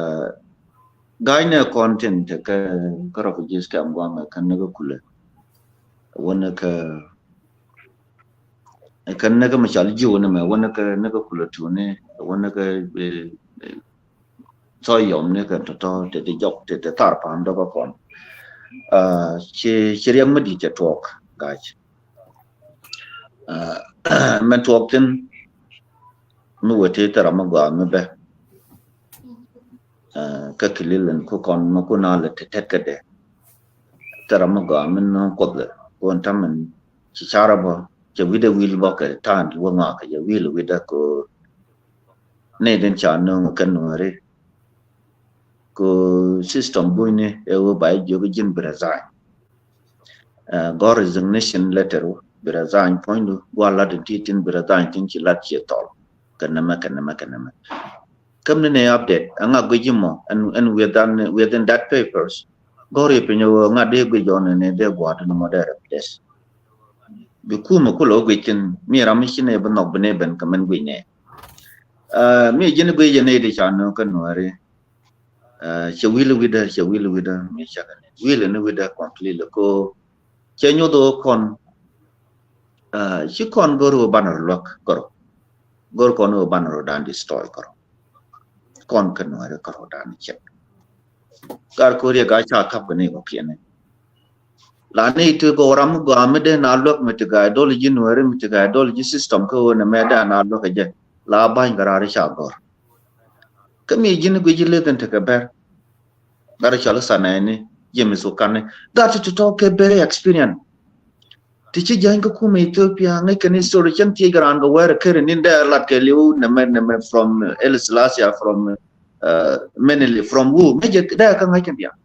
ga̱a̱c nɛ kɔn tin te kä, kä refugees camp gua̱a̱ŋ ɛ kä ni kä kulɛ. Wä ni kä Ɛ kɛn ni kä mi cɔal jiw ni mɛ wä ni kä, ni kä kulɛ tuuni wä ni kä, eh, eh, thɔ yɔm ni kɛn tɔtɔ te ti jɔk te ti thar pa̱a̱m dɔk kä kɔn. Ah, ci, ci riɛk mi di̱t cɛ tuɔɔk ga̱a̱c. Ah, mɛn tuɔɔk thin mi wä ti thara mi gɔaa mi bɛ. Ah, kä kililin ku kɔn mi ku na lɛ ti tɛt kä dɛ. Thara mi gɔaa mi nɔ kuɔth lɛ ku ɛn ta̱mɛn ci carɛ bä cɛ wi̱dɛ wi̱l bä kɛ ta̱a̱n wä ŋɔak kɛ jɛ wi̱l wi̱dɛ ko. Nɛy din ca nööŋ kɛ nuɔ̱ɔ̱ri ko system bunyni ɛ wä ba jiök ji̱n bi resign. Ah, gɔ̱r resignation letter wä bi resign puɔ̱nydu gua lat in ti tin bi resign tin ci lat ciɛ thɔl kɛ nɛmɛ kɛ nɛmɛ kɛ nɛmɛ. Käm ni ni update a ŋa guic imɔ ɛn, ɛn within, within that papers. Gɔr i̱ piny ɣöö ŋa dee guic ɔn ni dee gua̱a̱t ni mɔ dee replace. Bi kumɛ kulɛ wä guic kin mi ram mi ci ni bi nhɔk bi ni ben kɛ mɛn guic ni. Ah, mi ji̱n guic jɛ ni di ca nööŋ kä nuääri. Ah, cɛ wi̱l wi̱dä, cɛ wi̱l wi̱dä mi cakɛ ni wi̱l ni wi̱dä completely ko. Cɛ nyuth ɣöö kɔn, ah, ci kɔn gör ɣöö banɛ rɔ luäk kärɔ. Gör kɔn ɣöö banɛ rɔ dan destroy kärɔ. Kɔn kä nuääri kärɔ dan cɛk. Gar ko riɛk a ca kap kɛ ni kɔ kiɛni. La ni ti gɔw ram mi gɔaa mi dee na luäk mi ti ga ideology nuääri mi ti ga ideology system kä ɣöö nɛ mɛ dee na luäk kɛ jɛ. La ba̱ny kɛ raar ca gör. Kä mi ji̱n guic ji̱ leth in tekɛ bɛr. Gat cɔl i̱ Sanɛni, James Wukani. Gat ti tɔ̱ kɛ very experience. Ti ci jäny kä kumɛ Ethiopia ŋäc kɛn history cäŋ thiec kɛ raan kɛ wɛr kɛri nin dee lat kɛ liw nɛmɛ, nɛmɛ from, uh, Haile Selassie, from, uh, Menelik, from who? Ŋäc jɛ dee kä ŋäc kɛn diaal.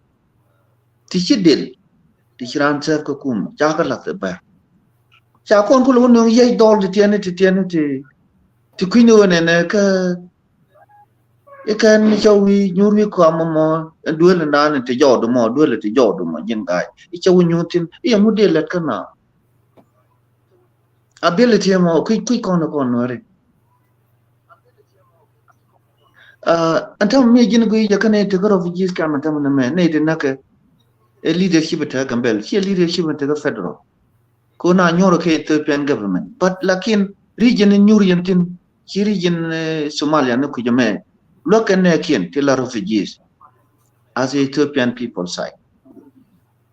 Ti ci del ti ci raan thɛp kä kumɛ ca kä lath ɛ bɛr. Ca kɔn kulɛ wä nöŋ yɛc dhɔl ti tiɛni, ti tiɛni, ti, ti kui̱ni wä nɛnɛ kä I̱ kɛn i̱ cä wi̱i̱ nyuur wi̱i̱ kɔam mɔmɔ ɛn duel in naan in ti jɔɔdu mɔ, duel in ti jɔɔdu mɔ ji̱n ga̱a̱c. I̱ cä wi̱i̱ nyuur thi̱n i̱ ɛŋu dee lät kä na. Ability mɔ kui̱, kui̱ kɔn kɔn nuɔ̱ri. Ah, ɛn täämɛ mi ji̱n gui̱i̱ jɛ kä nɛy tekä refugees camp ɛn täämɛ nɛmɛ nɛy ti näkɛ. Ɛ leadership in tekä Gambel, ciɛ leadership in tekä federal. Ko na nyuɔrɛ kɛ Ethiopian government. But lakin region in nyuur yɛn thi̱n, ci region, eh, Somalia ni kui̱c ɛmɛ. Luäk kɛ nɛɛkiɛn ti la refugees as a Ethiopian people side.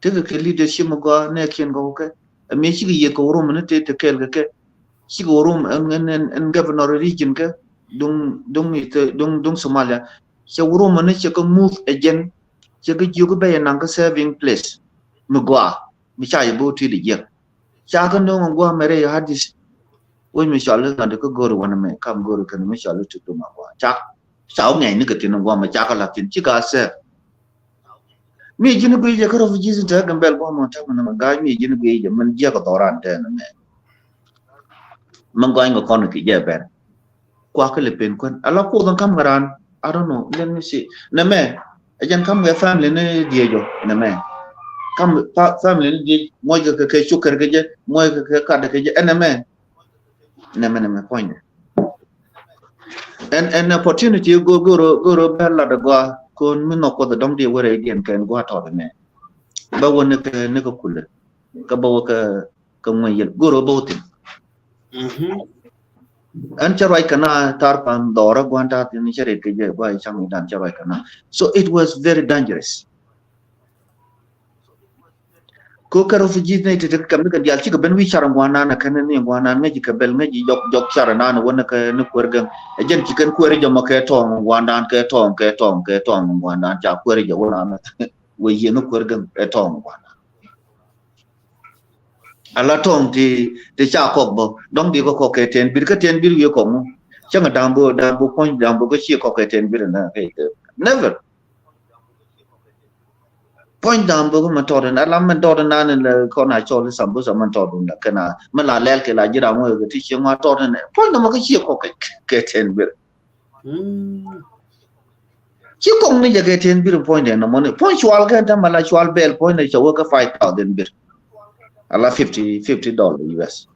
Tekɛ kɛ leadership mi gɔaa nɛɛkiɛn gɔw kɛ. Ɛmɛ cikɛ yiëë kɛ Oromo ni te te kɛɛl kɛ kɛ. Cikɛ Oromo ɛn, ɛn, ɛn, ɛn governor region kɛ. Duŋ, duŋ, duŋ, duŋ Somalia. Cɛ Oromo ni cɛ kɛ move agent. Cɛ kɛ jiök bɛ yɛ naŋ kɛ saving place. Mi gɔaa. Mi ca yɛ bä wä ti di jiɛk. Ca kä no̱o̱ŋ in gua̱a̱mɛ rɛy hadith. Wec mi cɔal i̱ ŋa̱t kä go̱o̱ri wanɛ mɛ kam go̱o̱ri kɛn mi cɔal i̱ tuk dum a gua̱a̱. Ca, ca wä ŋɛ̈ny ni kɛ tin in gua̱a̱mɛ ca kä la̱th tin ci ka sɛr. Mi ji̱n guiy jɛ kä refugees in te Gambel gua̱a̱mɛ tɛmɛ nɛmɛ ga̱a̱c mi ji̱n guiy jɛ min jiɛk a dhɔran tɛn mɛ. Min gɔany kɛ kɔn ki jɛ bɛr. Kuakä lɛ pen kuän. Ala kuoth in kam ŋaran. I don't know. Let me see. Nɛ mɛ. Ɛ jɛn kam kɛ family ni diɛ jɔ. Nɛ mɛ. Kam fa-, family ni diɛ muɔc kɛ kɛ cukɛr kɛ jɛ. Muɔc kɛ kɛ kat kɛ jɛ. Ɛ nɛ mɛ. Nɛ mɛ, nɛ mɛ puɔ̱nydɛ. Ɛn, ɛn opportunity go, go ro, go ro bɛ lat gɔa. Kon mi nɔ kuoth dɔŋ diɛ wɛrɛ diɛn kɛn gɔa tɔt mɛ. Bɛ wä ni kɛ, ni kɛ kulɛ. Kɛ bɛ wä kɛ, kɛ ŋuɛn yɛl. Go̱r ɣä bo̱o̱thin. Mhm. Ɛn cä ruac kɛ na thar pan dhɔrä gua̱n ta̱a̱ thin cä ret kɛ jɛ gua̱ i̱ cam i̱ dan cä ruac kɛ na. So it was very dangerous. Ko kɛ refugees ni ti ti kɛm ni kɛ dial cikɛ ben wi̱i̱ car in gua̱n nan kɛn ni in gua̱n nan ŋäc kɛ bɛl ŋäc jɔk jɔk car in nan wä ni kɛ ni kuer gɛŋ. Ɛ jɛn ci kɛn kuer jɔmɔ kɛ tɔɔŋ in gua̱n nan kɛ tɔɔŋ kɛ tɔɔŋ kɛ tɔɔŋ in gua̱n nan ca kuer jɛ wä nan. Wee yieen ni kuer gäŋ ɛ tɔɔŋ gua̱n. Ala tɔɔŋ ti, ti ca kɔk bä dɔŋ di kɔ kɔk kɛ tɛn bir kä tɛn bir wi̱i̱ kɔk mu. Cäŋ da̱ŋ bä, da̱ŋ bä puɔ̱ny da̱ŋ bä kä cie kɔk kɛ tɛn bir na kɛ. Never. Puɔ̱ny da̱ŋ bä kä mɛn tɔt in ala mɛn tɔt in nan in lɛ kɔn a cɔl i sambusa mɛn tɔt in la kɛn a mɛn la lɛl kɛ la ji̱ ram wee kɛ ti cie ŋuan tɔt in puɔ̱ny da̱ŋ bä kä cie kɔk kɛ, kɛ tɛn bir. Mm. Ci kɔŋ ni jɛ kɛ ten bir puɔ̱nydɛ nɔmɔ ni. Puɔ̱ny cual kɛ tɛmɛ la cual bɛl puɔ̱nydɛ cɛ wä kä five thousand bir. Ala fifty, fifty dollar U S.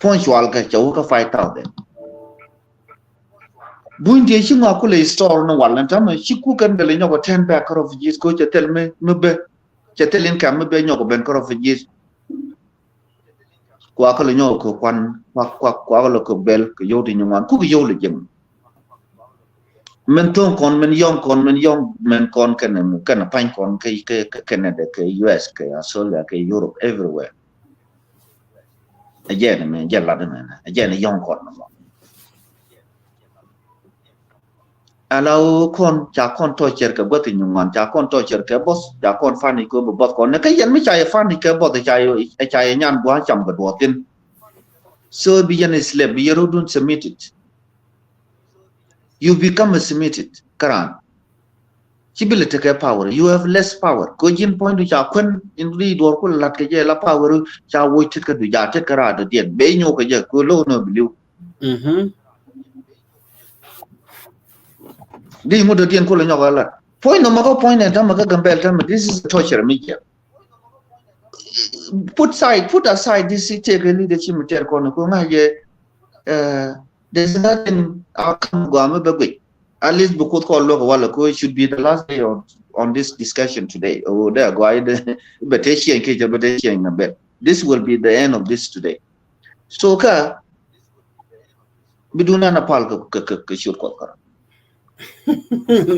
Puɔ̱ny cual kɛ cɛ wä kä five thousand. Buny diɛ ci ŋɔak kulɛ store ni wal ni tɛmɛ ci ku kɛn bɛl nyɔk ten bɛk kä refugees ko cɛ thil mi, mi bɛ. Cɛ thil in kɛm mi bɛ nyɔk ben kä refugees. Kua kä lɛ nyɔk kɛ kuan, kua, kua, kua kä lɛ kɛ bɛl kɛ yio̱w ti nyuŋan ku kɛ yio̱w lɛ jiŋ. Mɛn tho̱o̱ŋ kɔn, mɛn yɔ̱ŋ kɔn, mɛn yɔ̱ŋ mɛn kɔn kɛnɛ, kɛnɛ pa̱ny kɔn kɛ, kɛ, kɛ Canada, kɛ U S, kɛ Australia, kɛ Europe, everywhere. Ɛ jɛn mɛ, jɛn lat mɛ, ɛ jɛn yɔ̱ŋ kɔn mɔ. Ala ɣöö kɔn ca kɔn tɔcɛr kɛ gua̱th inyuŋuan, ca kɔn tɔcɛr kɛ buɔth, ca kɔn fani kɛ bɛ buɔth kɔn. Ni kä yɛn mi ca yɛ fani kɛ buɔth, ca yɛ, ca yɛ nyan bua̱a̱ cam kɛ duɔth thin. So bi yɛn slave, bi yɛ rɔdun submitted. You become a submitted. Karan. Ci bi lɛ tekɛ power. You have less power. Kɛ ji̱n puɔ̱nydu ca kuɛn in ri duɔr ku lat kɛ jɛ la power ca woc tet kɛ du ja tet kɛ raat diɛn. Be nyok kɛ jɛ kɛ lo̱w nɔ biliw. Mhm. Di ŋut dɔ̱diɛn kulɛ nyɔk ɛ lat. Puɔ̱ny nɔmɔ kä puɔ̱ny nɛ tämɛ kä Gambɛl tämɛ. This is a torture mi jiɛk. Put side, put aside this take a leadership mi tɛr kɔn kɛ ŋa̱c yɛ, uh, there's nothing outcome gɔaa mi bɛ guic. At least bi Kuoth kɔn luäk walɛ kɛ it should be the last day on, on this discussion today. Oh, dee gɔaa bɛ te ciɛny kɛ jɛ bɛ te ciɛny na bɛl. This will be the end of this today. So kä bi dun an a pal kɛ, kɛ, kɛ, kɛ ciöt Kuɔth kärɔ̱.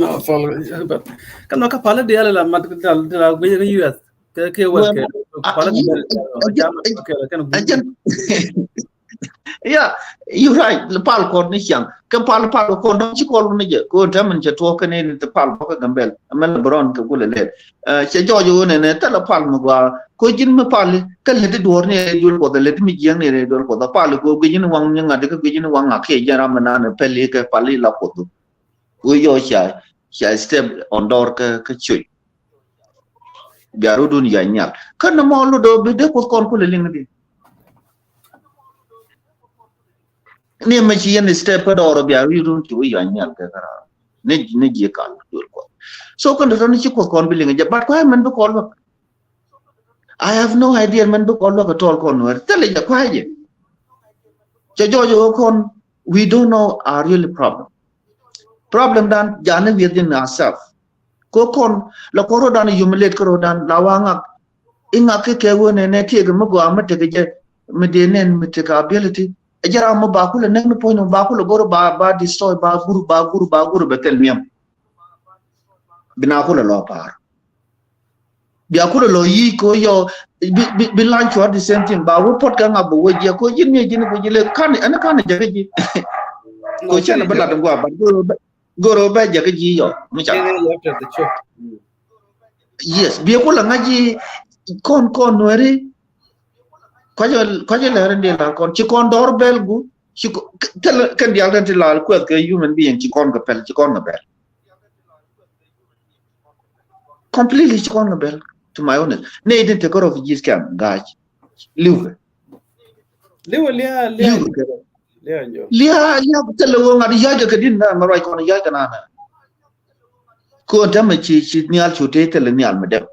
Na pal, but kä nɔ kä pal diaal la mat diaal, diaal guic kä U S. Kɛ, kɛ wɛl kɛ pal diaal. Yeah, you right. Pal kɔn ni ciaŋ. Kɛ pal, pal kɔn dɔ̱ŋ ci kɔl ni jɛ. Kɛ ɣöö tɛmɛn cɛ tuɔɔk kɛn in ti pal bɔkä Gambɛl. Amɛn la bɛ rɔn kɛ gulɛ lɛl. Eh, cɛ jɔɔc ɣöö nɛnɛ thilɛ pal mi gɔaa. Ko ji̱n mi pal kɛ lät i̱ duɔ̱ɔ̱r ni rɛy duel Kuɔth, lät mi jiäŋ ni rɛy duel Kuɔth. A pal kɛ ɣöö guic ni waŋ nyi ŋa̱t kɛ guic ni waŋ ŋa̱t kɛ jɛn ram mi naan pɛl i̱ kɛ pal i̱ la Kuɔth. Ɣöö yɔ ca, ca step on dɔɔr kä, kä cuc. Bia rudun ya nyal. Kä ni mɔ lodɔ bi dee Kuoth kɔn kulɛ liŋ di. Ni mɛ ci yɛn step kä dɔɔr bia rudun ci wä ya nyal kɛ kara. Ni, ni jiɛ kal duel Kuɔth. So kɛn dɔtɔ ni ci Kuoth kɔn bi liŋ jɛ. But kuay mɛn bi kɔn luäk. I have no idea mɛn bi kɔn luäk kɛ tɔl kɔn nuɛr. Thilɛ jɛ kuay jɛ. Cɛ jɔɔc wä kɔn, we don't know our really problem. Problem dan jani within ourselves. Ko kɔn la kɔn rodan humiliate kä rodan la wa ŋak. Iŋak kɛ kɛ wä nɛ nɛ tiek mi gɔaa mi tek jɛ mi dee nɛn mi tek ability. Ɛ jɛ ram mi ba kulɛ nɛn mi puɔ̱ny mi ba kulɛ go̱r ba, ba destroy ba gur ba gur ba gur bɛ thil miɛm. Bi na kulɛ lɔ pa̱a̱r. Bia kulɛ lɔ yic ko yɔ bi, bi, bi lan cuɔt the same thing. Ba wä puɔt kɛ ŋak bɛ wä jiɛ ko ji̱n mi ji̱n ko ji̱ lɛ kan ɛn kan jɛ kɛ ji̱. Ko cɛn bɛ lat ŋuan ba go̱r bɛ, go̱r bɛ jɛ kɛ ji̱ yɔ mi ca. Yes, bia kulɛ ŋa̱c ji̱ kɔn kɔn nuɛri. Kɔcɛ, kɔcɛ lɛr in di lar kɔn ci kɔn dɔr bɛl gu ci kɛn dial den ti lar kuɛth kɛ human being ci kɔn kɛ pɛl ci kɔn kɛ bɛl. Completely ci kɔn kɛ bɛl, to my honest. Ne idin te kɛ refugees camp gac. Liu kɛ. Liu lia lia. Liu kɛ. Lia jo. Lia lia tele wo ŋat yac kɛ din na ma ruac kɔn yac kɛ na na. Ko tamɛ ci, ci nial cu te tele nial mi dɛm.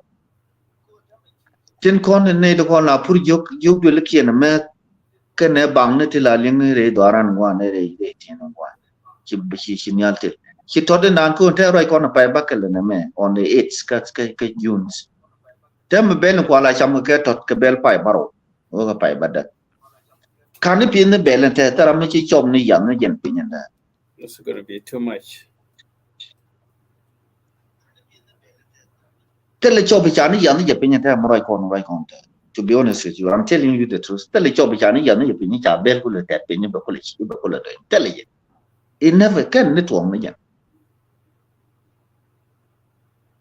Tin kɔn ni nɛy ti kɔn la pur jiök, jiök duël kiɛn mɛ kɛnɛ baŋ ni ti la liŋ ni rɛy dhɔaran ŋuan ni rɛy, rɛy tiɛn ŋuan. Ci, ci, ci nial ti. Ci tɔt in dan kun te ruac kɔn pay bakɛl ni mɛ on the eighth kä, kä, kä June. Te mi bɛl ni kual a cam kɛ tɔt kɛ bɛl pay barɔw. Wä kɛ pay badäk. Kan ni pi̱n ni bɛl ni te thara mi ci cɔm ni yan ni jɛn piny ni dɛ. It's gonna be too much. Thilɛ cɔp i̱ ca ni yath ni jɛ piny tɛ mɛ ruac kɔn ruac kɔn tɛ. To be honest with you, I'm telling you the truth. Thilɛ cɔp i̱ ca ni yath ni jɛ piny ca bɛl kulɛ tɛt piny bɛ kulɛ ci bɛ kulɛ tɛt. Thilɛ jɛ. It never can ni tuɔŋ ni jɛ.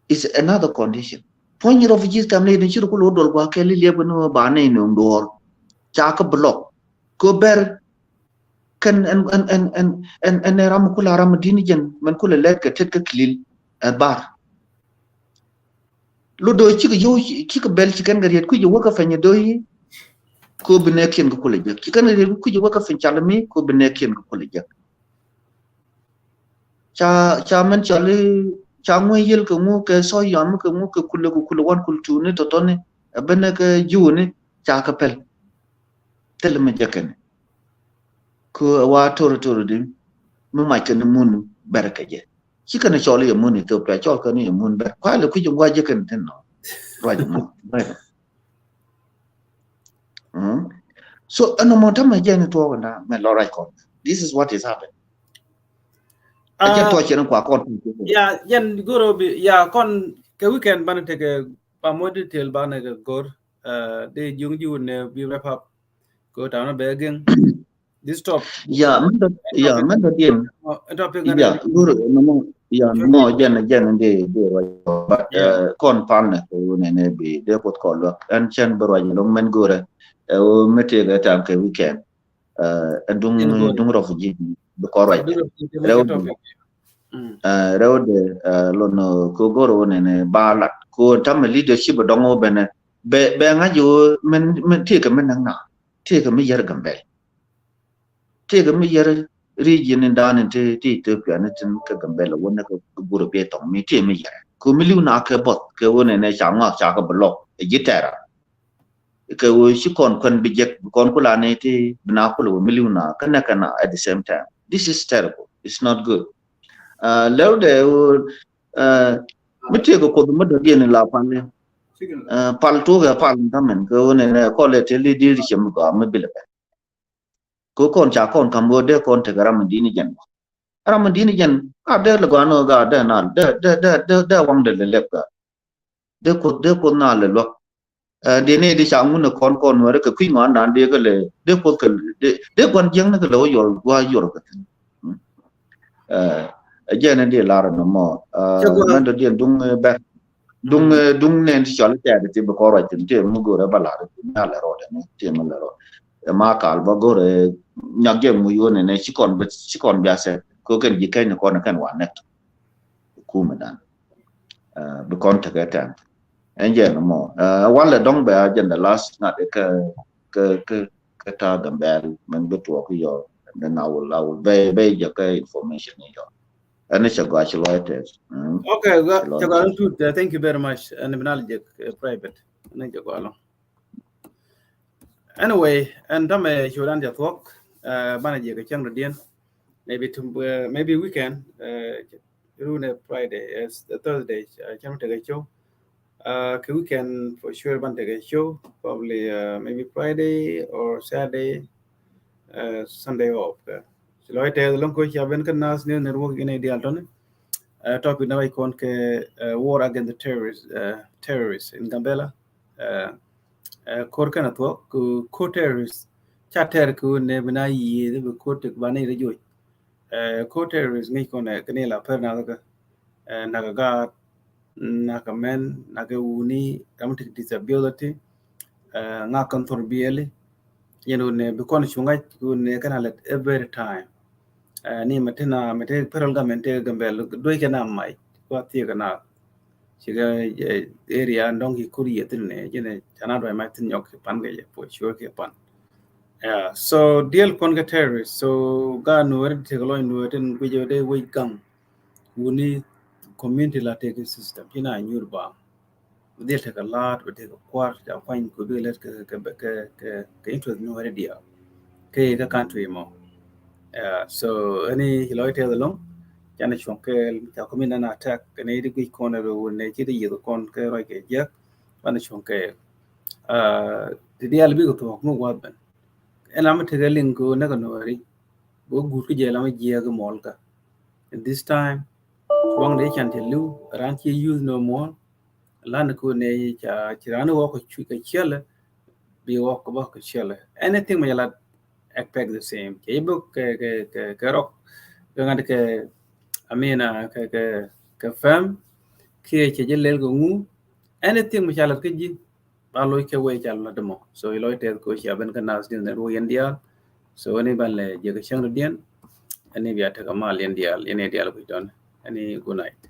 It's another condition. Puɔ̱ny refugees kam ni ni ci ru kulɛ wä dol gua kɛl i̱ liɛp ni wä ba ni ni duɔr. Ca kä block. Ko bɛr kɛn ɛn, ɛn, ɛn ram mi kula ram mi di̱n jɛn mɛn kula lɛt kɛ tet kä kilil ɛ bar. Lo do̱ cikɛ yo̱w cikɛ bɛl ci kɛn kɛ riet kui̱c wä kä fɛny do̱ yi. Ko bi nɛ kiɛn kɛ kula jek ci kɛn kɛ riet kui̱c wä kä fɛny cal mi ko bi nɛ kiɛn kɛ kula jek. Ca, ca mɛn cɔl i̱, ca ŋuɛ yel kɛ ŋu kɛ sɔ yɔn mi kɛ ŋu kɛ kulɛ kɛ kulɛ wan kul tuuni tɔtɔni. Ɛ ben kɛ jiwuni ca kɛ pɛl. Thil mi jɛ kɛn. Kɛ wa tori tori di mi mac kɛn mun bɛr kɛ jɛ. Ci kɛn cɔl i̱ mun Ethiopia, cɔl kɛn i̱ mun bɛr. Kualɛ kui̱ jɛ ŋua jɛ kɛn thin nɔ. Ruac mun. Ruac. Mm. So ɛn ɔmɔ tamɛ jɛ ni tuɔk na mɛ lɔ ruac kɔn. This is what is happening. Ɛ jɛ tuɔk cɛ ni kua kɔn. Ya, jɛn goro bi, ya, kɔn kɛ weekend banɛ tekɛ ba more detail banɛ kɛ gor. Ɛ, de jiuŋ jiwun nɛ bi wrap up. Kɛ tamɛ bɛ gɛŋ. This top. Ya, mɛn dɔ, ya, mɛn dɔ diɛn. Oh, topic. Ya, guru, nɔmɔ, ya, nɔmɔ, jɛn, jɛn, de, de, but, uh, kɔn pan nɛ, kɛ wunɛ nɛ bi, de, kɔt kɔl luak, ɛn cɛn bɛ ruac lɔŋ mɛn gurɛ, ɛ, o, mɛ tëë kɛ tam kɛ weekend, ɛ, ɛn duŋ, duŋ refugee, bi kɔn ruac. Rɛw, ɛ, rɛw de, ɛ, lɔn, kɛ gurɛ wunɛ nɛ, ba lat, kɛ tamɛ leadership dɔŋ wä bɛnɛ, bɛ, bɛ ŋa̱c wä, mɛn, mɛn tëë kɛ mɛn nɛŋ na, tëë kɛ mɛ yɛr Gambɛl. Tëëkɛ mi yɛr region in dan in ti, ti Ethiopia ni tin kɛ Gambɛla wä ni kɛ gurɛ biɛ thɔŋ mi tëë mi yɛr. Kɛ mi liw na kɛ bɔth kɛ wä nɛ nɛ ca ŋɔak ca kɛ block ɛ ji̱ tɛra. Kɛ wä ci kɔn kuɛn bi jek bi kɔn kula ni ti bi na kula wä mi liw na kɛ nɛ kɛ na at the same time. This is terrible. It's not good. Uh, lɛw dɛ wä, uh, mi tëëkɛ kuoth mi dɔ̱diɛn in la pal ni. Uh, pal tuɔkɛ pal in tamɛn kɛ wä nɛ nɛ kɔlɛ ti li dir cɛ mi gɔaa mi bilɛ bɛ. Kɛ kɔn ca kɔn kam ɣöö dee kɔn tekɛ ram in di̱t ni jɛn. Ram in di̱t ni jɛn ka dee lɛ gɔaa ni ɣöö gaa dee nal dee, dee, dee, dee, dee waŋdɛ lɛ lɛp gaa. Dee kuoth, dee kuoth nal lɛ luäk. Ɛ, dee ni di ca ŋun ni kɔn kɔn Nuɛri kɛ kui̱ ŋɔaandan dee kɛ lɛ, dee kuoth kɛ, dee, dee gua̱n jiäkni kɛ lɛ wä yuɔr, wä yuɔr kɛ thi̱n. Ɛ, ɛ jɛn in di lar ni mɔ. Ɛ, mɛn dɔ̱diɛn duŋ, ɛ, bɛr. Duŋ, eh, duŋ nɛn ti cɔl tɛɛt ti bi kɔn ruac thin ti mi go̱o̱rɛ ba la̱r ti mi a lɛ rɔɔdɛ ni ti mi lɛ rɔɔdɛ. Ɛ ma kal ba go̱o̱rɛ nyak jɛ mu yonɛ nɛ ci kɔn bi, ci kɔn bia sɛ ko kɛn ji̱ kɛn ni kɔn kɛn wa nɛk. Kumɛ dan. Eh, bi kɔn tekɛ tɛn. Ɛn jɛ ni mɔ. Eh, walɛ dɔŋ bɛ a jɛn the last nat kɛ, kɛ, kɛ, kɛ ta Gambɛl mɛn bi tuɔk yɔ. And then I will, I will bɛ, bɛ jɛ kɛ information ni yɔ. Ɛn cɛ gɔaa ci lɔc tɛth. Mm. Okay, cɛ gɔaa lɔc tɛth. Thank you very much. Ɛn bi nal jek, eh, private. Ɛn cɛ gɔaa lɔŋ. Anyway, ɛn tamɛ show dan jɛ thuɔk, eh, banɛ jek cäŋ rɔ diɛn. Maybe to, eh, maybe weekend, eh, run a Friday, eh, Thursday, eh, cäŋ tekɛ show. Uh, kɛ weekend for sure ban tekɛ show, probably, uh, maybe Friday or Saturday, uh, Sunday off. Kɛ ci lɔc tɛth lɔŋ ko ca ben kä Nas News Network in a dial tɔni. Uh, topic na wai kɔn kɛ, uh, war against the terrorists, uh, terrorists in Gambela. Uh, uh, kor kɛn a thuɔk ko terrorists ca tɛr ko ne bina yie de bi kor tek bani de joj. Eh, ko terrorist ŋi̱c kɔn ɛ kɛ ni la per nakä kɛ, eh, nakä gaat, nakä mɛn, nakä wuni, ram ti disability, eh, ŋa kɛn thor biɛli. Yɛn wun ni bi kɔn cu ŋa̱c wun ni kɛn a lɛt every time. Eh, ni mɛ ti na mɛ ti federal government ti Gambɛl duec kɛ na mac kua thiek kɛ na. Cikɛ, eh, area dɔŋ ki kur yɛ thin ni jɛn ɛ ca na duac mac thin nyɔk ki pan kɛ jɛ for sure ki pan. Yeah, so diɛl kɔn kɛ terrorist. So gaat Nuɛri ti tekɛ lɔc Nuɛri tin guic ɛ dee wec gaŋ wuni community la tekɛ system ci na nyuur ba. Bi dhil tekɛ laat bi tekɛ kuar ca kuany ku bi lɛt kɛ, kɛ, kɛ, kɛ, kɛ interest Nuɛri diaal. Kɛ, kɛ country mɔ. Yeah, so ɛni ci lɔc tɛth ɛlɔŋ canɛ cuɔ̱ŋ kɛɛl ca community na attack kɛ ni di guic kɔn ɛ wuni ci di yieth kɔn kɛ rɔc kɛ jiäk. Banɛ cuɔ̱ŋ kɛɛl. Ah, ti diaal bikɛ thuɔ̱k mi wath ben. Ɛn ram mi tekɛ liŋ ko näk Nuɛri. Bä guut kä jɛ lam jiɛk mɔl kä. And this time, waŋ de can te liw, ran ci use no mɔl. Lan ko ne ca ci ran wɔ ko cu kɛ ciɛlɛ, bi wɔ ko bä ko ciɛlɛ. Anything ma jɛ la expect the same. Cɛ bä kɛ, kɛ, kɛ, kɛ rɔk, kɛ ŋa̱t kɛ, I mean, uh, kɛ, kɛ, kɛ fam, kiɛ cɛ jɛ lɛl kɛ ŋu. Anything ma ca lat kä ji̱, ba loc kɛ wee ca lat mɔ. So, i lɔc tɛth ko cia ben kä Nas News Network yɛn diaal. So, ɛni ban lɛ jɛ kɛ cäŋ rɔ diɛn. Ɛni bia tekɛ mal yɛn diaal, yɛn diaal kuc tɔn. Ɛni good night.